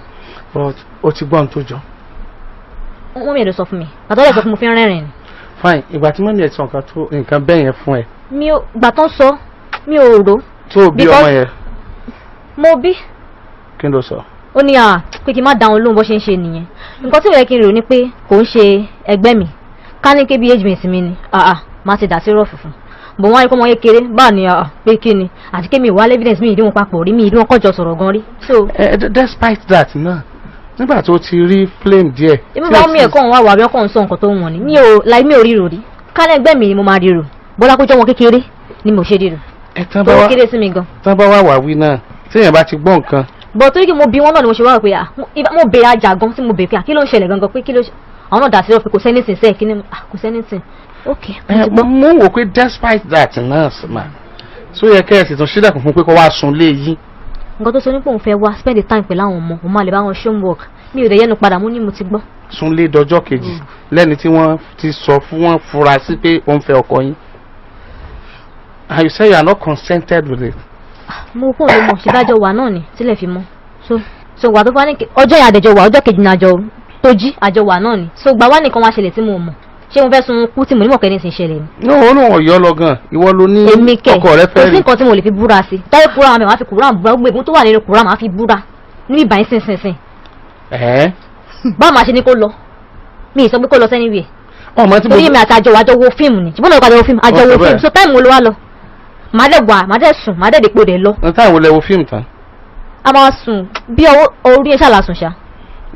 But ó ti gbọ́n tó jọ. Wọ́n mi ò lè sọ fún mi. Gbà tọ́rọ̀ yẹn sọ fún mi, mo fi ń rẹ́rìn ni. Fine, ìgbà tí mummy ẹ̀ sọ nǹkan tó nǹkan bẹ́ẹ̀ yẹn fún ẹ, Mi ò gbà tán sọ, mi ò rò. Tó o bí ọmọ yẹn, Mo bí. Kí ló sọ? Ó ní à pé kí n má dá wọn lóhùn, bó ṣe ń ṣe nìyẹn. Nǹkan tí ò yẹ kí n rò ni pé kò ń ṣe ẹgbẹ́ mi. Ká ní kébí age mate mi ni, àà má ti dà sí rọ́ọ̀fù fún bò wọ́n á rí kọ́ ọmọ kékeré báà ni, àà pé kí ni àti kémi ìwà evidence mi ìdí wọn papọ̀ rí, mi ìdí wọn kọjọ sọ̀rọ̀ gan rí. So Despite that náà, nígbà tó ti rí flame díẹ̀. Èmi bá mú ẹ̀kọ́ òun wá wà bí ọkọ̀ ń sọ nǹkan tó ń wọ̀n ni, mi ò like, mi ò ríro rí. Kálẹ̀ ẹgbẹ́ mi ni mo máa ríro. Bọ́lá kó jọ́ wọn kékeré ni mo ṣe ríro Ẹ tán bá tó wá kéré sí mi gan. Tán bá wà wá wí náà, téèyàn bá ti gbọ́ nǹkan. Bọ̀ torí kí mo bí wọn náà ni mo ṣe wá rò pé à mo bèrè ajá gan tí mo bèrè pé à kí ló ń ṣẹlẹ̀ gangan, pé kí ló ṣe àwọn náà dà sí pé kò sẹ́ni sìn sẹ́ẹ̀ kí ni, à kò sẹ́ni sìn, ok, mo Ẹ ti gbọ́. Mo wò pé despite that náà sì máa so yẹ kẹ́ ẹ sì tún sílẹ̀kùn fún pé kó wá sùn lé yín. Nǹkan tó sọ nípa òun fẹ́ wá spend the time pẹ̀lú àwọn ọmọ òun, máa lè bá wọn ṣe homework. Mi ò dẹ̀ yẹnu padà, mo ní mo ti gbọ́. Sùn lé dọjọ́ kejì lẹ́ni tí wọ́n ti sọ fún wọn fura sí pé ó ń fẹ́ ọkọ yín, and you say you are not consented with it. Mo kún òun ló mọ̀ ṣèdájọ́ wà náà ni tílẹ̀ fi mọ́. So wà tó bá ní ọjọ́ yẹn àdẹ̀jọ wà, ọjọ́ kejì ní àjọ tó jí àjọ wà náà ni. So gbà wá nìkan wá ṣẹlẹ̀ tí mo mọ̀, ṣé mo fẹ́ sun kú tí mo ní mọ̀ kẹ́ni sì ń ṣẹlẹ̀ ni. Ní òun náà ọ̀yọ́ lọ gan, ìwọ ló ní Èmi kẹ̀ ọkọ rẹ kò fẹ́ sí rí. nǹkan tí mo lè fi búra sí táyé kúrò àwọn màá fi kúrò àwọn búra, gbogbo ègún tó wà nínú kúrò màá fi búra níbi ìbàyín sínsìnsìn. Ẹ̀ Báwo máa ṣe ní kó lọ? Mi ì sọ pé kó lọ sẹ́niwìẹ̀. Ọmọ tí mo Torí èmi àti àjọ wa àjọ wo fíìmù ni, ṣùgbọ́n náà àjọ wo fíìmù, àjọ Ó wo sọ bẹ́ẹ̀. fíìmù. So time wo ló wá lọ? Màá dẹ̀ wà, màá dẹ̀ sùn, màá dẹ̀ dèpò dẹ̀ lọ. Ní táwọn olè wo fíìmù tán. A máa sùn bí ọwọ́ orí ẹ̀ ṣàlàsùn ṣá.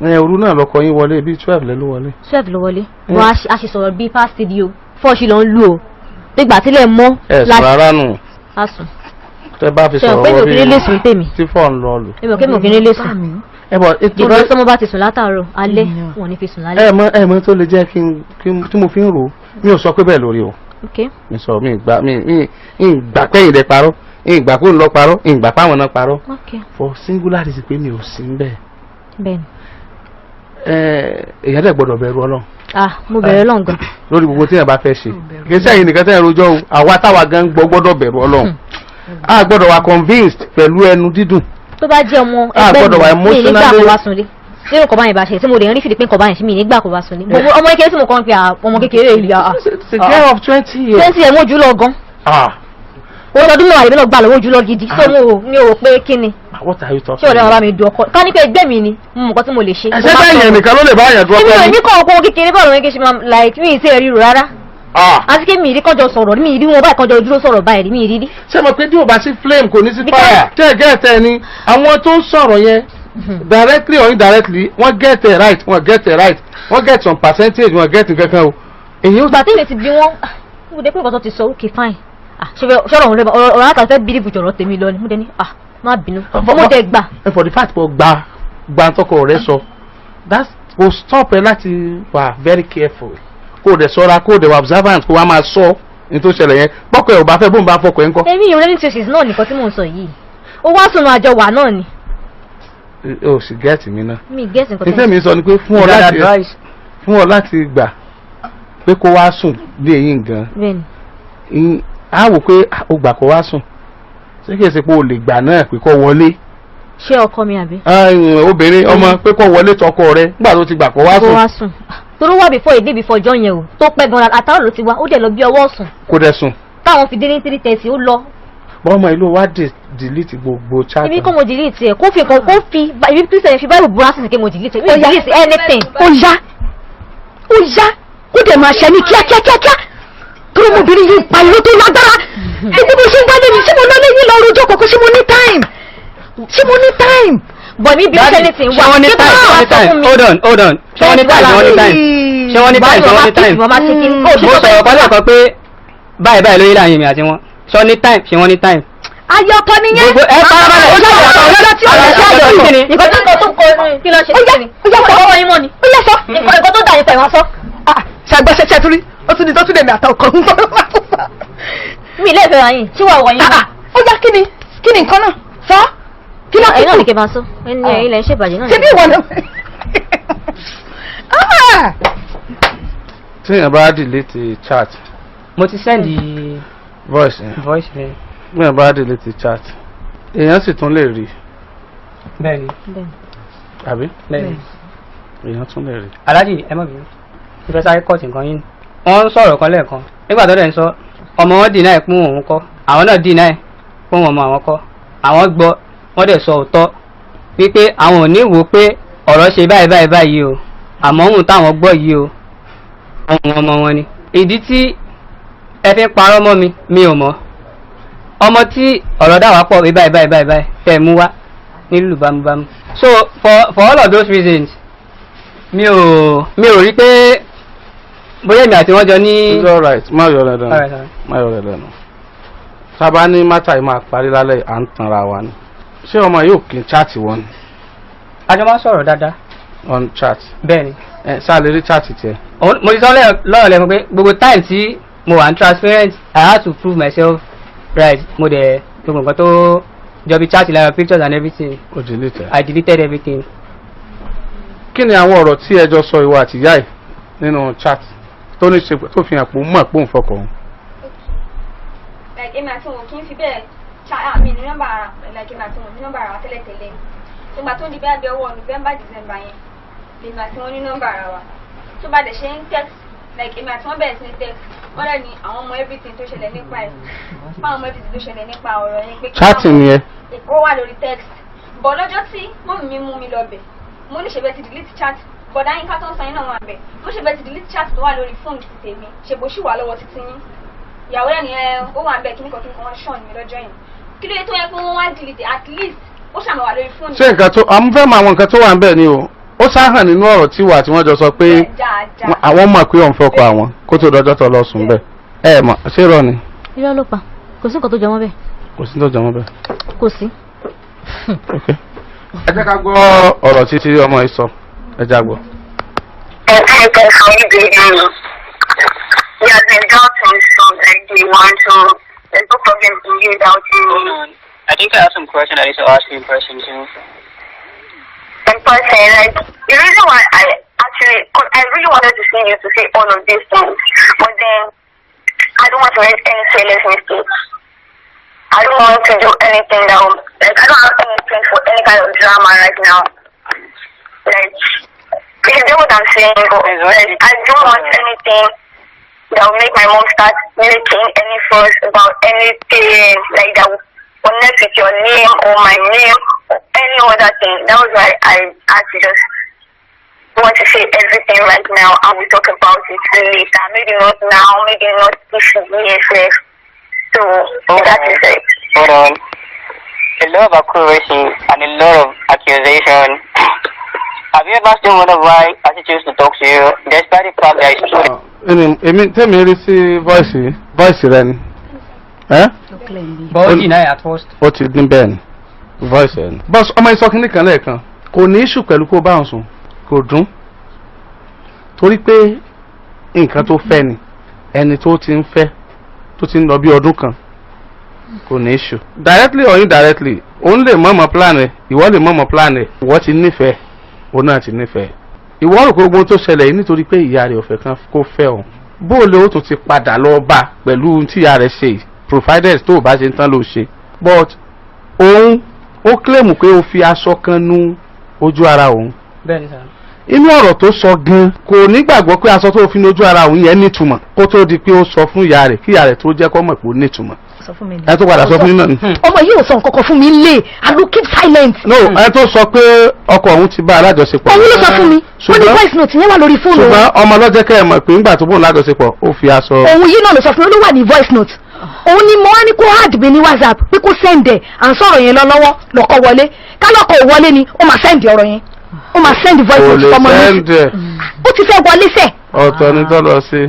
Ẹ òru náà lọkọ yín wọlé, bíi 12 lẹ ló wọlé. 12 ló wọlé. Mm. Wọ́n a ṣe sọ̀rọ̀ bíi past studio four ṣì lọ ń lù ó nígbà tílẹ̀ mọ́. Ẹ sùn rárá nù. A sùn. Tẹ bá fi Ṣe sọ̀rọ̀ pé mi ò wọ kí ní lè sùn tèmi. tí fọ́ ń lọ lù. Èmi ò kí mi ò kí ní lè sùn. Ẹ bọ ètò Jìbọn tọ́mọ bá ti sùn látàárọ̀ alẹ́, wọn ò ní fi sùn lálẹ́. Ẹ mọ tó lè jẹ́ kí n kí n tí mo fi ń rò ó, mi ò sọ pé bẹ́ẹ̀ lórí o. Ok. Mi sọ mi gbà mi mi gbà pé ìdẹ parọ́, mi gbà kó ń lọ parọ́, mi gbà páwọn náà parọ́, Ok. for singular reason pé mi ò sí ń bẹ́ẹ̀. Bẹ́ẹ̀ni. Ẹ èèyàn dẹ̀ gbọ́dọ̀ bẹ̀rù Ọlọ́run Ah, mo bẹ̀rẹ̀ Ọlọ́run gan. Lórí gbogbo tí èèyàn bá fẹ́ ṣe. Kì í sẹ́yìn nìkan tẹ́ ẹ̀ rojọ́ o, àwa táwa gan gbọ́ gbọ́dọ̀ bẹ̀rù Ọlọ́run. A gbọ́dọ̀ wà convinced pẹ̀lú ẹnu dídùn. Tó bá jẹ́ ọmọ A ẹgbẹ́ gbọ́dọ̀ wà mi, mi nígbà kó emotionally- wá sunlé nínú nǹkan báyìí bá ṣe tí mo lè rí fìdí pé nǹkan báyìí ṣe, mi nígbà kó wá sunlé. Gbogbo ọmọ kékeré tí mo kàn ń pe ọmọ kékeré yìí, ah. It's a girl of 20 years. 20 ẹ̀ mo jù lọ gan. Ah. Owó ọdún 10 lèmi náà gbà lọ́wọ́ jù lọ gidi. So mo ò mi ò rò pé kí ni. What are you talking? Ṣé ọ̀rẹ́ wọn bá mi du ọkọ? Ká ní pé ẹgbẹ́ mi ni, mo mọ̀ nǹkan tí mo lè ṣe. Ẹsẹ̀ bẹ́ẹ̀ yẹn nìkan ló lè bá yẹn dúró. Èmi ò pẹ́lú. ní kọ́ ọkọ kékeré bọ́ọ̀lù wọn kí ṣe máa like mi ì sí ẹ̀rí rò rárá. Ah. Àti kí mi ì rí kọjọ sọ̀rọ̀, mi ì rí wọn báyìí kọjọ dúró sọ̀rọ̀ báyìí rí, mi ì rí rí. Ṣé mo pé tí o bá sí flame, kò ní sí fire? Ṣé ẹ get ẹ ni àwọn tó ń sọ̀rọ̀ yẹn, directly or indirectly, wọ́n get it right, wọ́n get it right, wọ́n get some percentage, wọ́n get nǹkan kan o. Èyí ó Ìgbà tí mi ti bí wọn, mo dé pé nǹkan tó ti sọ, okay, fine. Ah, ṣe fẹ́ ṣọ́rọ̀ òun lẹ́bàá ọ̀rọ̀ àkàtà fẹ́ bílíìfù jọ̀rọ̀ tèmi lọ ni. Mo dé ní ah má bínú, mo dé gbà. Ẹ for the fact pé gba gba tọkọ rẹ sọ, that will stop ẹ láti wà very careful. Kó o dẹ̀ sọ́ra, kó o dẹ̀ wà observant, kó o wá máa sọ ní tó ṣẹlẹ̀ yẹn. Bọ́kọ̀ ẹ̀ ò bá fẹ́, bóun bá fọkọ̀ ẹ̀ ńkọ́? Èmi ìrẹ́lẹ̀ ní traces náà nìkan tí mò ń sọ yìí. Ó wá sùn àjọ wà náà ni. O sì get mi náà. Mi get nǹkan. Ìfẹ́ mi sọ ni pé fún ọ Is that láti advice? fún ọ láti gbà pé kó wá sùn ní eyín gan, Bẹ́ẹ̀ni. á wò pé ó gbà kó wá sùn, ṣé kìí ṣe pé o lè gbà náà pé kó wọlé? Ṣé ọkọ mi àbí? Ah, obìnrin ọmọ pé kó wọlé tọkọ rẹ nígbà tó ti gbà kó wá Kó sùn. wá sùn. Torí wà before èdè, before ọjọ́ yẹn o. Tó pẹ́ gan-an, àtàwọn ló ti wá, ó dẹ̀ lọ bí ọwọ́ sùn. Kó dẹ̀ sùn. Táwọn fi dé ní 3:30, ó lọ. Bọ́mọ ìlú wa delete gbogbo chat. Ibi kọ́ mo delete ẹ̀, kó fi nǹkan, kó fi ibi Christian fi Bible búra sí pé mo delete ẹ̀. Mi ò delete anything. Ó yá, ó yá, kó dẹ̀ máa ṣe ní kíákíákíá, torí ọmọbìnrin yìí pariwo tó lágbára. Ẹgbẹ́ bó ṣe ń wálé mi, ṣé mo lọ lẹ́yìn lọ rojọ́ kọ̀ọ̀kan? Ṣé mo ní time? Ṣé mo ní time? But mi bí Daddy, anything ṣé wọ́n ní Ṣé time? báwo Ṣé wọ́n ní wá sọ fún time? mi? Hold on, hold on. Ṣé wọ́n ní time? Ṣé wọ́n ní time? Ṣé wọ́n ní time? Ṣé wọ́n ní time? Mo máa ṣe kí ni? Mo sọ̀rọ̀ kan lẹ́ẹ̀kan pé báyìí báyìí lórí láàrin èmi àti wọn. Ṣé wọ́n ní time? Ṣé wọ́n ní time? Ayé ọkọ nìyẹn. Gbogbo ẹ farabalẹ̀. Ó yá, ọjọ́ tí ó lè ṣe àjọyọ̀. Kí ni? Nǹkan tó kọ tó kọ kí ló ṣe Ó yá, kí ni? ó yá sọ. Ọwọ́ yín mọ́ ni. Ó yá sọ. Nǹkan tó dà nípa ìwọ̀n sọ. Ṣàgbọ́sẹ̀ ṣàtúrí ó tún di tó tún lè mi àtọkọ ń bọ̀. Mi ilé ìfẹ́ ra yín. Ṣé wàá wọ̀ yín mọ́? Ó yá, kí ni nǹkan náà sọ? Kí ló Ẹ̀yin náà ní kí kí n máa sọ. Ẹni ẹ̀yin lẹ̀ ń ṣèbàjẹ́ náà. ṣe bí ìwọ náà. Ah! Tíyẹn bá delete chat Mo ti send voice yẹn, voice rẹ. tíyẹn bá delete chat, èèyàn sì tún lè rí? Bẹ́ẹ̀ni. Àbí? Bẹ́ẹ̀ni. Èèyàn tún lè rí. Aláàjì, ẹ má bínú. Mo fẹ́ sáré kọ́ọ̀tì nǹkan yín. Wọ́n ń sọ̀rọ̀ kan lẹ́ẹ̀kan. Nígbà tó dẹ̀ ń sọ, ọmọ wọn deny pé òun kọ́. Àwọn náà deny pé òun ọmọ àwọn kọ́. Àwọn gbọ́, wọ́n dẹ̀ sọ òótọ́ wípé àwọn ò ní wò ó pé ọ̀rọ̀ ṣe báyìí báyìí báyìí o. Àmọ́ òun táwọn gbọ́ yìí o, ohun ọmọ wọn ni. Ìdí tí ẹ fi ń parọ́ mọ́ mi, mi ò mọ̀. Ọmọ tí ọ̀rọ̀ dà wá pọ̀ pé báyìí báyìí báyìí báyìí tẹ́ ẹ mú wá nílùú bámúbámú. So for all of those reasons, mi ò rí pé bóyá èmi àti wọn jọ ní. It's alright, má yọ rẹ lẹ́nu. Alright, alright. Má yọ rẹ lẹ́nu. Sábà ní matter yìí máa parí lálẹ́, à ń tanra wa ni. Ṣé ọmọ yóò kí n chat wọn ni? A jọ máa ń sọ̀rọ̀ dáadáa. On chat? Bẹ́ẹ̀ ni. Ẹ ṣáà lè rí chat tiẹ̀? Mo ti sọ lọ́rọ̀ lẹ́nu pé gbogbo time tí mo wà ní transparent, I had to prove myself right. Mo dẹ̀ gbogbo nǹkan tó jọ bí chat lára, pictures and everything. Ó delete ẹ. I deleted everything. Kí ni àwọn ọ̀rọ̀ tí ẹ jọ sọ, ìwọ àti ìyá ẹ̀, nínú chat tó ní ṣe tó fi hàn pé ó mọ̀ pé òun fọkàn òun? Like, èmi àti wọn kì í fi bẹ́ẹ̀ ṣá mi ní nọ́mbà ara, like, èmi àti wọn ní nọ́mbà ara wa tẹ́lẹ̀tẹ́lẹ̀. Ìgbà tó ń di bí abẹ́ ọwọ́ November, December yẹn lèmi àti wọn ní nọ́mbà ara wa. Tó bá dẹ̀ ṣe ń text, like, èmi àti wọn bẹ̀rẹ̀ sí ní text, wọ́n dẹ̀ ní àwọn ọmọ everything tó ṣẹlẹ̀ nípa ẹ̀, fáwọn ọmọ everything tó ṣẹlẹ̀ nípa ọ̀rọ̀ yẹn pé kí Chatting yẹn? Ó wà lórí text, but lọ́jọ́ tí mummy mi mú mi lọ bẹ̀, mo ní ṣe bẹ́ẹ̀ ti delete chat? Bọ̀dá yín ká tó ń san yín náà wà bẹ̀. Mo ṣe bẹ́ẹ̀ ti delete chat tó wà lórí fóònù ti tèmi, ṣe bó ṣì wà lọ́wọ́ títí yín? Ìyàwó ẹ̀ nìyẹn, ó wà bẹ̀. Kíníkan kíníkan, wọ́n ṣàn mí lọ́jọ́ yẹn. Kí ló dé tó yẹ pé wọ́n wá delete? At least ó ṣàmà wà lórí fóònù. Ṣé nǹkan tó àwọn fẹ́ mọ àwọn nǹkan tó wà ń bẹ̀ ni o, ó sáhàn nínú ọ̀rọ̀ tí wà tí wọ́n jọ sọ pé Dáadáa. àwọn mọ̀ pé òun fọkọ àwọn kó tó dọjọ́ tó lọ sùn bẹ́ẹ̀. Ẹ mọ̀ ṣé rọ ni? Irọ́ ló pa. Kò sí nǹkan tó jọ mọ́ bẹ́ẹ̀. Kò sí tó jọ mọ́ bẹ́ẹ̀. Kò sí. Ok, ẹ jẹ́ ká gbọ́ ọ̀rọ̀ títí ọmọ yìí sọ. Ẹ já gbọ́. Hi guys, how you doing? He has been doubting from like day one, so there's no problem in you doubting me. I think I have some question I need to ask you in person too. In person, like, the reason why I actually, 'cause I really wanted to see you to say all of these things, but then I don't want to make any careless mistakes. I don't want to do anything that will, like, I don't have anything for any kind of drama right now. Like, you get what I'm saying? But, like, I don't want anything that will make my mom start making any fuss about anything, like, that will connect with your name or my name or any other thing. That was why I had to just want to say everything right now and we talk about it later. Maybe not now, maybe not this year. So that is it. Hold on. A lot of accuracy and a lot of accusation. Have you ever still wondered why I choose to talk to you despite the fact that it's true? Èmi tẹ́mi rí sí voice yìí, voice rẹ ni ẹ́. But ó deny at first. Ó ti dín bẹ́ẹ̀ ni, voice ẹ̀ ni. Bọ́s ọmọ yìí sọ kínní kan lẹ́ẹ̀kan, kò ní issue pẹ̀lú kó bá òun sùn, kò dùn, torí pé Nǹkan tó fẹ́ ni ẹni tó ti ń fẹ́ tó ti ń lọ bí ọdún kan kò ní issue. Directly or indirectly, òun lè mọ̀mọ́ plan ẹ̀, ìwọ lè mọ̀mọ́ plan ẹ̀. Ìwọ ti nífẹ̀ẹ́, òun náà ti nífẹ̀ẹ́. Ìwọ rò pé gbogbo tó ṣẹlẹ̀ yìí nítorí pé ìyá rẹ̀ ò fẹ́ kan kó fẹ́ òun. Bó o lè ó tún ti padà lọ bá pẹ̀lú ohun tí ìyá rẹ̀ ṣe yìí, provided tó o bá ṣe ń tán ló ṣe. But òun ó claim pé ó fi aṣọ kan nu ojú ara òun. Bẹ́ẹ̀ni sir. Inú ọ̀rọ̀ tó sọ gan kò nígbàgbọ́ pé aṣọ tó fi nu ojú ara òun yẹn nítumọ̀ kó tó di pé ó sọ fún ìyá rẹ̀ kí ìyá rẹ̀ tó jẹ́ kó mọ̀ pé ó nítumọ̀. Sọ fún mi ni. Ẹ tó padà sọ fún yín náà ni. Ọmọ yìí ò sọ nǹkan kan fún mi lé. I will keep silent. No, ẹ tó sọ pé ọkọ òun ti bá alájọṣepọ̀. Òun ló sọ fún mi. Ó ní voice note yẹn wà lórí fóònù òun. Ṣùgbọ́n ọmọ lọ́jẹ́ kẹ́ ẹ mọ̀ pé ńgbà tó bóun lájọṣepọ̀ ó fi aṣọ. Òun yìí náà ló sọ fún mi, ó ló wà ní voice note. Òun ni mo wá ní kó add mi ní WhatsApp pé kó send ẹ̀. À ń sọ̀rọ̀ yẹn lọ lọ́wọ́ lọ́kọ̀ wọlé. Kálọ́kọ̀ ò wọlé ni ó máa send ọ̀rọ̀ yẹn. Ó máa send voice Kò note lè fọmọ mi. send ẹ̀. Ó ti fẹ́ wọlé sẹ̀. Ọ̀tọ̀ ni tó lọ sí.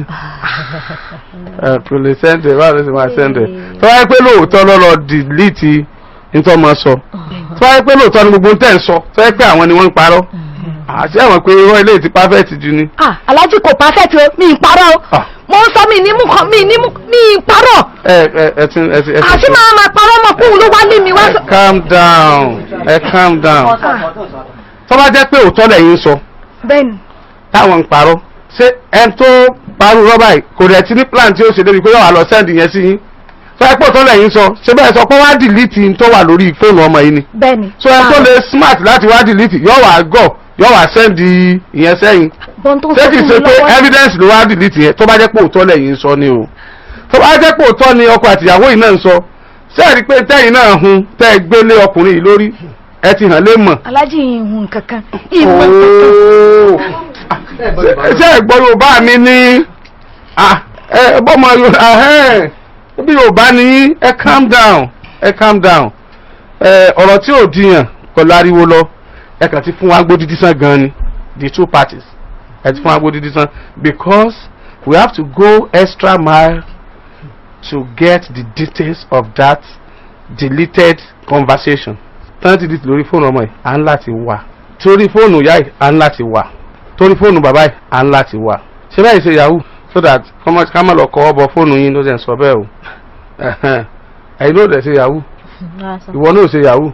Ẹ kò lè send ẹ̀, báwo ló ṣe máa send ẹ̀? Tó wáyé pé lóòótọ́ ló lọ delete nítorí ọmọ sọ. Tó wáyé pé lóòótọ́ ni gbogbo tẹ̀ ń sọ. Tó wáyé pé àwọn ni wọ́n ń parọ́. Àti àwọn pé irọ́ ilé ti perfect jù ni. Ah, Alhaji kò perfect o, mi ì parọ́ o. Mo ń sọ mi ní mú kan, mi ní mú, mi ì parọ́. Ẹ ẹ ẹ ti ẹ ti ẹ ti. Àti máa parọ́ mọ̀ kóun ló wá lé mi wá. Calm down, ẹ calm down. Tó bá jẹ́ pé òótọ́ lẹ̀yin ń sọ. Bẹ́ẹ̀ni. Táwọn ń parọ́. Ṣé ẹn tó parú rọ́bà yìí kò rẹ̀ ti ní plan tí ó ṣe débi pé yóò wá lọ send yẹn sí yín? Tó ẹ pé òótọ́ lẹ̀yin sọ, ṣé bẹ́ẹ̀ sọ pé wá delete n tó wà lórí fóònù ọmọ yìí ni? Bẹ́ẹ̀ni. So ẹ tó lè smart láti wá delete yóò wá gọ̀ yóò wá send ìyẹn sẹ́yìn. Bọ́n tó ń Ṣé sọ kìí fún ṣe mi pé lọ́wọ́. evidence ló wá delete yẹn? Tó bá jẹ́ pé òótọ́ lẹ̀yin sọ ni o. Tó bá jẹ́ pé òótọ́ ni ọkọ àtìyàwó yìí náà ń sọ, ṣé ẹ rí pé tẹ́yìn náà hun tẹ́ ẹ gbé lé ọkùnrin yìí lórí ẹ ti hàn lé mọ̀? Alhaji ìhun kankan. Ìmọ̀ kankan. Ṣé ẹ gbọ́ Yorùbá mi ní bọ́mọ Yorùbá bí Yorùbá ní? Ẹ calm down, ẹ calm down. Ọ̀rọ̀ tí ò dìyàn kò láriwo lọ. Ẹ kàn ti fún wa gbó dídí sàn gan ni, the two parties, ẹ ti fún wa gbó dídí sàn, because we have to go extra mile to get the details of that deleted conversation. Tán ti delete lórí fóònù ọmọ yìí, à ń láti wà torí fóònù ìyá yìí, à ń láti wà torí fóònù bàbá yìí, à ń láti wà. Ṣé báyìí ṣe yahoo so that ká má lọ kọ́ bọ fóònù yín ló ṣe ń sọ bẹ́ẹ̀ o. Ẹ̀yin ló dẹ̀ ṣe yahoo, ìwọ náà ṣe yahoo,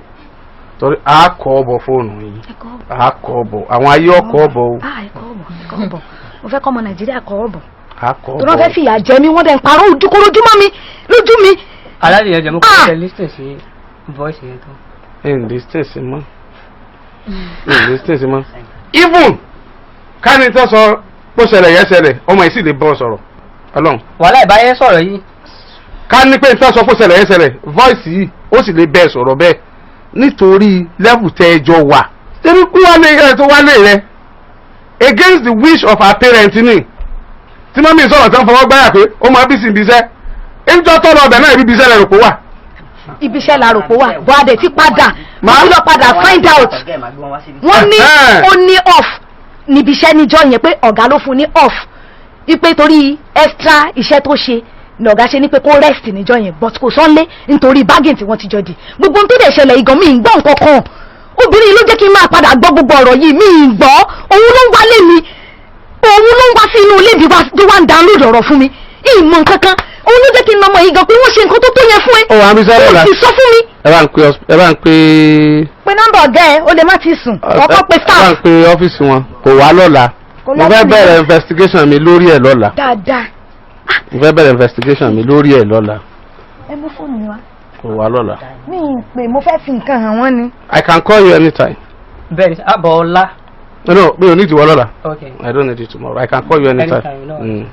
torí a kọ́ bọ fóònù yín, a kọ́ bọ àwọn ayé ọkọ̀ bọ o. Ah, ẹ̀kọ́ ọ̀bọ̀, ẹ̀kọ́ ọ̀bọ̀. Mo fẹ́ kọ́ ọmọ Nàìjíríà kọ́ ọ̀bọ̀. A kọ́ Tó náà bọ. fẹ́ fìyà jẹ mí, wọ́n dẹ̀ ń parọ́ ojúkorojú mọ́ mi lójú mi. Alhaji yẹn jẹ́ mo kọ́ ẹ listen sí voice yẹn tán. In distance mọ́, in distance mọ́. Even káni tó sọ bó ṣẹlẹ̀ yẹn ṣẹlẹ̀, ọmọ yìí sì lè bọ́ sọ̀rọ̀ ọlọ́run. Wàhálà ìbáyé sọ̀rọ̀ yìí. Ká ní pé tó sọ bó ṣẹlẹ̀ yẹn ṣẹlẹ̀, voice yìí ó sì lè bẹ́ẹ̀ sọ̀rọ̀ bẹ́ẹ̀ nítorí level tẹ́ ẹ jọ wà. Torí kú wálé rẹ tó wálé rẹ against the wish of her parents ni tí mọ́mí sọ̀rọ̀ tán fọwọ́ gbáyà pé ó máa bí sí ibi iṣẹ́ ìjọ tó lọ ọbẹ̀ náà, ibi iṣẹ́ rẹ̀ rò pé wà. Ibi iṣẹ́ la rò pé wà, bọ́ adẹ̀ ti padà, mo ti lọ padà find out. Wọ́n ní ó ní off níbi iṣẹ́ níjọ́ yẹn, pé ọ̀gá ló fún ní off, ipe torí extra iṣẹ́ tó ṣe ní ọ̀gá ṣe ní pé kó rest níjọ́ yẹn, but kò sọ́nlé nítorí bargain tí wọ́n ti jọ di. Gbogbo ohun tó dẹ̀ ṣẹlẹ̀ igan mi ń gbọ́ nǹkan kan. Obìnrin ló jẹ́ kí n máa padà gbọ́ gbogbo ọ̀rọ̀ yìí. Mi ń gbọ́, òun ló ń wálé mi, òun ló ń wá sí inú ilé mi tó wá ń download ọ̀rọ̀ fún mi. Ìmọ̀ nǹkan kan, òun ló jẹ́ kí n mọ yìí gan pé wọ́n ṣe nǹkan tó tó yẹn fún ẹ. Ó wà mí sọ́rọ̀ la. Ó sì sọ fún mi. Ẹ bá ń pe ẹ bá ń pe. Pe nọ́mbà ọ̀gá ẹ, ó lè má ti sùn. Ọkọ pe Ẹ bá staff. ń pe ọ́fíìsì wọn, kò wá lọ́la. Kò Mo fẹ́ lọ́kùnrin. bẹ̀rẹ̀ investigation mi lórí ẹ̀ lọ́la. Dáadáa. Mo fẹ́ bẹ̀rẹ̀ investigation mi lórí ẹ̀ lọ́la. Ẹ mú fóònù mi wá. Kò wá lọ́la. Mi ì pè, mo fẹ́ fi nǹkan hàn wọ́n ni. I can call you anytime. Bẹ́ẹ̀ni, àbọ̀ ọ̀la. No, mi ò ní ìdíwọ́ lọ́la. Okay. I don't need it tomorrow. I can call you anytime. Anytime, no.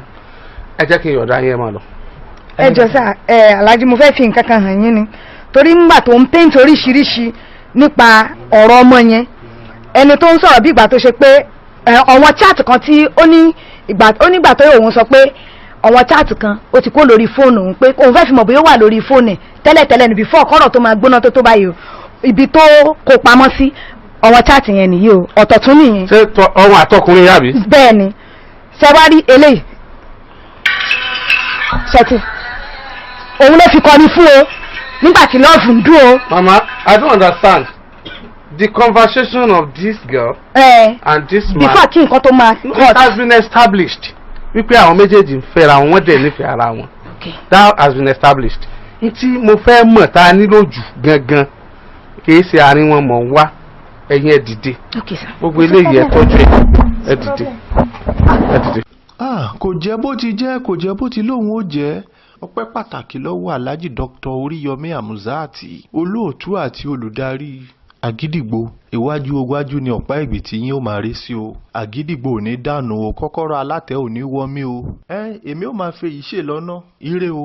Ẹ jẹ́ kí n yọ̀ọ̀dá yín, ẹ máa lọ. Ẹ jọ sá ẹ, Alhaji, mo fẹ́ fi nǹkan kan hàn yín ni, torí ńgbà tó ń paint oríṣiríṣi nípa ọ̀rọ̀ ọmọ yẹn, ẹni tó ń sọ̀rọ̀ bí ìgbà tó ṣe pé ọ̀wọ́n chat kan tí ó ní ìgbà ó nígbà tó òun sọ pé ọ̀wọ́n chat kan ó ti kó lórí fóònù òun, pé òun fẹ́ fi mọ̀ bóyá ó wà lórí fóònù ẹ̀ tẹ́lẹ̀tẹ́lẹ̀ níbi fọ́ ọ̀kọ́rọ̀ tó máa gbóná tó tó báyìí o, ibi tó kó pamọ́ sí ọ̀wọ́n chat yẹn nìyí o, ọ̀tọ̀ tún nìyẹn. Ṣé ọmọ àtọkùnrin yà bí? Bẹ́ẹ̀ ni. Ṣe wá rí eléyìí ṣètì, òun ló fi kọrin fún o nígbà tí love ń dùn o. Mama, I don't understand the conversation of this girl ẹ and this man. Before kí nǹkan tó máa It has been established Wípé àwọn méjèèjì ń fẹ́ra wọn, wọ́n dẹ̀ nífẹ̀ẹ́ ara wọn. That has been established. N tí mo fẹ́ mọ̀ tá a nílò jù gangan, kìí ṣe àárín wọn mọ̀ ń wá. Ẹ̀yin ẹ̀ dìde. Okay, sir. Gbogbo eléyìí, ẹ tọ́jú ẹ. Ẹ dìde, ẹ dìde. Ah, kò jẹ́ bó ti jẹ́, kò jẹ́ bó ti lóun ó jẹ́. Ọpẹ́ pàtàkì lọ́wọ́ Alhaji Dr. Oríyọmí Hamzat, olóòtú àti olùdarí Àgídìgbo. Iwájú iwájú ni ọ̀pá ìgbì yín ó máa rí sí o. Àgídìgbo ò ní dànù o, kọ́kọ́rọ́ alátẹ ò ní wọ́mí o. Ẹ èmi ò máa fi èyí ṣe lọ́nà. Ire o.